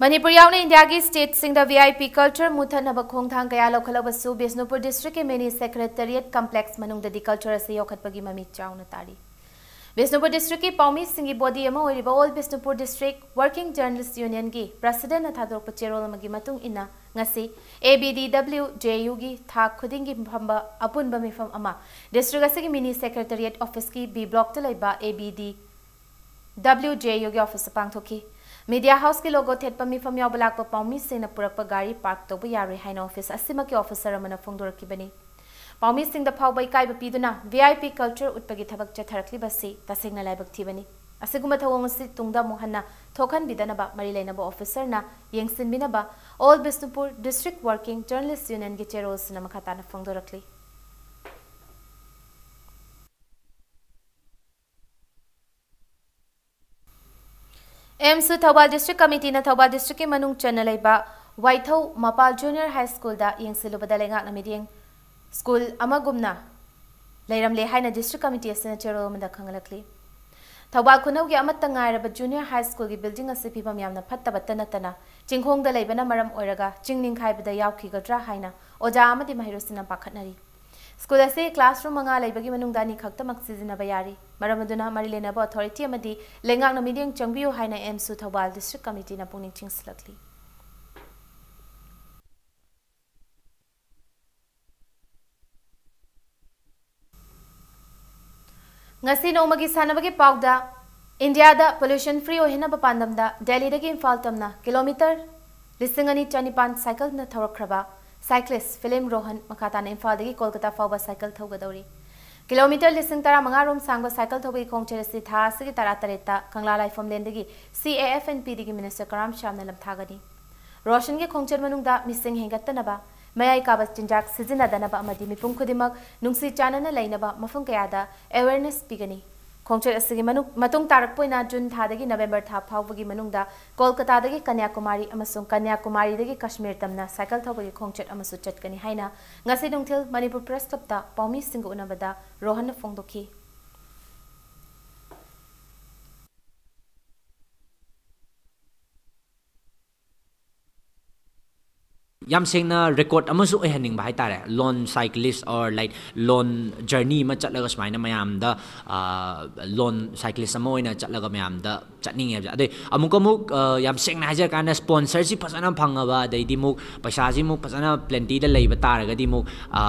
ꯃꯅꯤꯄꯨꯔ ꯌꯥꯎꯅ ꯏꯟꯗꯤꯌꯥꯒꯤ stateꯁꯤꯡꯗ V I P culture ꯃꯨꯊꯠꯅꯕ ꯈꯣꯡꯊꯥꯡ ꯀꯌꯥ ꯂꯧꯈꯠꯂꯕꯁꯨ, ꯕꯤꯁꯅꯨꯄꯨꯔ districtꯀꯤ mini secretariat complex ꯃꯅꯨꯡꯗꯗꯤ culture ꯑꯁꯤ ꯌꯣꯛꯈꯠꯄꯒꯤ ꯃꯃꯤ ꯆꯥꯎꯅ ꯇꯥꯔꯤ꯫ ꯕꯤꯁꯅꯨꯄꯨꯔ districtꯀꯤ ꯄꯥꯎꯃꯤꯁꯤꯡꯒꯤ body ꯑꯃ ꯑꯣꯏꯔꯤꯕ All Bishnupur District Working Journalist Unionꯒꯤ presidentꯅ ꯊꯥꯗꯣꯔꯛꯄ ꯆꯦꯔꯣꯜ ꯑꯃꯒꯤ ꯃꯇꯨꯡ ꯏꯟꯅ, ꯉꯁꯤ A B D W J Uꯒꯤ ꯊꯥ ꯈꯨꯗꯤꯡꯒꯤ ꯐꯝꯕ ꯑꯄꯨꯟꯕ ꯃꯤꯐꯝ ꯑꯃ district ꯑꯁꯤꯒꯤ mini secretariat officeꯀꯤ B blockꯇ ꯂꯩꯕ A B D W J Uꯒꯤ officeꯇ ꯄꯥꯡꯊꯣꯛꯈꯤ꯫ Media houseꯀꯤ logo ꯊꯦꯠꯄ ꯃꯤꯐꯝ ꯌꯥꯎꯕ ꯂꯥꯛꯄ ꯄꯥꯎꯃꯤꯁꯤꯡꯅ ꯄꯨꯔꯛꯄ ꯒꯥꯔꯤ park ꯇꯧꯕ ꯌꯥꯔꯣꯏ ꯍꯥꯏꯅ office ꯑꯁꯤꯃꯛꯀꯤ officer ꯑꯃꯅ ꯐꯣꯡꯗꯣꯔꯛꯈꯤꯕꯅꯤ꯫ ꯄꯥꯎꯃꯤꯁꯤꯡꯗ ꯐꯥꯎꯕ ꯏꯀꯥꯏꯕ ꯄꯤꯗꯨꯅ V I P culture ꯎꯠꯄꯒꯤ ꯊꯕꯛ ꯆꯠꯊꯔꯛꯂꯤꯕ ꯑꯁꯤ ꯇꯁꯦꯡꯅ ꯂꯥꯏꯕꯛ ꯊꯤꯕꯅꯤ꯫ ꯑꯁꯤꯒꯨꯝꯕ ꯊꯧꯑꯣꯡ ꯑꯁꯤ ꯇꯨꯡꯗ ꯑꯃꯨꯛ ꯍꯟꯅ ꯊꯣꯛꯍꯟꯕꯤꯗꯅꯕ ꯃꯔꯤ ꯂꯩꯅꯕ officerꯅ ꯌꯦꯡꯁꯤꯟꯕꯤꯅꯕ All Bishnupur District Working Journalist Unionꯒꯤ ꯆꯦꯔꯣꯜꯁꯤꯅ ꯃꯈꯥ ꯇꯥꯅ ꯐꯣꯡꯗꯣꯔꯛꯂꯤ꯫ ꯑꯦꯝꯁꯨ ꯊꯧꯕꯥꯜ district committeeꯅ ꯊꯧꯕꯥꯜ districtꯀꯤ ꯃꯅꯨꯡ ꯆꯟꯅ ꯂꯩꯕ ꯋꯥꯏꯊꯧ ꯃꯄꯥꯜ Junior High Schoolꯗ ꯌꯦꯡꯁꯤꯜꯂꯨꯕꯗ ꯂꯩꯉꯥꯛꯅ ꯃꯤꯠꯌꯦꯡ school ꯑꯃꯒꯨꯝꯅ ꯂꯩꯔꯝꯂꯦ ꯍꯥꯏꯅ district committee ꯑꯁꯤꯅ ꯆꯦꯔꯣꯜ ꯑꯃꯗ ꯈꯪꯍꯜꯂꯛꯂꯤ꯫ ꯊꯧꯕꯥꯜ ꯈꯨꯅꯧꯒꯤ ꯑꯃꯠꯇ ꯉꯥꯏꯔꯕ Junior High Schoolꯒꯤ building ꯑꯁꯤ ꯐꯤꯕꯝ ꯌꯥꯝꯅ ꯐꯠꯇꯕꯇ ꯅꯠꯇꯅ ꯆꯤꯡꯈꯣꯡꯗ ꯂꯩꯕꯅ ꯃꯔꯝ ꯑꯣꯏꯔꯒ ꯆꯤꯡ ꯅꯤꯡꯈꯥꯏꯕꯗ ꯌꯥꯎꯈꯤꯒꯗ꯭ꯔꯥ ꯍꯥꯏꯅ ꯑꯣꯖꯥ ꯑꯃꯗꯤ ꯃꯍꯩꯔꯣꯏꯁꯤꯡꯅ ꯄꯥꯈꯠꯅꯔꯤ꯫ School ꯑꯁꯤ classroom ꯃꯉꯥ ꯂꯩꯕꯒꯤ ꯃꯅꯨꯡꯗ ꯑꯅꯤ ꯈꯛꯇꯃꯛ ꯁꯤꯖꯤꯟꯅꯕ ꯌꯥꯔꯤ꯫ ꯃꯔꯝ ꯑꯗꯨꯅ ꯃꯔꯤ ꯂꯩꯅꯕ authority ꯑꯃꯗꯤ ꯂꯩꯉꯥꯛꯅ ꯃꯤꯠꯌꯦꯡ ꯆꯪꯕꯤꯌꯨ ꯍꯥꯏꯅ ꯑꯦꯝꯁꯨ ꯊꯧꯕꯥꯜ district committeeꯅ ꯄꯨꯛꯅꯤꯡ ꯆꯤꯡꯁꯤꯜꯂꯛꯂꯤ꯫ ꯉꯁꯤ ꯅꯣꯡꯃꯒꯤ ꯁꯥꯟꯅꯕꯒꯤ ꯄꯥꯎꯗ, ꯏꯟꯗꯤꯌꯥꯗ pollution free ꯑꯣꯏꯍꯟꯅꯕ ꯄꯥꯟꯗꯝꯗ ꯗꯦꯜꯂꯤꯗꯒꯤ ꯏꯝꯐꯥꯜ ꯇꯝꯅ kilometre ꯂꯤꯁꯤꯡ ꯑꯅꯤ ꯆꯅꯤꯄꯥꯟ cycleꯅ ꯊꯧꯔꯛꯈ꯭ꯔꯕ cyclist ꯐꯤꯂꯤꯝ ꯔꯣꯍꯟ ꯃꯈꯥ ꯇꯥꯅ ꯏꯝꯐꯥꯜꯗꯒꯤ ꯀꯣꯜꯀꯇꯥ ꯐꯥꯎꯕ cycle ꯊꯧꯒꯗꯧꯔꯤ꯫ Kilometre ꯂꯤꯁꯤꯡ ꯇꯔꯥꯃꯉꯥ ꯔꯣꯝ ꯁꯥꯡꯕ cycle ꯊꯧꯕꯒꯤ ꯈꯣꯡꯆꯠ ꯑꯁꯤ ꯊꯥ ꯑꯁꯤꯒꯤ ꯇꯔꯥꯇꯔꯦꯠꯇ ꯀꯪꯂꯥ ꯂꯥꯏꯐꯝꯂꯦꯟꯗꯒꯤ C A F N P Dꯒꯤ minister ꯀꯔꯥꯝ ꯁ꯭ꯌꯥꯝꯅ ꯂꯝꯊꯥꯒꯅꯤ꯫ ꯔꯣꯁꯟꯒꯤ ꯈꯣꯡꯆꯠ ꯃꯅꯨꯡꯗ ꯃꯤꯁꯤꯡ ꯍꯦꯟꯒꯠꯇꯅꯕ ꯃꯌꯥꯏ ꯀꯥꯕ ꯆꯤꯟꯖꯥꯛ ꯁꯤꯖꯤꯟꯅꯗꯅꯕ ꯑꯃꯗꯤ ꯃꯤꯄꯨꯝ ꯈꯨꯗꯤꯡꯃꯛ ꯅꯨꯡꯁꯤ ꯆꯥꯟꯅꯅ ꯂꯩꯅꯕ ꯃꯐꯝ ꯀꯌꯥꯗ awareness ꯄꯤꯒꯅꯤ꯫ ꯈꯣꯡꯆꯠ ꯑꯁꯤꯒꯤ ꯃꯅꯨꯡ-, ꯃꯇꯨꯡ ꯇꯥꯔꯛꯄ ꯑꯣꯏꯅ ꯖꯨꯟ ꯊꯥꯗꯒꯤ ꯅꯕꯦꯝꯕꯔ ꯊꯥ ꯐꯥꯎꯕꯒꯤ ꯃꯅꯨꯡꯗ ꯀꯣꯜꯀꯇꯥꯗꯒꯤ ꯀꯟꯌꯥꯀꯨꯃꯥꯔꯤ ꯑꯃꯁꯨꯡ ꯀꯟꯌꯥꯀꯨꯃꯥꯔꯤꯗꯒꯤ ꯀꯥꯁꯃꯤꯔ ꯇꯝꯅ ꯁꯥꯏꯀꯜ ꯊꯧꯕꯒꯤ ꯈꯣꯡꯆꯠ ꯑꯃꯁꯨ ꯆꯠꯀꯅꯤ ꯍꯥꯏꯅ ꯉꯁꯤ ꯅꯨꯡꯊꯤꯜ ꯃꯅꯤꯄꯨꯔ ꯄ꯭ꯔꯦꯁ ꯀ꯭ꯂꯕꯇ ꯄꯥꯎꯃꯤꯁꯤꯡꯒ ꯎꯅꯕꯗ ꯔꯣꯍꯟꯅ ꯐꯣꯡꯗꯣꯛꯈꯤ꯫ ꯌꯥꯝ ꯁꯦꯡꯅ ꯔꯦꯀꯣꯔꯗ ꯑꯃꯁꯨ ꯑꯣꯏꯍꯟꯅꯤꯡꯕ ꯍꯥꯏꯇꯥꯔꯦ, ꯂꯣꯟ ꯁꯥꯏꯀ꯭ꯂꯤꯁ ꯑꯣꯔ ꯂꯥꯏꯛ ꯂꯣꯟ ꯖꯔꯅꯤ ꯑꯃ ꯆꯠꯂꯒ ꯁꯨꯃꯥꯏꯅ ꯃꯌꯥꯝꯗ, ꯑ, ꯂꯣꯟ ꯁꯥꯏꯀ꯭ꯂꯤꯁ ꯑꯃ ꯑꯣꯏꯅ ꯆꯠꯂꯒ ꯃꯌꯥꯝꯗ ꯆꯠꯅꯤꯡꯉꯦ ꯍꯥꯏꯕꯁꯦ꯫ ꯑꯗꯩ ꯑꯃꯨꯛ ꯑꯃꯨꯛ, ꯑ, ꯌꯥꯝ ꯁꯦꯡꯅ ꯍꯥꯏꯖꯔꯀꯥꯟꯗ ꯁ꯭ꯄꯣꯟꯁꯔꯁꯤ ꯐꯖꯅ ꯐꯪꯉꯕ, ꯑꯗꯩꯗꯤ ꯑꯃꯨꯛ ꯄꯩꯁꯥꯁꯤ ꯑꯃꯨꯛ ꯐꯖꯅ ꯄ꯭ꯂꯦꯟꯇꯤꯗ ꯂꯩꯕ ꯇꯥꯔꯒꯗꯤ ꯑꯃꯨꯛ, ꯑ,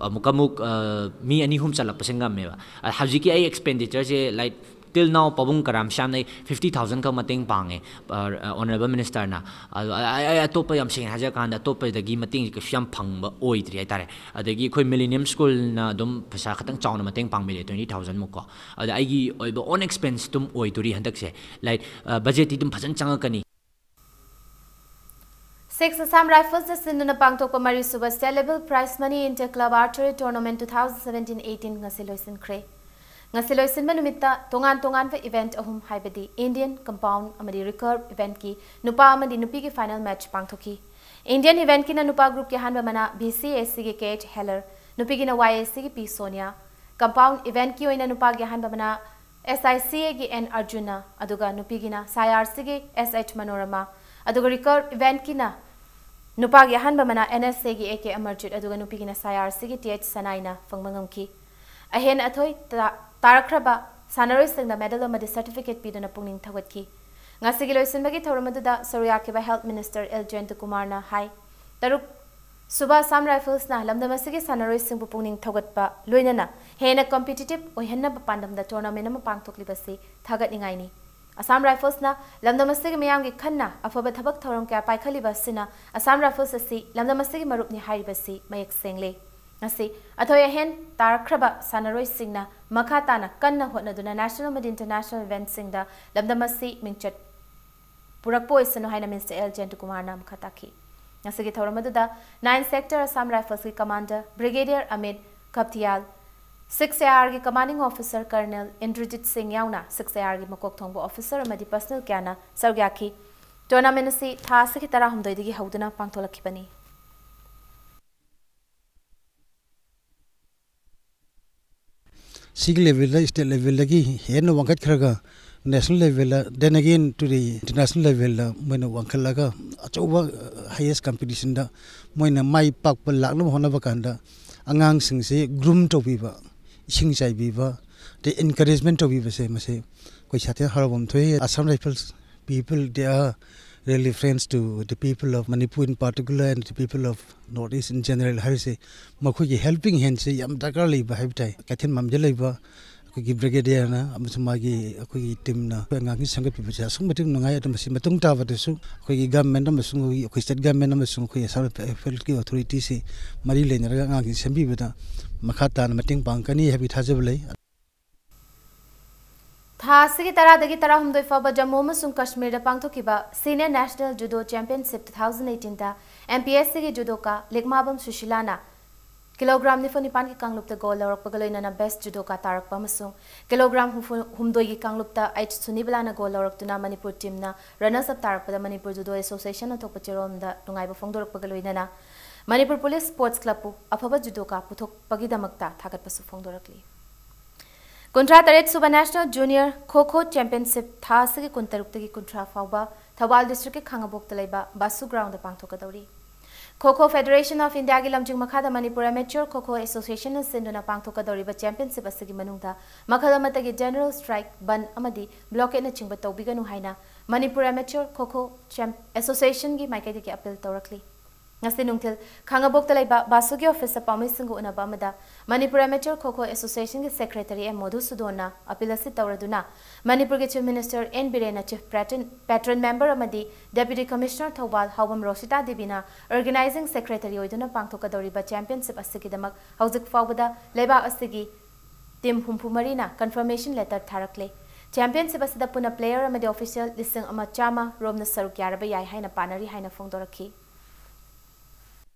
ꯑꯃꯨꯛꯀ ꯑꯃꯨꯛ, ꯑ, ꯃꯤ ꯑꯅꯤ ꯑꯍꯨꯝ ꯆꯠꯂꯛꯄꯁꯦ ꯉꯝꯃꯦꯕ꯫ ꯑ, ꯍꯧꯖꯤꯛꯀꯤ ꯑꯩ ꯑꯦꯛꯁꯄꯦꯟꯗꯤꯆꯔꯁꯦ ꯂꯥꯏꯛ ꯇꯤꯜ ꯅꯥꯎ ꯄꯥꯕꯨꯡ ꯀꯔꯥꯝ ꯁ꯭ꯌꯥꯝꯅ ꯑꯩ ꯐꯤꯐꯇꯤ ꯊꯥꯎꯖꯟ ꯈꯛ ꯃꯇꯦꯡ ꯄꯥꯡꯉꯦ, ꯑ, ꯑ, ꯑꯣꯅꯔꯦꯕꯜ ꯃꯤꯅꯤꯁꯇꯔꯅ꯫ ꯑꯗꯣ ꯑꯩ, ꯑꯩ, ꯑꯩ ꯑꯇꯣꯞꯄ, ꯌꯥꯝ ꯁꯦꯡꯅ ꯍꯥꯏꯖꯔꯀꯥꯟꯗ, ꯑꯇꯣꯞꯄꯗꯒꯤ ꯃꯇꯦꯡꯁꯦ ꯀꯩꯁꯨ ꯌꯥꯝ ꯐꯪꯕ ꯑꯣꯏꯗ꯭ꯔꯤ ꯍꯥꯏꯇꯥꯔꯦ꯫ ꯑꯗꯒꯤ ꯑꯩꯈꯣꯏ ꯃꯤꯂꯤꯅꯤꯌꯝ ꯁ꯭ꯀꯨꯜꯅ ꯑꯗꯨꯝ ꯄꯩꯁꯥ ꯈꯤꯇꯪ ꯆꯥꯎꯅ ꯃꯇꯦꯡ ꯄꯥꯡꯕꯤꯔꯦ, ꯇ꯭ꯋꯦꯟꯇꯤ ꯊꯥꯎꯖꯟ ꯃꯨꯛꯀꯣ꯫ ꯑꯗ ꯑꯩꯒꯤ ꯑꯣꯏꯕ ꯑꯣꯟ ꯑꯦꯛꯁꯄꯦꯟꯁ ꯑꯗꯨꯝ ꯑꯣꯏꯗꯣꯔꯤ ꯍꯟꯗꯛꯁꯦ꯫ ꯂꯥꯏꯛ, ꯑ, ꯕꯖꯦꯠꯇꯤ ꯑꯗꯨꯝ ꯐꯖꯅ ꯆꯪꯉꯛꯀꯅꯤ꯫ Six Assam Rifles ꯅ ꯁꯤꯟꯗꯨꯅ ꯄꯥꯡꯊꯣꯛꯄ ꯃꯔꯤꯁꯨꯕ State Level Prize Money Inter Club Archery Tournament two thousand seventeen eighteen ꯉꯁꯤ ꯂꯣꯏꯁꯤꯟꯈ꯭ꯔꯦ꯫ ꯉꯁꯤ ꯂꯣꯏꯁꯤꯟꯕ ꯅꯨꯃꯤꯠꯇ ꯇꯣꯉꯥꯟ ꯇꯣꯉꯥꯟꯕ event ꯑꯍꯨꯝ, ꯍꯥꯏꯕꯗꯤ Indian, Compound ꯑꯃꯗꯤ Recurve event ꯀꯤ ꯅꯨꯄꯥ ꯑꯃꯗꯤ ꯅꯨꯄꯤꯒꯤ final match ꯄꯥꯡꯊꯣꯛꯈꯤ꯫ Indian event ꯀꯤꯅ ꯅꯨꯄꯥ group ꯀꯤ ꯑꯍꯥꯟꯕ ꯃꯅꯥ B C A C ꯒꯤ K H Heller, ꯅꯨꯄꯤꯒꯤꯅ Y A C ꯒꯤ P ꯁꯣꯅꯤꯌꯥ, Compound event ꯀꯤ ꯑꯣꯏꯅ ꯅꯨꯄꯥꯒꯤ ꯑꯍꯥꯟꯕ ꯃꯅꯥ S I C A ꯒꯤ N Arjuna, ꯑꯗꯨꯒ ꯅꯨꯄꯤꯒꯤꯅ S I R C ꯒꯤ S H Manorama, ꯑꯗꯨꯒ Recurve event ꯀꯤꯅ ꯅꯨꯄꯥꯒꯤ ꯑꯍꯥꯟꯕ ꯃꯅꯥ N S A ꯒꯤ A K Amarjit, ꯑꯗꯨꯒ ꯅꯨꯄꯤꯒꯤꯅ S I R C ꯒꯤ T H ꯁꯅꯥꯏꯅ ꯐꯪꯕ ꯉꯝꯈꯤ꯫ ꯑꯍꯦꯟ ꯑꯊꯣꯏ ꯇꯥ-, ꯇꯥꯔꯛꯈ꯭ꯔꯕ ꯁꯥꯟꯅꯔꯣꯏꯁꯤꯡꯗ medal ꯑꯃꯗꯤ certificate ꯄꯤꯗꯨꯅ ꯄꯨꯛꯅꯤꯡ ꯊꯧꯒꯠꯈꯤ꯫ ꯉꯁꯤꯒꯤ ꯂꯣꯏꯁꯤꯟꯕꯒꯤ ꯊꯧꯔꯝ ꯑꯗꯨꯗ ꯁꯔꯨꯛ ꯌꯥꯈꯤꯕ Health Minister L Jayantakumarꯅ ꯍꯥꯏ, ꯇꯔꯨꯛ ꯁꯨꯕ Assam Rifles ꯅ ꯂꯝꯗꯝ ꯑꯁꯤꯒꯤ ꯁꯥꯟꯅꯔꯣꯏꯁꯤꯡꯕꯨ ꯄꯨꯛꯅꯤꯡ ꯊꯧꯒꯠꯄ ꯂꯣꯏꯅꯅ ꯍꯦꯟꯅ competitive ꯑꯣꯏꯍꯟꯅꯕ ꯄꯥꯟꯗꯝꯗ tournament ꯑꯃ ꯄꯥꯡꯊꯣꯛꯂꯤꯕꯁꯤ ꯊꯥꯒꯠꯅꯤꯡꯉꯥꯏꯅꯤ꯫ Assam Rifles ꯅ ꯂꯝꯗꯝ ꯑꯁꯤꯒꯤ ꯃꯤꯌꯥꯝꯒꯤ ꯈꯟꯅ ꯑꯐꯕ ꯊꯕꯛ ꯊꯧꯔꯝ ꯀꯌꯥ ꯄꯥꯏꯈꯠꯂꯤꯕ ꯑꯁꯤꯅ Assam Rifles ꯑꯁꯤ ꯂꯝꯗꯝ ꯑꯁꯤꯒꯤ ꯃꯔꯨꯞꯅꯤ ꯍꯥꯏꯔꯤꯕꯁꯤ ꯃꯌꯦꯛ ꯁꯦꯡꯂꯦ꯫ ꯉꯁꯤ ꯑꯊꯣꯏ ꯑꯍꯦꯟ ꯇꯥꯔꯛꯈ꯭ꯔꯕ ꯁꯥꯟꯅꯔꯣꯏꯁꯤꯡꯅ ꯃꯈꯥ ꯇꯥꯅ ꯀꯟꯅ ꯍꯣꯠꯅꯗꯨꯅ national ꯑꯃꯗꯤ international event ꯁꯤꯡꯗ ꯂꯝꯗꯝ ꯑꯁꯤ ꯃꯤꯡꯆꯠ ꯄꯨꯔꯛꯄ ꯑꯣꯏꯁꯅꯨ ꯍꯥꯏꯅ Minister L Jayantakumarꯅ ꯃꯈꯥ ꯇꯥꯈꯤ꯫ ꯉꯁꯤꯒꯤ ꯊꯧꯔꯝ ꯑꯗꯨꯗ Nine Sector Assam Riflesꯀꯤ commander Brigadier Amit Kaptial, Six ARꯒꯤ commanding officer Colonel Indrajit Singh ꯌꯥꯎꯅ Six ARꯒꯤ ꯃꯀꯣꯛ ꯊꯣꯡꯕ officer ꯑꯃꯗꯤ personnel ꯀꯌꯥꯅ ꯁꯔꯨꯛ ꯌꯥꯈꯤ꯫ Tournament ꯑꯁꯤ ꯊꯥ ꯑꯁꯤꯒꯤ ꯇꯔꯥꯍꯨꯝꯗꯣꯏꯗꯒꯤ ꯍꯧꯗꯨꯅ ꯄꯥꯡꯊꯣꯛꯂꯛꯈꯤꯕꯅꯤ꯫ ꯁꯤꯒꯤ levelꯗ, state levelꯗꯒꯤ ꯍꯦꯟꯅ ꯋꯥꯡꯈꯠꯈ꯭ꯔꯒ national levelꯗ, then again to the international levelꯗ ꯃꯣꯏꯅ ꯋꯥꯡꯈꯠꯂꯒ ꯑꯆꯧꯕ, highest competitionꯗ ꯃꯣꯏꯅ ꯃꯥꯏ ꯄꯥꯛꯄ ꯂꯥꯛꯅꯕ ꯍꯣꯠꯅꯕ ꯀꯥꯟꯗ ꯑꯉꯥꯡꯁꯤꯡꯁꯤ groom ꯇꯧꯕꯤꯕ, ꯏꯁꯤꯡ ꯆꯥꯏꯕꯤꯕ, ꯑꯗꯩ encouragement ꯇꯧꯕꯤꯕꯁꯦ, ꯃꯁꯤ ꯑꯩꯈꯣꯏ ꯁꯥꯊꯤꯅ ꯍꯔꯥꯎꯕ ꯑꯃ ꯊꯣꯛꯏ꯫ Assam Rifles people, they are really friends to the people of Manipur in particular and the people of North East in general ꯍꯥꯏꯔꯤꯁꯦ, ꯃꯈꯣꯏꯒꯤ helping handꯁꯦ ꯌꯥꯝ ꯗꯔꯀꯥꯔ ꯂꯩꯕ ꯍꯥꯏꯕ ꯇꯥꯏ꯫ ꯀꯩꯊꯦꯜꯃꯥꯟꯕꯤꯗ ꯂꯩꯕ ꯑꯩꯈꯣꯏꯒꯤ brigadierꯅ ꯑꯃꯁꯨꯡ ꯃꯥꯒꯤ, ꯑꯩꯈꯣꯏꯒꯤ teamꯅ ꯑꯩꯈꯣꯏ ꯑꯉꯥꯡꯁꯤꯡ ꯁꯦꯝꯒꯠꯄꯤꯕꯁꯦ ꯑꯁꯨꯛꯀꯤ ꯃꯇꯤꯛ ꯅꯨꯡꯉꯥꯏ꯫ ꯑꯗꯣ ꯃꯁꯤ ꯃꯇꯨꯡ ꯇꯥꯕꯗꯁꯨ ꯑꯩꯈꯣꯏꯒꯤ government ꯑꯃꯁꯨꯡ ꯑꯩꯈꯣꯏ state government ꯑꯃꯁꯨꯡ ꯑꯩꯈꯣꯏ Assam Riflesꯀꯤ authorityꯁꯤ ꯃꯔꯤ ꯂꯩꯅꯔꯒ ꯑꯉꯥꯡꯁꯤꯡ ꯁꯦꯝꯕꯤꯕꯗ ꯃꯈꯥ ꯇꯥꯅ ꯃꯇꯦꯡ ꯄꯥꯡꯒꯅꯤ ꯍꯥꯏꯕꯒꯤ ꯊꯥꯖꯕ ꯂꯩ꯫ ꯊꯥ ꯑꯁꯤꯒꯤ ꯇꯔꯥꯗꯒꯤ ꯇꯔꯥꯍꯨꯝꯗꯣꯏ ꯐꯥꯎꯕ ꯖꯝꯃꯨ ꯑꯃꯁꯨꯡ ꯀꯥꯁꯃꯤꯔꯗ ꯄꯥꯡꯊꯣꯛꯈꯤꯕ Senior National Judo Championship two thousand eighteenꯗ MPSCꯒꯤ judoka ꯂꯤꯛꯃꯥꯕꯝ ꯁꯨꯁꯤꯂꯥꯅ kilogram ꯅꯤꯐꯨ ꯅꯤꯄꯥꯟꯒꯤ ꯀꯥꯡꯂꯨꯞꯇ gold ꯂꯧꯔꯛꯄꯒ ꯂꯣꯏꯅꯅ best judoka ꯇꯥꯔꯛꯄ ꯑꯃꯁꯨꯡ kilogram ꯍꯨꯝꯐꯨ ꯍꯨꯝꯗꯣꯏꯒꯤ ꯀꯥꯡꯂꯨꯞꯇ H ꯁꯨꯅꯤꯕꯂꯥꯅ gold ꯂꯧꯔꯛꯇꯨꯅ Manipur teamꯅ runners up ꯇꯥꯔꯛꯄꯗ ꯃꯅꯤꯄꯨꯔ Judo Associationꯅ ꯊꯣꯛꯄ ꯆꯦꯔꯣꯜꯗ ꯅꯨꯡꯉꯥꯏꯕ ꯐꯣꯡꯗꯣꯔꯛꯄꯒ ꯂꯣꯏꯅꯅ ꯃꯅꯤꯄꯨꯔ Police Sports Clubꯄꯨ ꯑꯐꯕ judoka ꯄꯨꯊꯣꯛꯄꯒꯤꯗꯃꯛꯇ ꯊꯥꯒꯠꯄꯁꯨ ꯐꯣꯡꯗꯣꯔꯛꯂꯤ꯫ ꯀꯨꯟꯊ꯭ꯔꯥ ꯇꯔꯦꯠ ꯁꯨꯕ National Junior Kho Kho Championship ꯊꯥ ꯑꯁꯤꯒꯤ ꯀꯨꯟꯇꯔꯨꯛꯇꯒꯤ ꯀꯨꯟꯊ꯭ꯔꯥ ꯐꯥꯎꯕ ꯊꯧꯕꯥꯜ districtꯀꯤ ꯈꯥꯉꯕꯣꯛꯇ ꯂꯩꯕ ꯕꯥꯁꯨ groundꯗ ꯄꯥꯡꯊꯣꯛꯀꯗꯧꯔꯤ꯫ Kho Kho Federation of Indiaꯒꯤ ꯂꯝꯖꯤꯡ ꯃꯈꯥꯗ ꯃꯅꯤꯄꯨꯔ Amateur Kho Kho Associationꯅ ꯁꯤꯟꯗꯨꯅ ꯄꯥꯡꯊꯣꯛꯀꯗꯧꯔꯤꯕ championship ꯑꯁꯤꯒꯤ ꯃꯅꯨꯡꯗ ꯃꯈꯜ ꯑꯃꯠꯇꯒꯤ general strike, ꯕꯟ ꯑꯃꯗꯤ blockadeꯅꯆꯤꯡꯕ ꯇꯧꯕꯤꯒꯅꯨ ꯍꯥꯏꯅ Manipur Amateur Kho Kho Champ-, Associationꯒꯤ ꯃꯥꯏꯀꯩꯗꯒꯤ appeal ꯇꯧꯔꯛꯂꯤ꯫ ꯉꯁꯤ ꯅꯨꯡꯊꯤꯜ ꯈꯥꯉꯕꯣꯛꯇ ꯂꯩꯕ ꯕꯥꯁꯨꯒꯤ officeꯇ ꯄꯥꯎꯃꯤꯁꯤꯡꯒ ꯎꯅꯕ ꯑꯃꯗ Manipur Amateur Kho Kho Associationꯒꯤ secretary M ꯃꯣꯙꯨꯁꯨꯗꯣꯟꯅ appeal ꯑꯁꯤ ꯇꯧꯔꯗꯨꯅ ꯃꯅꯤꯄꯨꯔꯒꯤ Chief Minister N ꯕꯤꯔꯦꯟꯅ chief patron, patron member ꯑꯃꯗꯤ Deputy Commissioner Thoubal ꯍꯥꯎꯕꯝ ꯔꯣꯁꯤꯇꯥ ꯗꯦꯕꯤꯅ organizing secretary ꯑꯣꯏꯗꯨꯅ ꯄꯥꯡꯊꯣꯛꯀꯗꯧꯔꯤꯕ championship ꯑꯁꯤꯒꯤꯗꯃꯛ ꯍꯧꯖꯤꯛ ꯐꯥꯎꯕꯗ ꯂꯩꯕꯥꯛ ꯑꯁꯤꯒꯤ team ꯍꯨꯝꯐꯨ ꯃꯔꯤꯅ confirmation letter ꯊꯥꯔꯛꯂꯦ꯫ Championship ꯑꯁꯤꯗ ꯄꯨꯟꯅ player ꯑꯃꯗꯤ official ꯂꯤꯁꯤꯡ ꯑꯃ ꯆꯥꯝꯃ ꯔꯣꯝꯅ ꯁꯔꯨꯛ ꯌꯥꯔꯕ ꯌꯥꯏ ꯍꯥꯏꯅ ꯄꯥꯅꯔꯤ ꯍꯥꯏꯅ ꯐꯣꯡꯗꯣꯔꯛꯈꯤ꯫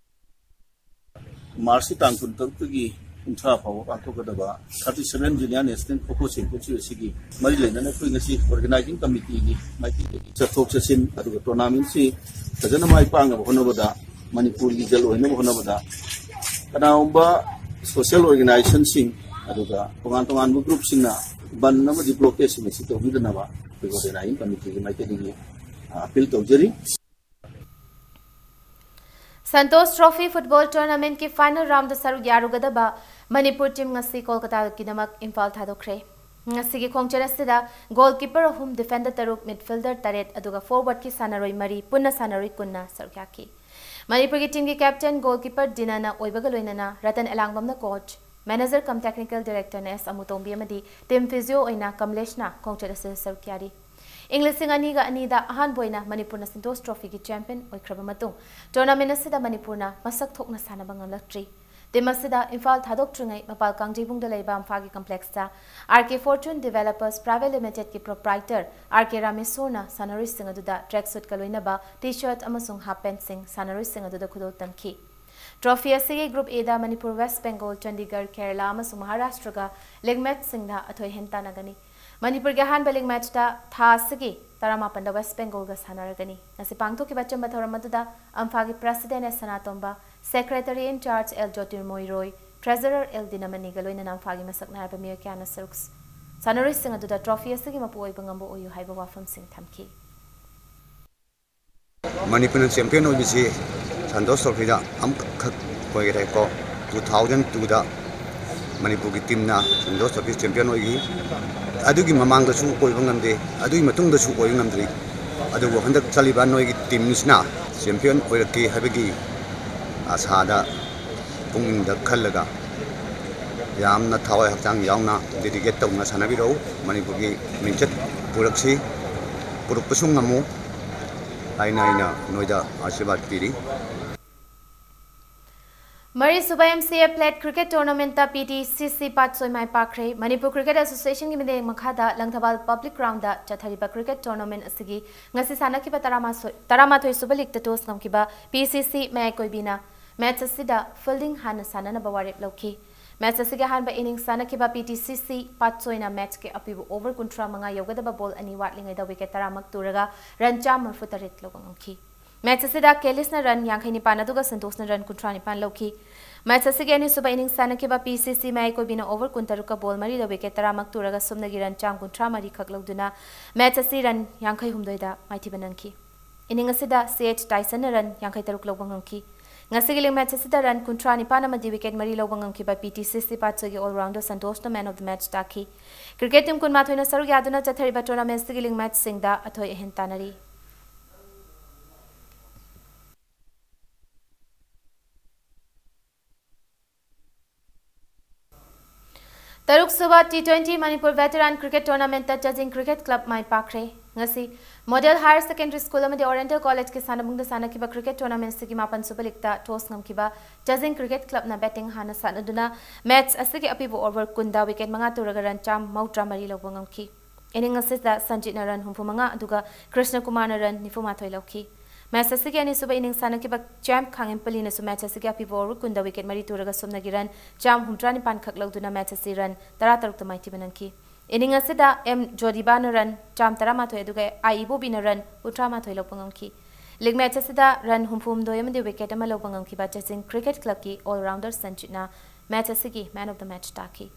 ꯃꯥꯔꯁꯀꯤ ꯇꯥꯡ ꯀꯨꯟꯇꯔꯨꯛꯇꯒꯤ ꯀꯨꯟꯊ꯭ꯔꯥ ꯐꯥꯎꯕ ꯄꯥꯡꯊꯣꯛꯀꯗꯕ thirty seven Junior National Kho Kho Championship ꯑꯁꯤꯒꯤ ꯃꯔꯤ ꯂꯩꯅꯅ ꯑꯩꯈꯣꯏ ꯉꯁꯤ organizing committeeꯒꯤ ꯃꯥꯏꯀꯩꯗꯒꯤ ꯆꯠꯊꯣꯛ ꯆꯠꯁꯤꯟ ꯑꯗꯨꯒ tournamentꯁꯤ ꯐꯖꯅ ꯃꯥꯏ ꯄꯥꯛꯅꯕ ꯍꯣꯠꯅꯕꯗ, ꯃꯅꯤꯄꯨꯔꯒꯤ ꯖꯜ ꯑꯣꯏꯅꯕ ꯍꯣꯠꯅꯕꯗ ꯀꯅꯥꯒꯨꯝꯕ social organizationꯁꯤꯡ ꯑꯗꯨꯒ ꯇꯣꯉꯥꯟ ꯇꯣꯉꯥꯟꯕ groupꯁꯤꯡꯅ ꯕꯟ ꯑꯃꯗꯤ blockadeꯁꯤꯡ ꯑꯁꯤ ꯇꯧꯕꯤꯗꯅꯕ ꯑꯩꯈꯣꯏ organizing committeeꯒꯤ ꯃꯥꯏꯀꯩꯗꯒꯤ ꯑꯥ, appeal ꯇꯧꯖꯔꯤ꯫ Santosh Trophy football tournamentꯀꯤ final roundꯗ ꯁꯔꯨꯛ ꯌꯥꯔꯨꯒꯗꯕ ꯃꯅꯤꯄꯨꯔ team ꯉꯁꯤ ꯀꯣꯜꯀꯇꯥꯒꯤꯗꯃꯛ ꯏꯝꯐꯥꯜ ꯊꯥꯗꯣꯛꯈ꯭ꯔꯦ꯫ ꯉꯁꯤꯒꯤ ꯈꯣꯡꯆꯠ ꯑꯁꯤꯗ goalkeeper ꯑꯍꯨꯝ, defender ꯇꯔꯨꯛ, midfielder ꯇꯔꯦꯠ ꯑꯗꯨꯒ forwardꯀꯤ ꯁꯥꯟꯅꯔꯣꯏ ꯃꯔꯤ ꯄꯨꯟꯅ ꯁꯥꯟꯅꯔꯣꯏ ꯀꯨꯟꯅ ꯁꯔꯨꯛ ꯌꯥꯈꯤ꯫ ꯃꯅꯤꯄꯨꯔꯒꯤ teamꯒꯤ captain goalkeeper ꯗꯤꯅꯥꯅ ꯑꯣꯏꯕꯒ ꯂꯣꯏꯅꯅ Ratan ꯑꯦꯂꯥꯡꯕꯝꯅ coach, manager cum technical directorꯅ ꯑꯦꯁ ꯑꯃꯨꯇꯣꯝꯕꯤ ꯑꯃꯗꯤ team physio ꯑꯣꯏꯅ ꯀꯃꯂꯦꯁꯅ ꯈꯣꯡꯆꯠ ꯑꯁꯤꯗ ꯁꯔꯨꯛ ꯌꯥꯔꯤ꯫ ꯏꯪ ꯂꯤꯁꯤꯡ ꯑꯅꯤꯒ ꯑꯅꯤꯗ ꯑꯍꯥꯟꯕ ꯑꯣꯏꯅ ꯃꯅꯤꯄꯨꯔꯅ ꯁꯟꯇꯣꯁ ꯇ꯭ꯔꯣꯐꯤꯒꯤ champion ꯑꯣꯏꯈ꯭ꯔꯕ ꯃꯇꯨꯡ tournament ꯑꯁꯤꯗ ꯃꯅꯤꯄꯨꯔꯅ ꯃꯁꯛ ꯊꯣꯛꯅ ꯁꯥꯟꯅꯕ ꯉꯝꯂꯛꯇ꯭ꯔꯤ꯫ Team ꯑꯁꯤꯗ ꯏꯝꯐꯥꯜ ꯊꯥꯗꯣꯛꯇ꯭ꯔꯤꯉꯩ ꯃꯄꯥꯜ ꯀꯥꯡꯖꯩꯕꯨꯡꯗ ꯂꯩꯕ ꯑꯝꯐꯥꯒꯤ complexꯇ R K Fortune Developers Private Limitedꯀꯤ proprietor R K ꯔꯥꯃꯦꯁꯣꯔꯅ ꯁꯥꯟꯅꯔꯣꯏꯁꯤꯡ ꯑꯗꯨꯗ track suitꯀ ꯂꯣꯏꯅꯕ T-shirt ꯑꯃꯁꯨꯡ half pantꯁꯤꯡ ꯁꯥꯟꯅꯔꯣꯏꯁꯤꯡ ꯑꯗꯨꯗ ꯈꯨꯗꯣꯜ ꯇꯝꯈꯤ꯫ Trophy ꯑꯁꯤꯒꯤ Group Aꯗ Manipur, West Bengal, Chandigarh, Kerala ꯑꯃꯁꯨꯡ ꯃꯍꯥꯔꯥꯁꯇ꯭ꯔꯒ league matchꯁꯤꯡꯗ ꯑꯊꯣꯏ ꯍꯦꯟ ꯇꯥꯟꯅꯒꯅꯤ꯫ ꯃꯅꯤꯄꯨꯔꯒꯤ ꯑꯍꯥꯟꯕ league matchꯇ ꯊꯥ ꯑꯁꯤꯒꯤ ꯇꯔꯥꯃꯥꯄꯟꯗ West Bengalꯒ ꯁꯥꯟꯅꯔꯒꯅꯤ꯫ ꯉꯁꯤ ꯄꯥꯡꯊꯣꯛꯈꯤꯕ ꯑꯆꯝꯕ ꯊꯧꯔꯝ ꯑꯗꯨꯗ ꯑꯝꯐꯥꯒꯤ president S Sanatomba, secretary in charge L Jotirmoy Roy, treasurer L ꯗꯤꯅꯃꯅꯤꯒ ꯂꯣꯏꯅꯅ ꯑꯝꯐꯥꯒꯤ ꯃꯁꯛ ꯅꯥꯏꯔꯕ ꯃꯤꯑꯣꯏ ꯀꯌꯥꯅ ꯁꯔꯨꯛ, ꯁꯥꯟꯅꯔꯣꯏꯁꯤꯡ ꯑꯗꯨꯗ trophy ꯑꯁꯤꯒꯤ ꯃꯄꯨ ꯑꯣꯏꯕ ꯉꯝꯕ ꯑꯣꯏꯌꯨ ꯍꯥꯏꯕ ꯋꯥꯐꯝꯁꯤꯡ ꯊꯝꯈꯤ꯫ ꯃꯅꯤꯄꯨꯔꯅ champion ꯑꯣꯏꯕꯁꯤ ꯁꯟꯇꯣꯁ ꯇ꯭ꯔꯣꯐꯤꯗ ꯑꯃꯈꯛ ꯑꯣꯏꯈ꯭ꯔꯦꯀꯣ꯫ Two thousand twoꯗ ꯃꯅꯤꯄꯨꯔꯒꯤ teamꯅ ꯁꯟꯇꯣꯁ ꯇ꯭ꯔꯣꯐꯤ champion ꯑꯣꯏꯈꯤ꯫ ꯑꯗꯨꯒꯤ ꯃꯃꯥꯡꯗꯁꯨ ꯑꯣꯏꯕ ꯉꯝꯗꯦ, ꯑꯗꯨꯒꯤ ꯃꯇꯨꯡꯗꯁꯨ ꯑꯣꯏꯕ ꯉꯝꯗ꯭ꯔꯤ꯫ ꯑꯗꯨꯕꯨ ꯍꯟꯗꯛ ꯆꯠꯂꯤꯕ ꯅꯣꯏꯒꯤ teamꯁꯤꯅ champion ꯑꯣꯏꯔꯛꯀꯦ ꯍꯥꯏꯕꯒꯤ ꯑꯁꯥꯗ ꯄꯨꯛꯅꯤꯡꯗ ꯈꯜꯂꯒ ꯌꯥꯝꯅ ꯊꯋꯥꯏ ꯍꯛꯆꯥꯡ ꯌꯥꯎꯅ dedicate ꯇꯧꯅ ꯁꯥꯟꯅꯕꯤꯔꯛꯎ꯫ ꯃꯅꯤꯄꯨꯔꯒꯤ ꯃꯤꯡꯆꯠ ꯄꯨꯔꯛꯁꯤ, ꯄꯨꯔꯛꯄꯁꯨ ꯉꯝꯃꯨ ꯍꯥꯏꯅ ꯑꯩꯅ ꯅꯣꯏꯗ ꯑꯥꯁꯤꯔꯕꯥꯗ ꯄꯤꯔꯤ꯫ ꯃꯔꯤꯁꯨꯕ M C A Plate Cricket Tournamentꯇ P T C C Patsoi my ꯄꯥꯛꯈ꯭ꯔꯦ꯫ Manipur Cricket Associationꯒꯤ ꯃꯤꯠꯌꯦꯡ ꯃꯈꯥꯗ ꯂꯪꯊꯕꯥꯜ Public Groundꯗ ꯆꯠꯊꯔꯤꯕ cricket tournament ꯑꯁꯤꯒꯤ ꯉꯁꯤ ꯁꯥꯟꯅꯈꯤꯕ ꯇꯔꯥꯃꯥꯊꯣꯏ, ꯇꯔꯥꯃꯥꯊꯣꯏ ꯁꯨꯕ leagueꯇ toss ꯉꯝꯈꯤꯕ P C C ꯃꯌꯥꯏ ꯀꯣꯏꯕꯤꯅ Match ꯑꯁꯤꯗ fielding ꯍꯥꯟꯅ ꯁꯥꯟꯅꯅꯕ ꯋꯥꯔꯦꯞ ꯂꯧꯈꯤ꯫ Match ꯑꯁꯤꯒꯤ ꯑꯍꯥꯟꯕ innings ꯁꯥꯟꯅꯈꯤꯕ P T C C ꯄꯥꯠꯁꯣꯏꯅ match ꯀꯤ ꯑꯄꯤꯕ over ꯀꯨꯟꯊ꯭ꯔꯥ ꯃꯉꯥ ꯌꯧꯒꯗꯕ ball ꯑꯅꯤ ꯋꯥꯠꯂꯤꯉꯩꯗ wicket ꯇꯔꯥ ꯃꯛ ꯇꯨꯔꯒ run ꯆꯥꯝꯃ ꯃꯔꯤꯐꯨ ꯇꯔꯦꯠ ꯂꯧꯕ ꯉꯝꯈꯤ꯫ Match ꯑꯁꯤꯗ ꯀꯦꯂꯤꯁꯅ run ꯌꯥꯡꯈꯩ ꯅꯤꯄꯥꯟ ꯑꯗꯨꯒ ꯁꯟꯇꯣꯁꯅ run ꯀꯨꯟꯊ꯭ꯔꯥ ꯅꯤꯄꯥꯟ ꯂꯧꯈꯤ꯫ Match ꯑꯁꯤꯒꯤ ꯑꯅꯤꯁꯨꯕ innings ꯁꯥꯟꯅꯈꯤꯕ P C C ꯃꯌꯥꯏ ꯀꯣꯏꯕꯤꯅ over ꯀꯨꯟꯇꯔꯨꯛꯀ ball ꯃꯔꯤꯗ wicket ꯇꯔꯥ ꯃꯛ ꯇꯨꯔꯒ ꯁꯨꯞꯅꯒꯤ run ꯆꯥꯝ ꯀꯨꯟꯊ꯭ꯔꯥ ꯃꯔꯤ ꯈꯛ ꯂꯧꯗꯨꯅ match ꯑꯁꯤ run ꯌꯥꯡꯈꯩ ꯍꯨꯝꯗꯣꯏꯗ ꯃꯥꯏꯊꯤꯕ ꯅꯪꯈꯤ꯫ Inning ꯑꯁꯤꯗ C H ꯇꯥꯏꯁꯟꯅ run ꯌꯥꯡꯈꯩ ꯇꯔꯨꯛ ꯂꯧꯕ ꯉꯝꯈꯤ꯫ ꯉꯁꯤꯒꯤ league match ꯑꯁꯤꯗ run ꯀꯨꯟꯊ꯭ꯔꯥ ꯅꯤꯄꯥꯟ ꯑꯃꯗꯤ wicket ꯃꯔꯤ ꯂꯧꯕ ꯉꯝꯈꯤꯕ P T C C ꯄꯥꯠꯁꯣꯏꯒꯤ all-rounder ꯁꯟꯇꯣꯁꯅ man of the match ꯇꯥꯈꯤ꯫ Cricket team ꯀꯨꯟꯃꯥꯊꯣꯏꯅ ꯁꯔꯨꯛ ꯌꯥꯗꯨꯅ ꯆꯠꯊꯔꯤꯕ tournament ꯑꯁꯤꯒꯤ league match ꯁꯤꯡꯗ ꯑꯊꯣꯏ ꯑꯍꯦꯟ ꯇꯥꯟꯅꯔꯤ꯫ ꯇꯔꯨꯛꯁꯨꯕ T twenty Manipur Veteran Cricket Tournamentꯇ ꯆꯥꯖꯤꯡ Cricket Club ꯃꯥꯏ ꯄꯥꯛꯈ꯭ꯔꯦ꯫ ꯉꯁꯤ Model Higher Secondary School ꯑꯃꯗꯤ Oriental Collegeꯀꯤ ꯁꯥꯟꯅꯕꯨꯡꯗ ꯁꯥꯟꯅꯈꯤꯕ cricket tournamentꯁꯤꯒꯤ ꯃꯥꯄꯟꯁꯨꯕ leagueꯇ toss ꯉꯝꯈꯤꯕ ꯆꯥꯖꯤꯡ Cricket Clubꯅ batting ꯍꯥꯟꯅ ꯁꯥꯟꯅꯗꯨꯅ match ꯑꯁꯤꯒꯤ ꯑꯄꯤꯕ over ꯀꯨꯟꯗ wicket ꯃꯉꯥ ꯇꯨꯔꯒ run ꯆꯥꯝ ꯃꯧꯗ꯭ꯔꯥ ꯃꯔꯤ ꯂꯧꯕ ꯉꯝꯈꯤ꯫ Inning ꯑꯁꯤꯗ ꯁꯟꯖꯤꯠꯅ run ꯍꯨꯝꯐꯨ ꯃꯉꯥ ꯑꯗꯨꯒ ꯀ꯭ꯔꯤꯁꯅꯀꯨꯃꯥꯔꯅ run ꯅꯤꯐꯨ ꯃꯥꯊꯣꯏ ꯂꯧꯈꯤ꯫ Match ꯑꯁꯤꯒꯤ ꯑꯅꯤꯁꯨꯕ innings ꯁꯥꯟꯅꯈꯤꯕ ꯆꯦꯝ ꯈꯥꯉꯦꯝꯄꯜꯂꯤꯅꯁꯨ match ꯑꯁꯤꯒꯤ ꯑꯄꯤꯕ over ꯀꯨꯟꯗ wicket ꯃꯔꯤ ꯇꯨꯔꯒ ꯁꯨꯞꯅꯒꯤ run ꯆꯥꯝ ꯍꯨꯝꯗ꯭ꯔꯥ ꯅꯤꯄꯥꯟ ꯈꯛ ꯂꯧꯗꯨꯅ match ꯑꯁꯤ run ꯇꯔꯥ ꯇꯔꯨꯛꯇ ꯃꯥꯏꯊꯤꯕ ꯅꯪꯈꯤ꯫ Inning ꯑꯁꯤꯗ M ꯖꯣꯗꯤꯕꯥꯅ run ꯆꯥꯝ ꯇꯔꯥ ꯃꯥꯊꯣꯏ ꯑꯗꯨꯒ I ꯏꯕꯣꯕꯤꯅ run ꯀꯨꯟꯊ꯭ꯔꯥ ꯃꯥꯊꯣꯏ ꯂꯧꯕ ꯉꯝꯈꯤ꯫ League match ꯑꯁꯤꯗ run ꯍꯨꯝꯐꯨ ꯍꯨꯝꯗꯣꯏ ꯑꯃꯗꯤ wicket ꯑꯃ ꯂꯧꯕ ꯉꯝꯈꯤꯕ ꯆꯥꯖꯤꯡ Cricket Clubꯀꯤ all-rounder ꯁꯟꯖꯤꯠꯅ match ꯑꯁꯤꯒꯤ man of the match ꯇꯥꯈꯤ꯫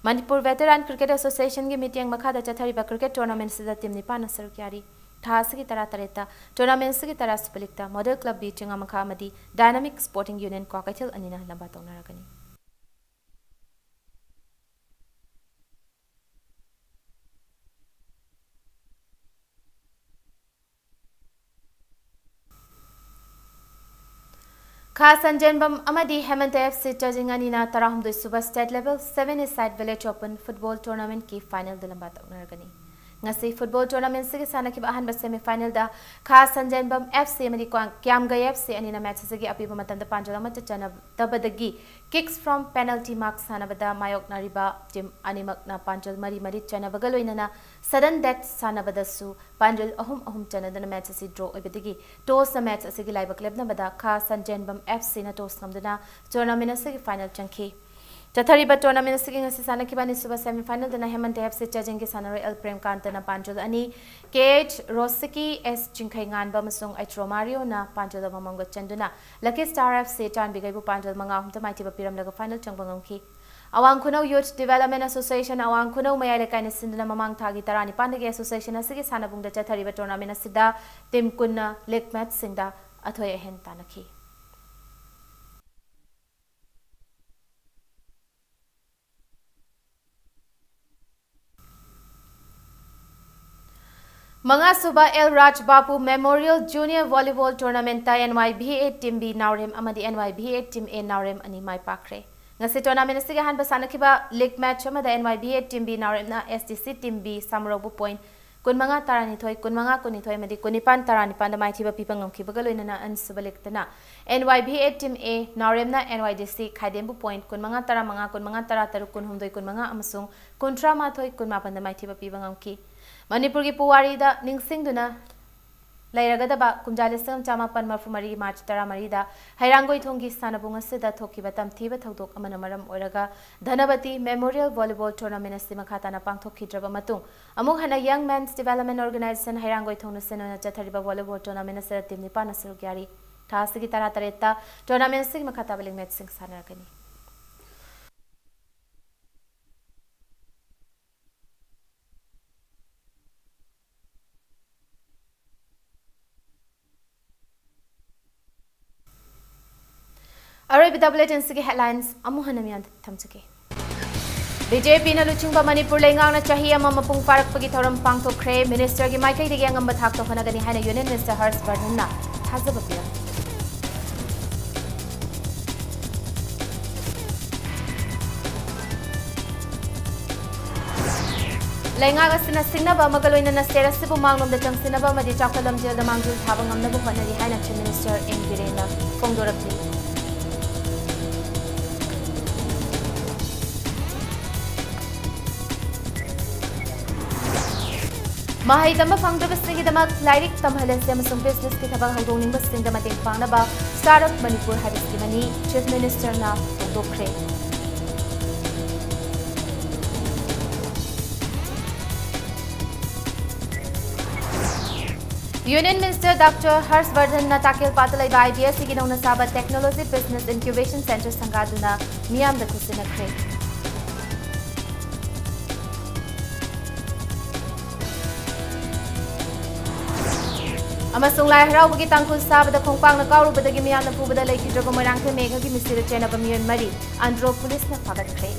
Manipur Veteran Cricket Associationꯒꯤ ꯃꯤꯠꯌꯦꯡ ꯃꯈꯥꯗ ꯆꯠꯊꯔꯤꯕ cricket tournament ꯑꯁꯤꯗ team ꯅꯤꯄꯥꯟꯅ ꯁꯔꯨꯛ ꯌꯥꯔꯤ꯫ ꯊꯥ ꯑꯁꯤꯒꯤ ꯇꯔꯥ ꯇꯔꯦꯠꯇ tournament ꯑꯁꯤꯒꯤ ꯇꯔꯥꯁꯨꯕ leagueꯇ Model Club B ꯆꯤꯡꯉꯥꯃꯈꯥ ꯑꯃꯗꯤ Dynamic Sporting Union ꯀ꯭ꯋꯥꯀꯩꯊꯦꯜ ꯑꯅꯤꯅ ꯂꯝꯕꯥ ꯇꯧꯅꯔꯒꯅꯤ꯫ ꯈꯥ ꯁꯟꯖꯦꯟꯕꯝ ꯑꯃꯗꯤ ꯍꯦꯃꯟꯇ F C ꯆꯥꯖꯤꯡ ꯑꯅꯤꯅ ꯇꯔꯥꯍꯨꯝꯗꯣꯏ ꯁꯨꯕ State Level Seven-A-Side Village Open Football Tournamentꯀꯤ finalꯗ ꯂꯝꯕꯥ ꯇꯧꯅꯔꯒꯅꯤ꯫ ꯉꯁꯤ football tournament ꯑꯁꯤꯒꯤ ꯁꯥꯟꯅꯈꯤꯕ ꯑꯍꯥꯟꯕ semi final ꯗ ꯈꯥ ꯁꯟꯖꯦꯟꯕꯝ F C ꯑꯃꯗꯤ ꯀ꯭ꯋꯥꯡ-, ꯀ꯭ꯌꯥꯝꯒꯩ F C ꯑꯅꯤꯅ match ꯑꯁꯤꯒꯤ ꯑꯄꯤꯕ ꯃꯇꯝꯗ ꯄꯥꯟꯖꯜ ꯑꯃꯠꯇ ꯆꯟꯅꯗꯕꯗꯒꯤ kicks from penalty mark ꯁꯥꯟꯅꯕꯗ ꯃꯥꯌꯣꯛꯅꯔꯤꯕ team ꯑꯅꯤꯃꯛꯅ ꯄꯥꯟꯖꯜ ꯃꯔꯤ ꯃꯔꯤ ꯆꯟꯅꯕꯒ ꯂꯣꯏꯅꯅ sudden death ꯁꯥꯟꯅꯕꯗꯁꯨ ꯄꯥꯟꯖꯜ ꯑꯍꯨꯝ ꯑꯍꯨꯝ ꯆꯟꯅꯗꯨꯅ match ꯑꯁꯤ draw ꯑꯣꯏꯕꯗꯒꯤ toss ꯅ match ꯑꯁꯤꯒꯤ ꯂꯥꯏꯕꯛ ꯂꯦꯞꯅꯕꯗ ꯈꯥ ꯁꯟꯖꯦꯟꯕꯝ F C ꯅ toss ꯉꯝꯗꯨꯅ tournament ꯑꯁꯤꯒꯤ final ꯆꯪꯈꯤ꯫ ꯆꯠꯊꯔꯤꯕ tournament ꯑꯁꯤꯒꯤ ꯉꯁꯤ ꯁꯥꯟꯅꯈꯤꯕ ꯑꯅꯤꯁꯨꯕ semi final ꯗꯅ ꯍꯦꯃꯟꯇ F C ꯆꯥꯖꯤꯡꯒꯤ ꯁꯥꯟꯅꯔꯣꯏ ꯑꯦꯜ ꯄ꯭ꯔꯦꯝꯀꯥꯟꯇꯅ ꯄꯥꯟꯖꯜ ꯑꯅꯤ, K H ꯔꯣꯁꯤꯀꯤ, S ꯆꯤꯡꯈꯩꯉꯥꯟꯕ ꯑꯃꯁꯨꯡ H ꯔꯣꯃꯥꯔꯤꯌꯣꯅ ꯄꯥꯟꯖꯜ ꯑꯃꯃꯝꯒ ꯆꯟꯗꯨꯅ Lucky Star F C ꯆꯥꯟꯕꯤꯒꯩꯕꯨ ꯄꯥꯟꯖꯜ ꯃꯉꯥ ꯑꯍꯨꯝꯗ ꯃꯥꯏꯊꯤꯕ ꯄꯤꯔꯝꯂꯒ final ꯆꯪꯕ ꯉꯝꯈꯤ꯫ ꯑꯋꯥꯡ ꯈꯨꯅꯧ Youth Development Association ꯑꯋꯥꯡ ꯈꯨꯅꯧ ꯃꯌꯥꯏ ꯂꯩꯀꯥꯏꯅ ꯁꯤꯟꯗꯨꯅ ꯃꯃꯥꯡ ꯊꯥꯒꯤ ꯇꯔꯥꯅꯤꯄꯥꯟꯗꯒꯤ association ꯑꯁꯤꯒꯤ ꯁꯥꯟꯅꯕꯨꯡꯗ ꯆꯠꯊꯔꯤꯕ tournament ꯑꯁꯤꯗ team ꯀꯨꯟꯅ league match ꯁꯤꯡꯗ ꯑꯊꯣꯏ ꯑꯍꯦꯟ ꯇꯥꯟꯅꯈꯤ꯫ ꯃꯉꯥꯁꯨꯕ ꯑꯦꯜ ꯔꯥꯖ ꯕꯥꯄꯨ Memorial Junior Volleyball Tournament ꯇ N Y B A Team B ꯅꯥꯎꯔꯦꯝ ꯑꯃꯗꯤ N Y B A Team A ꯅꯥꯎꯔꯦꯝ ꯑꯅꯤ ꯃꯥꯏ ꯄꯥꯛꯈ꯭ꯔꯦ꯫ ꯉꯁꯤ tournament ꯑꯁꯤꯒꯤ ꯑꯍꯥꯟꯕ ꯁꯥꯟꯅꯈꯤꯕ league match ꯑꯃꯗ N Y B A Team B ꯅꯥꯎꯔꯦꯝꯅ S D C Team B ꯁꯥꯃꯨꯔꯧꯕꯨ point ꯀꯨꯟꯃꯉꯥ ꯇꯔꯥꯅꯤꯊꯣꯏ, ꯀꯨꯟꯃꯉꯥ ꯀꯨꯟꯅꯤꯊꯣꯏ ꯑꯃꯗꯤ ꯀꯨꯟꯅꯤꯄꯥꯟ ꯇꯔꯥꯅꯤꯄꯥꯟꯗ ꯃꯥꯏꯊꯤꯕ ꯄꯤꯕ ꯉꯝꯈꯤꯕꯒ ꯂꯣꯏꯅꯅ ꯑꯅꯤꯁꯨꯕ league ꯇꯅ N Y B A Team A ꯅꯥꯎꯔꯦꯝꯅ N Y D C ꯈꯥꯏꯗꯦꯝꯕꯨ point ꯀꯨꯟꯃꯉꯥ ꯇꯔꯥꯃꯉꯥ, ꯀꯨꯟꯃꯉꯥ ꯇꯔꯥꯇꯔꯨꯛ, ꯀꯨꯟꯍꯨꯝꯗꯣꯏ ꯀꯨꯟꯃꯉꯥ ꯑꯃꯁꯨꯡ ꯀꯨꯟꯊ꯭ꯔꯥ ꯃꯥꯊꯣꯏ ꯀꯨꯟꯃꯥꯄꯟꯗ ꯃꯥꯏꯊꯤꯕ ꯄꯤꯕ ꯉꯝꯈꯤ꯫ ꯃꯅꯤꯄꯨꯔꯒꯤ ꯄꯨꯋꯥꯔꯤꯗ ꯅꯤꯡꯁꯤꯡꯗꯨꯅ ꯂꯩꯔꯒꯗꯕ ꯀꯨꯝꯖꯥ ꯂꯤꯁꯤꯡ ꯑꯃ ꯆꯥꯃꯥꯄꯟ ꯃꯔꯐꯨ ꯃꯔꯤ March ꯇꯔꯥꯃꯔꯤꯗ ꯍꯩꯔꯥꯡꯒꯣꯏꯊꯣꯡꯒꯤ ꯁꯥꯟꯅꯕꯨꯡ ꯑꯁꯤꯗ ꯊꯣꯛꯈꯤꯕ ꯇꯝꯊꯤꯕ ꯊꯧꯗꯣꯛ ꯑꯃꯅ ꯃꯔꯝ ꯑꯣꯏꯔꯒ ꯙꯅꯄꯇꯤ Memorial Volleyball Tournament ꯑꯁꯤ ꯃꯈꯥ ꯇꯥꯅ ꯄꯥꯡꯊꯣꯛꯈꯤꯗ꯭ꯔꯕ ꯃꯇꯨꯡ, ꯑꯃꯨꯛ ꯍꯟꯅ Young Men's Development Organization ꯍꯩꯔꯥꯡꯒꯣꯏꯊꯣꯡꯅ ꯁꯤꯟ ꯑꯣꯏꯅ ꯆꯠꯊꯔꯤꯕ volleyball tournament ꯑꯁꯤꯗ team ꯅꯤꯄꯥꯟꯅ ꯁꯔꯨꯛ ꯌꯥꯔꯤ꯫ ꯊꯥ ꯑꯁꯤꯒꯤ ꯇꯔꯥꯇꯔꯦꯠꯇ tournament ꯑꯁꯤꯒꯤ ꯃꯈꯥ ꯇꯥꯕ league match ꯁꯤꯡ ꯁꯥꯟꯅꯔꯛꯀꯅꯤ꯫ ꯑꯔꯣꯏꯕꯗ bulletin ꯑꯁꯤꯒꯤ headlines ꯑꯃꯨꯛ ꯍꯟꯅ ꯃꯤꯌꯥꯝꯗ ꯊꯝꯖꯒꯦ꯫ B J P ꯅ ꯂꯨꯆꯤꯡꯕ ꯃꯅꯤꯄꯨꯔ ꯂꯩꯉꯥꯛꯅ ꯆꯍꯤ ꯑꯃ ꯃꯄꯨꯡ ꯐꯥꯔꯛꯄꯒꯤ ꯊꯧꯔꯝ ꯄꯥꯡꯊꯣꯛꯈ꯭ꯔꯦ꯫ Minister ꯒꯤ ꯃꯥꯏꯀꯩꯗꯒꯤ ꯑꯉꯝꯕ ꯊꯥꯛꯇ ꯍꯣꯠꯅꯒꯅꯤ ꯍꯥꯏꯅ Union Minister ꯍꯔꯁ ꯕꯔꯙꯟꯅ ꯊꯥꯖꯕ ꯄꯤꯔꯝꯃꯤ꯫ ꯂꯩꯉꯥꯛ ꯑꯁꯤꯅ ꯁꯤꯡꯅꯕ ꯑꯃꯒ ꯂꯣꯏꯅꯅ state ꯑꯁꯤꯕꯨ ꯃꯥꯡꯂꯣꯝꯗ ꯆꯪꯁꯤꯟꯅꯕ ꯑꯃꯗꯤ ꯆꯥꯎꯈꯠ ꯂꯝꯖꯦꯜꯗ ꯃꯥꯡꯖꯤꯜ ꯊꯥꯕ ꯉꯝꯅꯕ ꯍꯣꯠꯅꯔꯤ ꯍꯥꯏꯅ Chief Minister N ꯕꯤꯔꯦꯟꯅ ꯐꯣꯡꯗꯣꯔꯛꯂꯤ꯫ ꯃꯍꯩ ꯇꯝꯕ ꯐꯪꯗ꯭ꯔꯕꯁꯤꯡꯒꯤꯗꯃꯛ ꯂꯥꯏꯔꯤꯛ ꯇꯝꯍꯜꯂꯁꯤ ꯑꯃꯁꯨꯡ businessꯀꯤ ꯊꯕꯛ ꯍꯧꯗꯣꯛꯅꯤꯡꯕꯁꯤꯡꯗ ꯃꯇꯦꯡ ꯄꯥꯡꯅꯕ Startup Manipur ꯍꯥꯏꯕ scheme ꯑꯅꯤ Chief Ministerꯅ ꯍꯧꯗꯣꯛꯈ꯭ꯔꯦ꯫ Union Minister Doctor ꯍꯔꯁ ꯕꯔꯙꯟꯅ ꯇꯥꯀꯦꯜꯄꯥꯠꯇ ꯂꯩꯕ IBSCꯒꯤ ꯅꯧꯅ ꯁꯥꯕ Technology Business Incubation Centre ꯁꯪꯒꯥꯗꯨꯅ ꯃꯤꯌꯥꯝꯗ ꯈꯨꯠꯁꯤꯟꯅꯈ꯭ꯔꯦ꯫ ꯑꯃꯁꯨꯡ ꯂꯥꯏ ꯍꯔꯥꯎꯕꯒꯤ ꯇꯥꯡꯈꯨꯜ ꯁꯥꯕꯗ ꯈꯣꯡꯄꯥꯛꯅ ꯀꯥꯎꯔꯨꯕꯗꯒꯤ ꯃꯤꯌꯥꯝꯅ ꯐꯨꯕꯗ ꯂꯩꯈꯤꯗ꯭ꯔꯕ ꯃꯣꯏꯔꯥꯡꯊꯦꯝ ꯃꯦꯘꯒꯤ ꯃꯤꯁꯤꯗ ꯆꯦꯟꯅꯕ ꯃꯤꯑꯣꯏ ꯃꯔꯤ ꯑꯟꯗ꯭ꯔꯣ ꯄꯨꯂꯤꯁꯅ ꯐꯥꯒꯠꯈ꯭ꯔꯦ꯫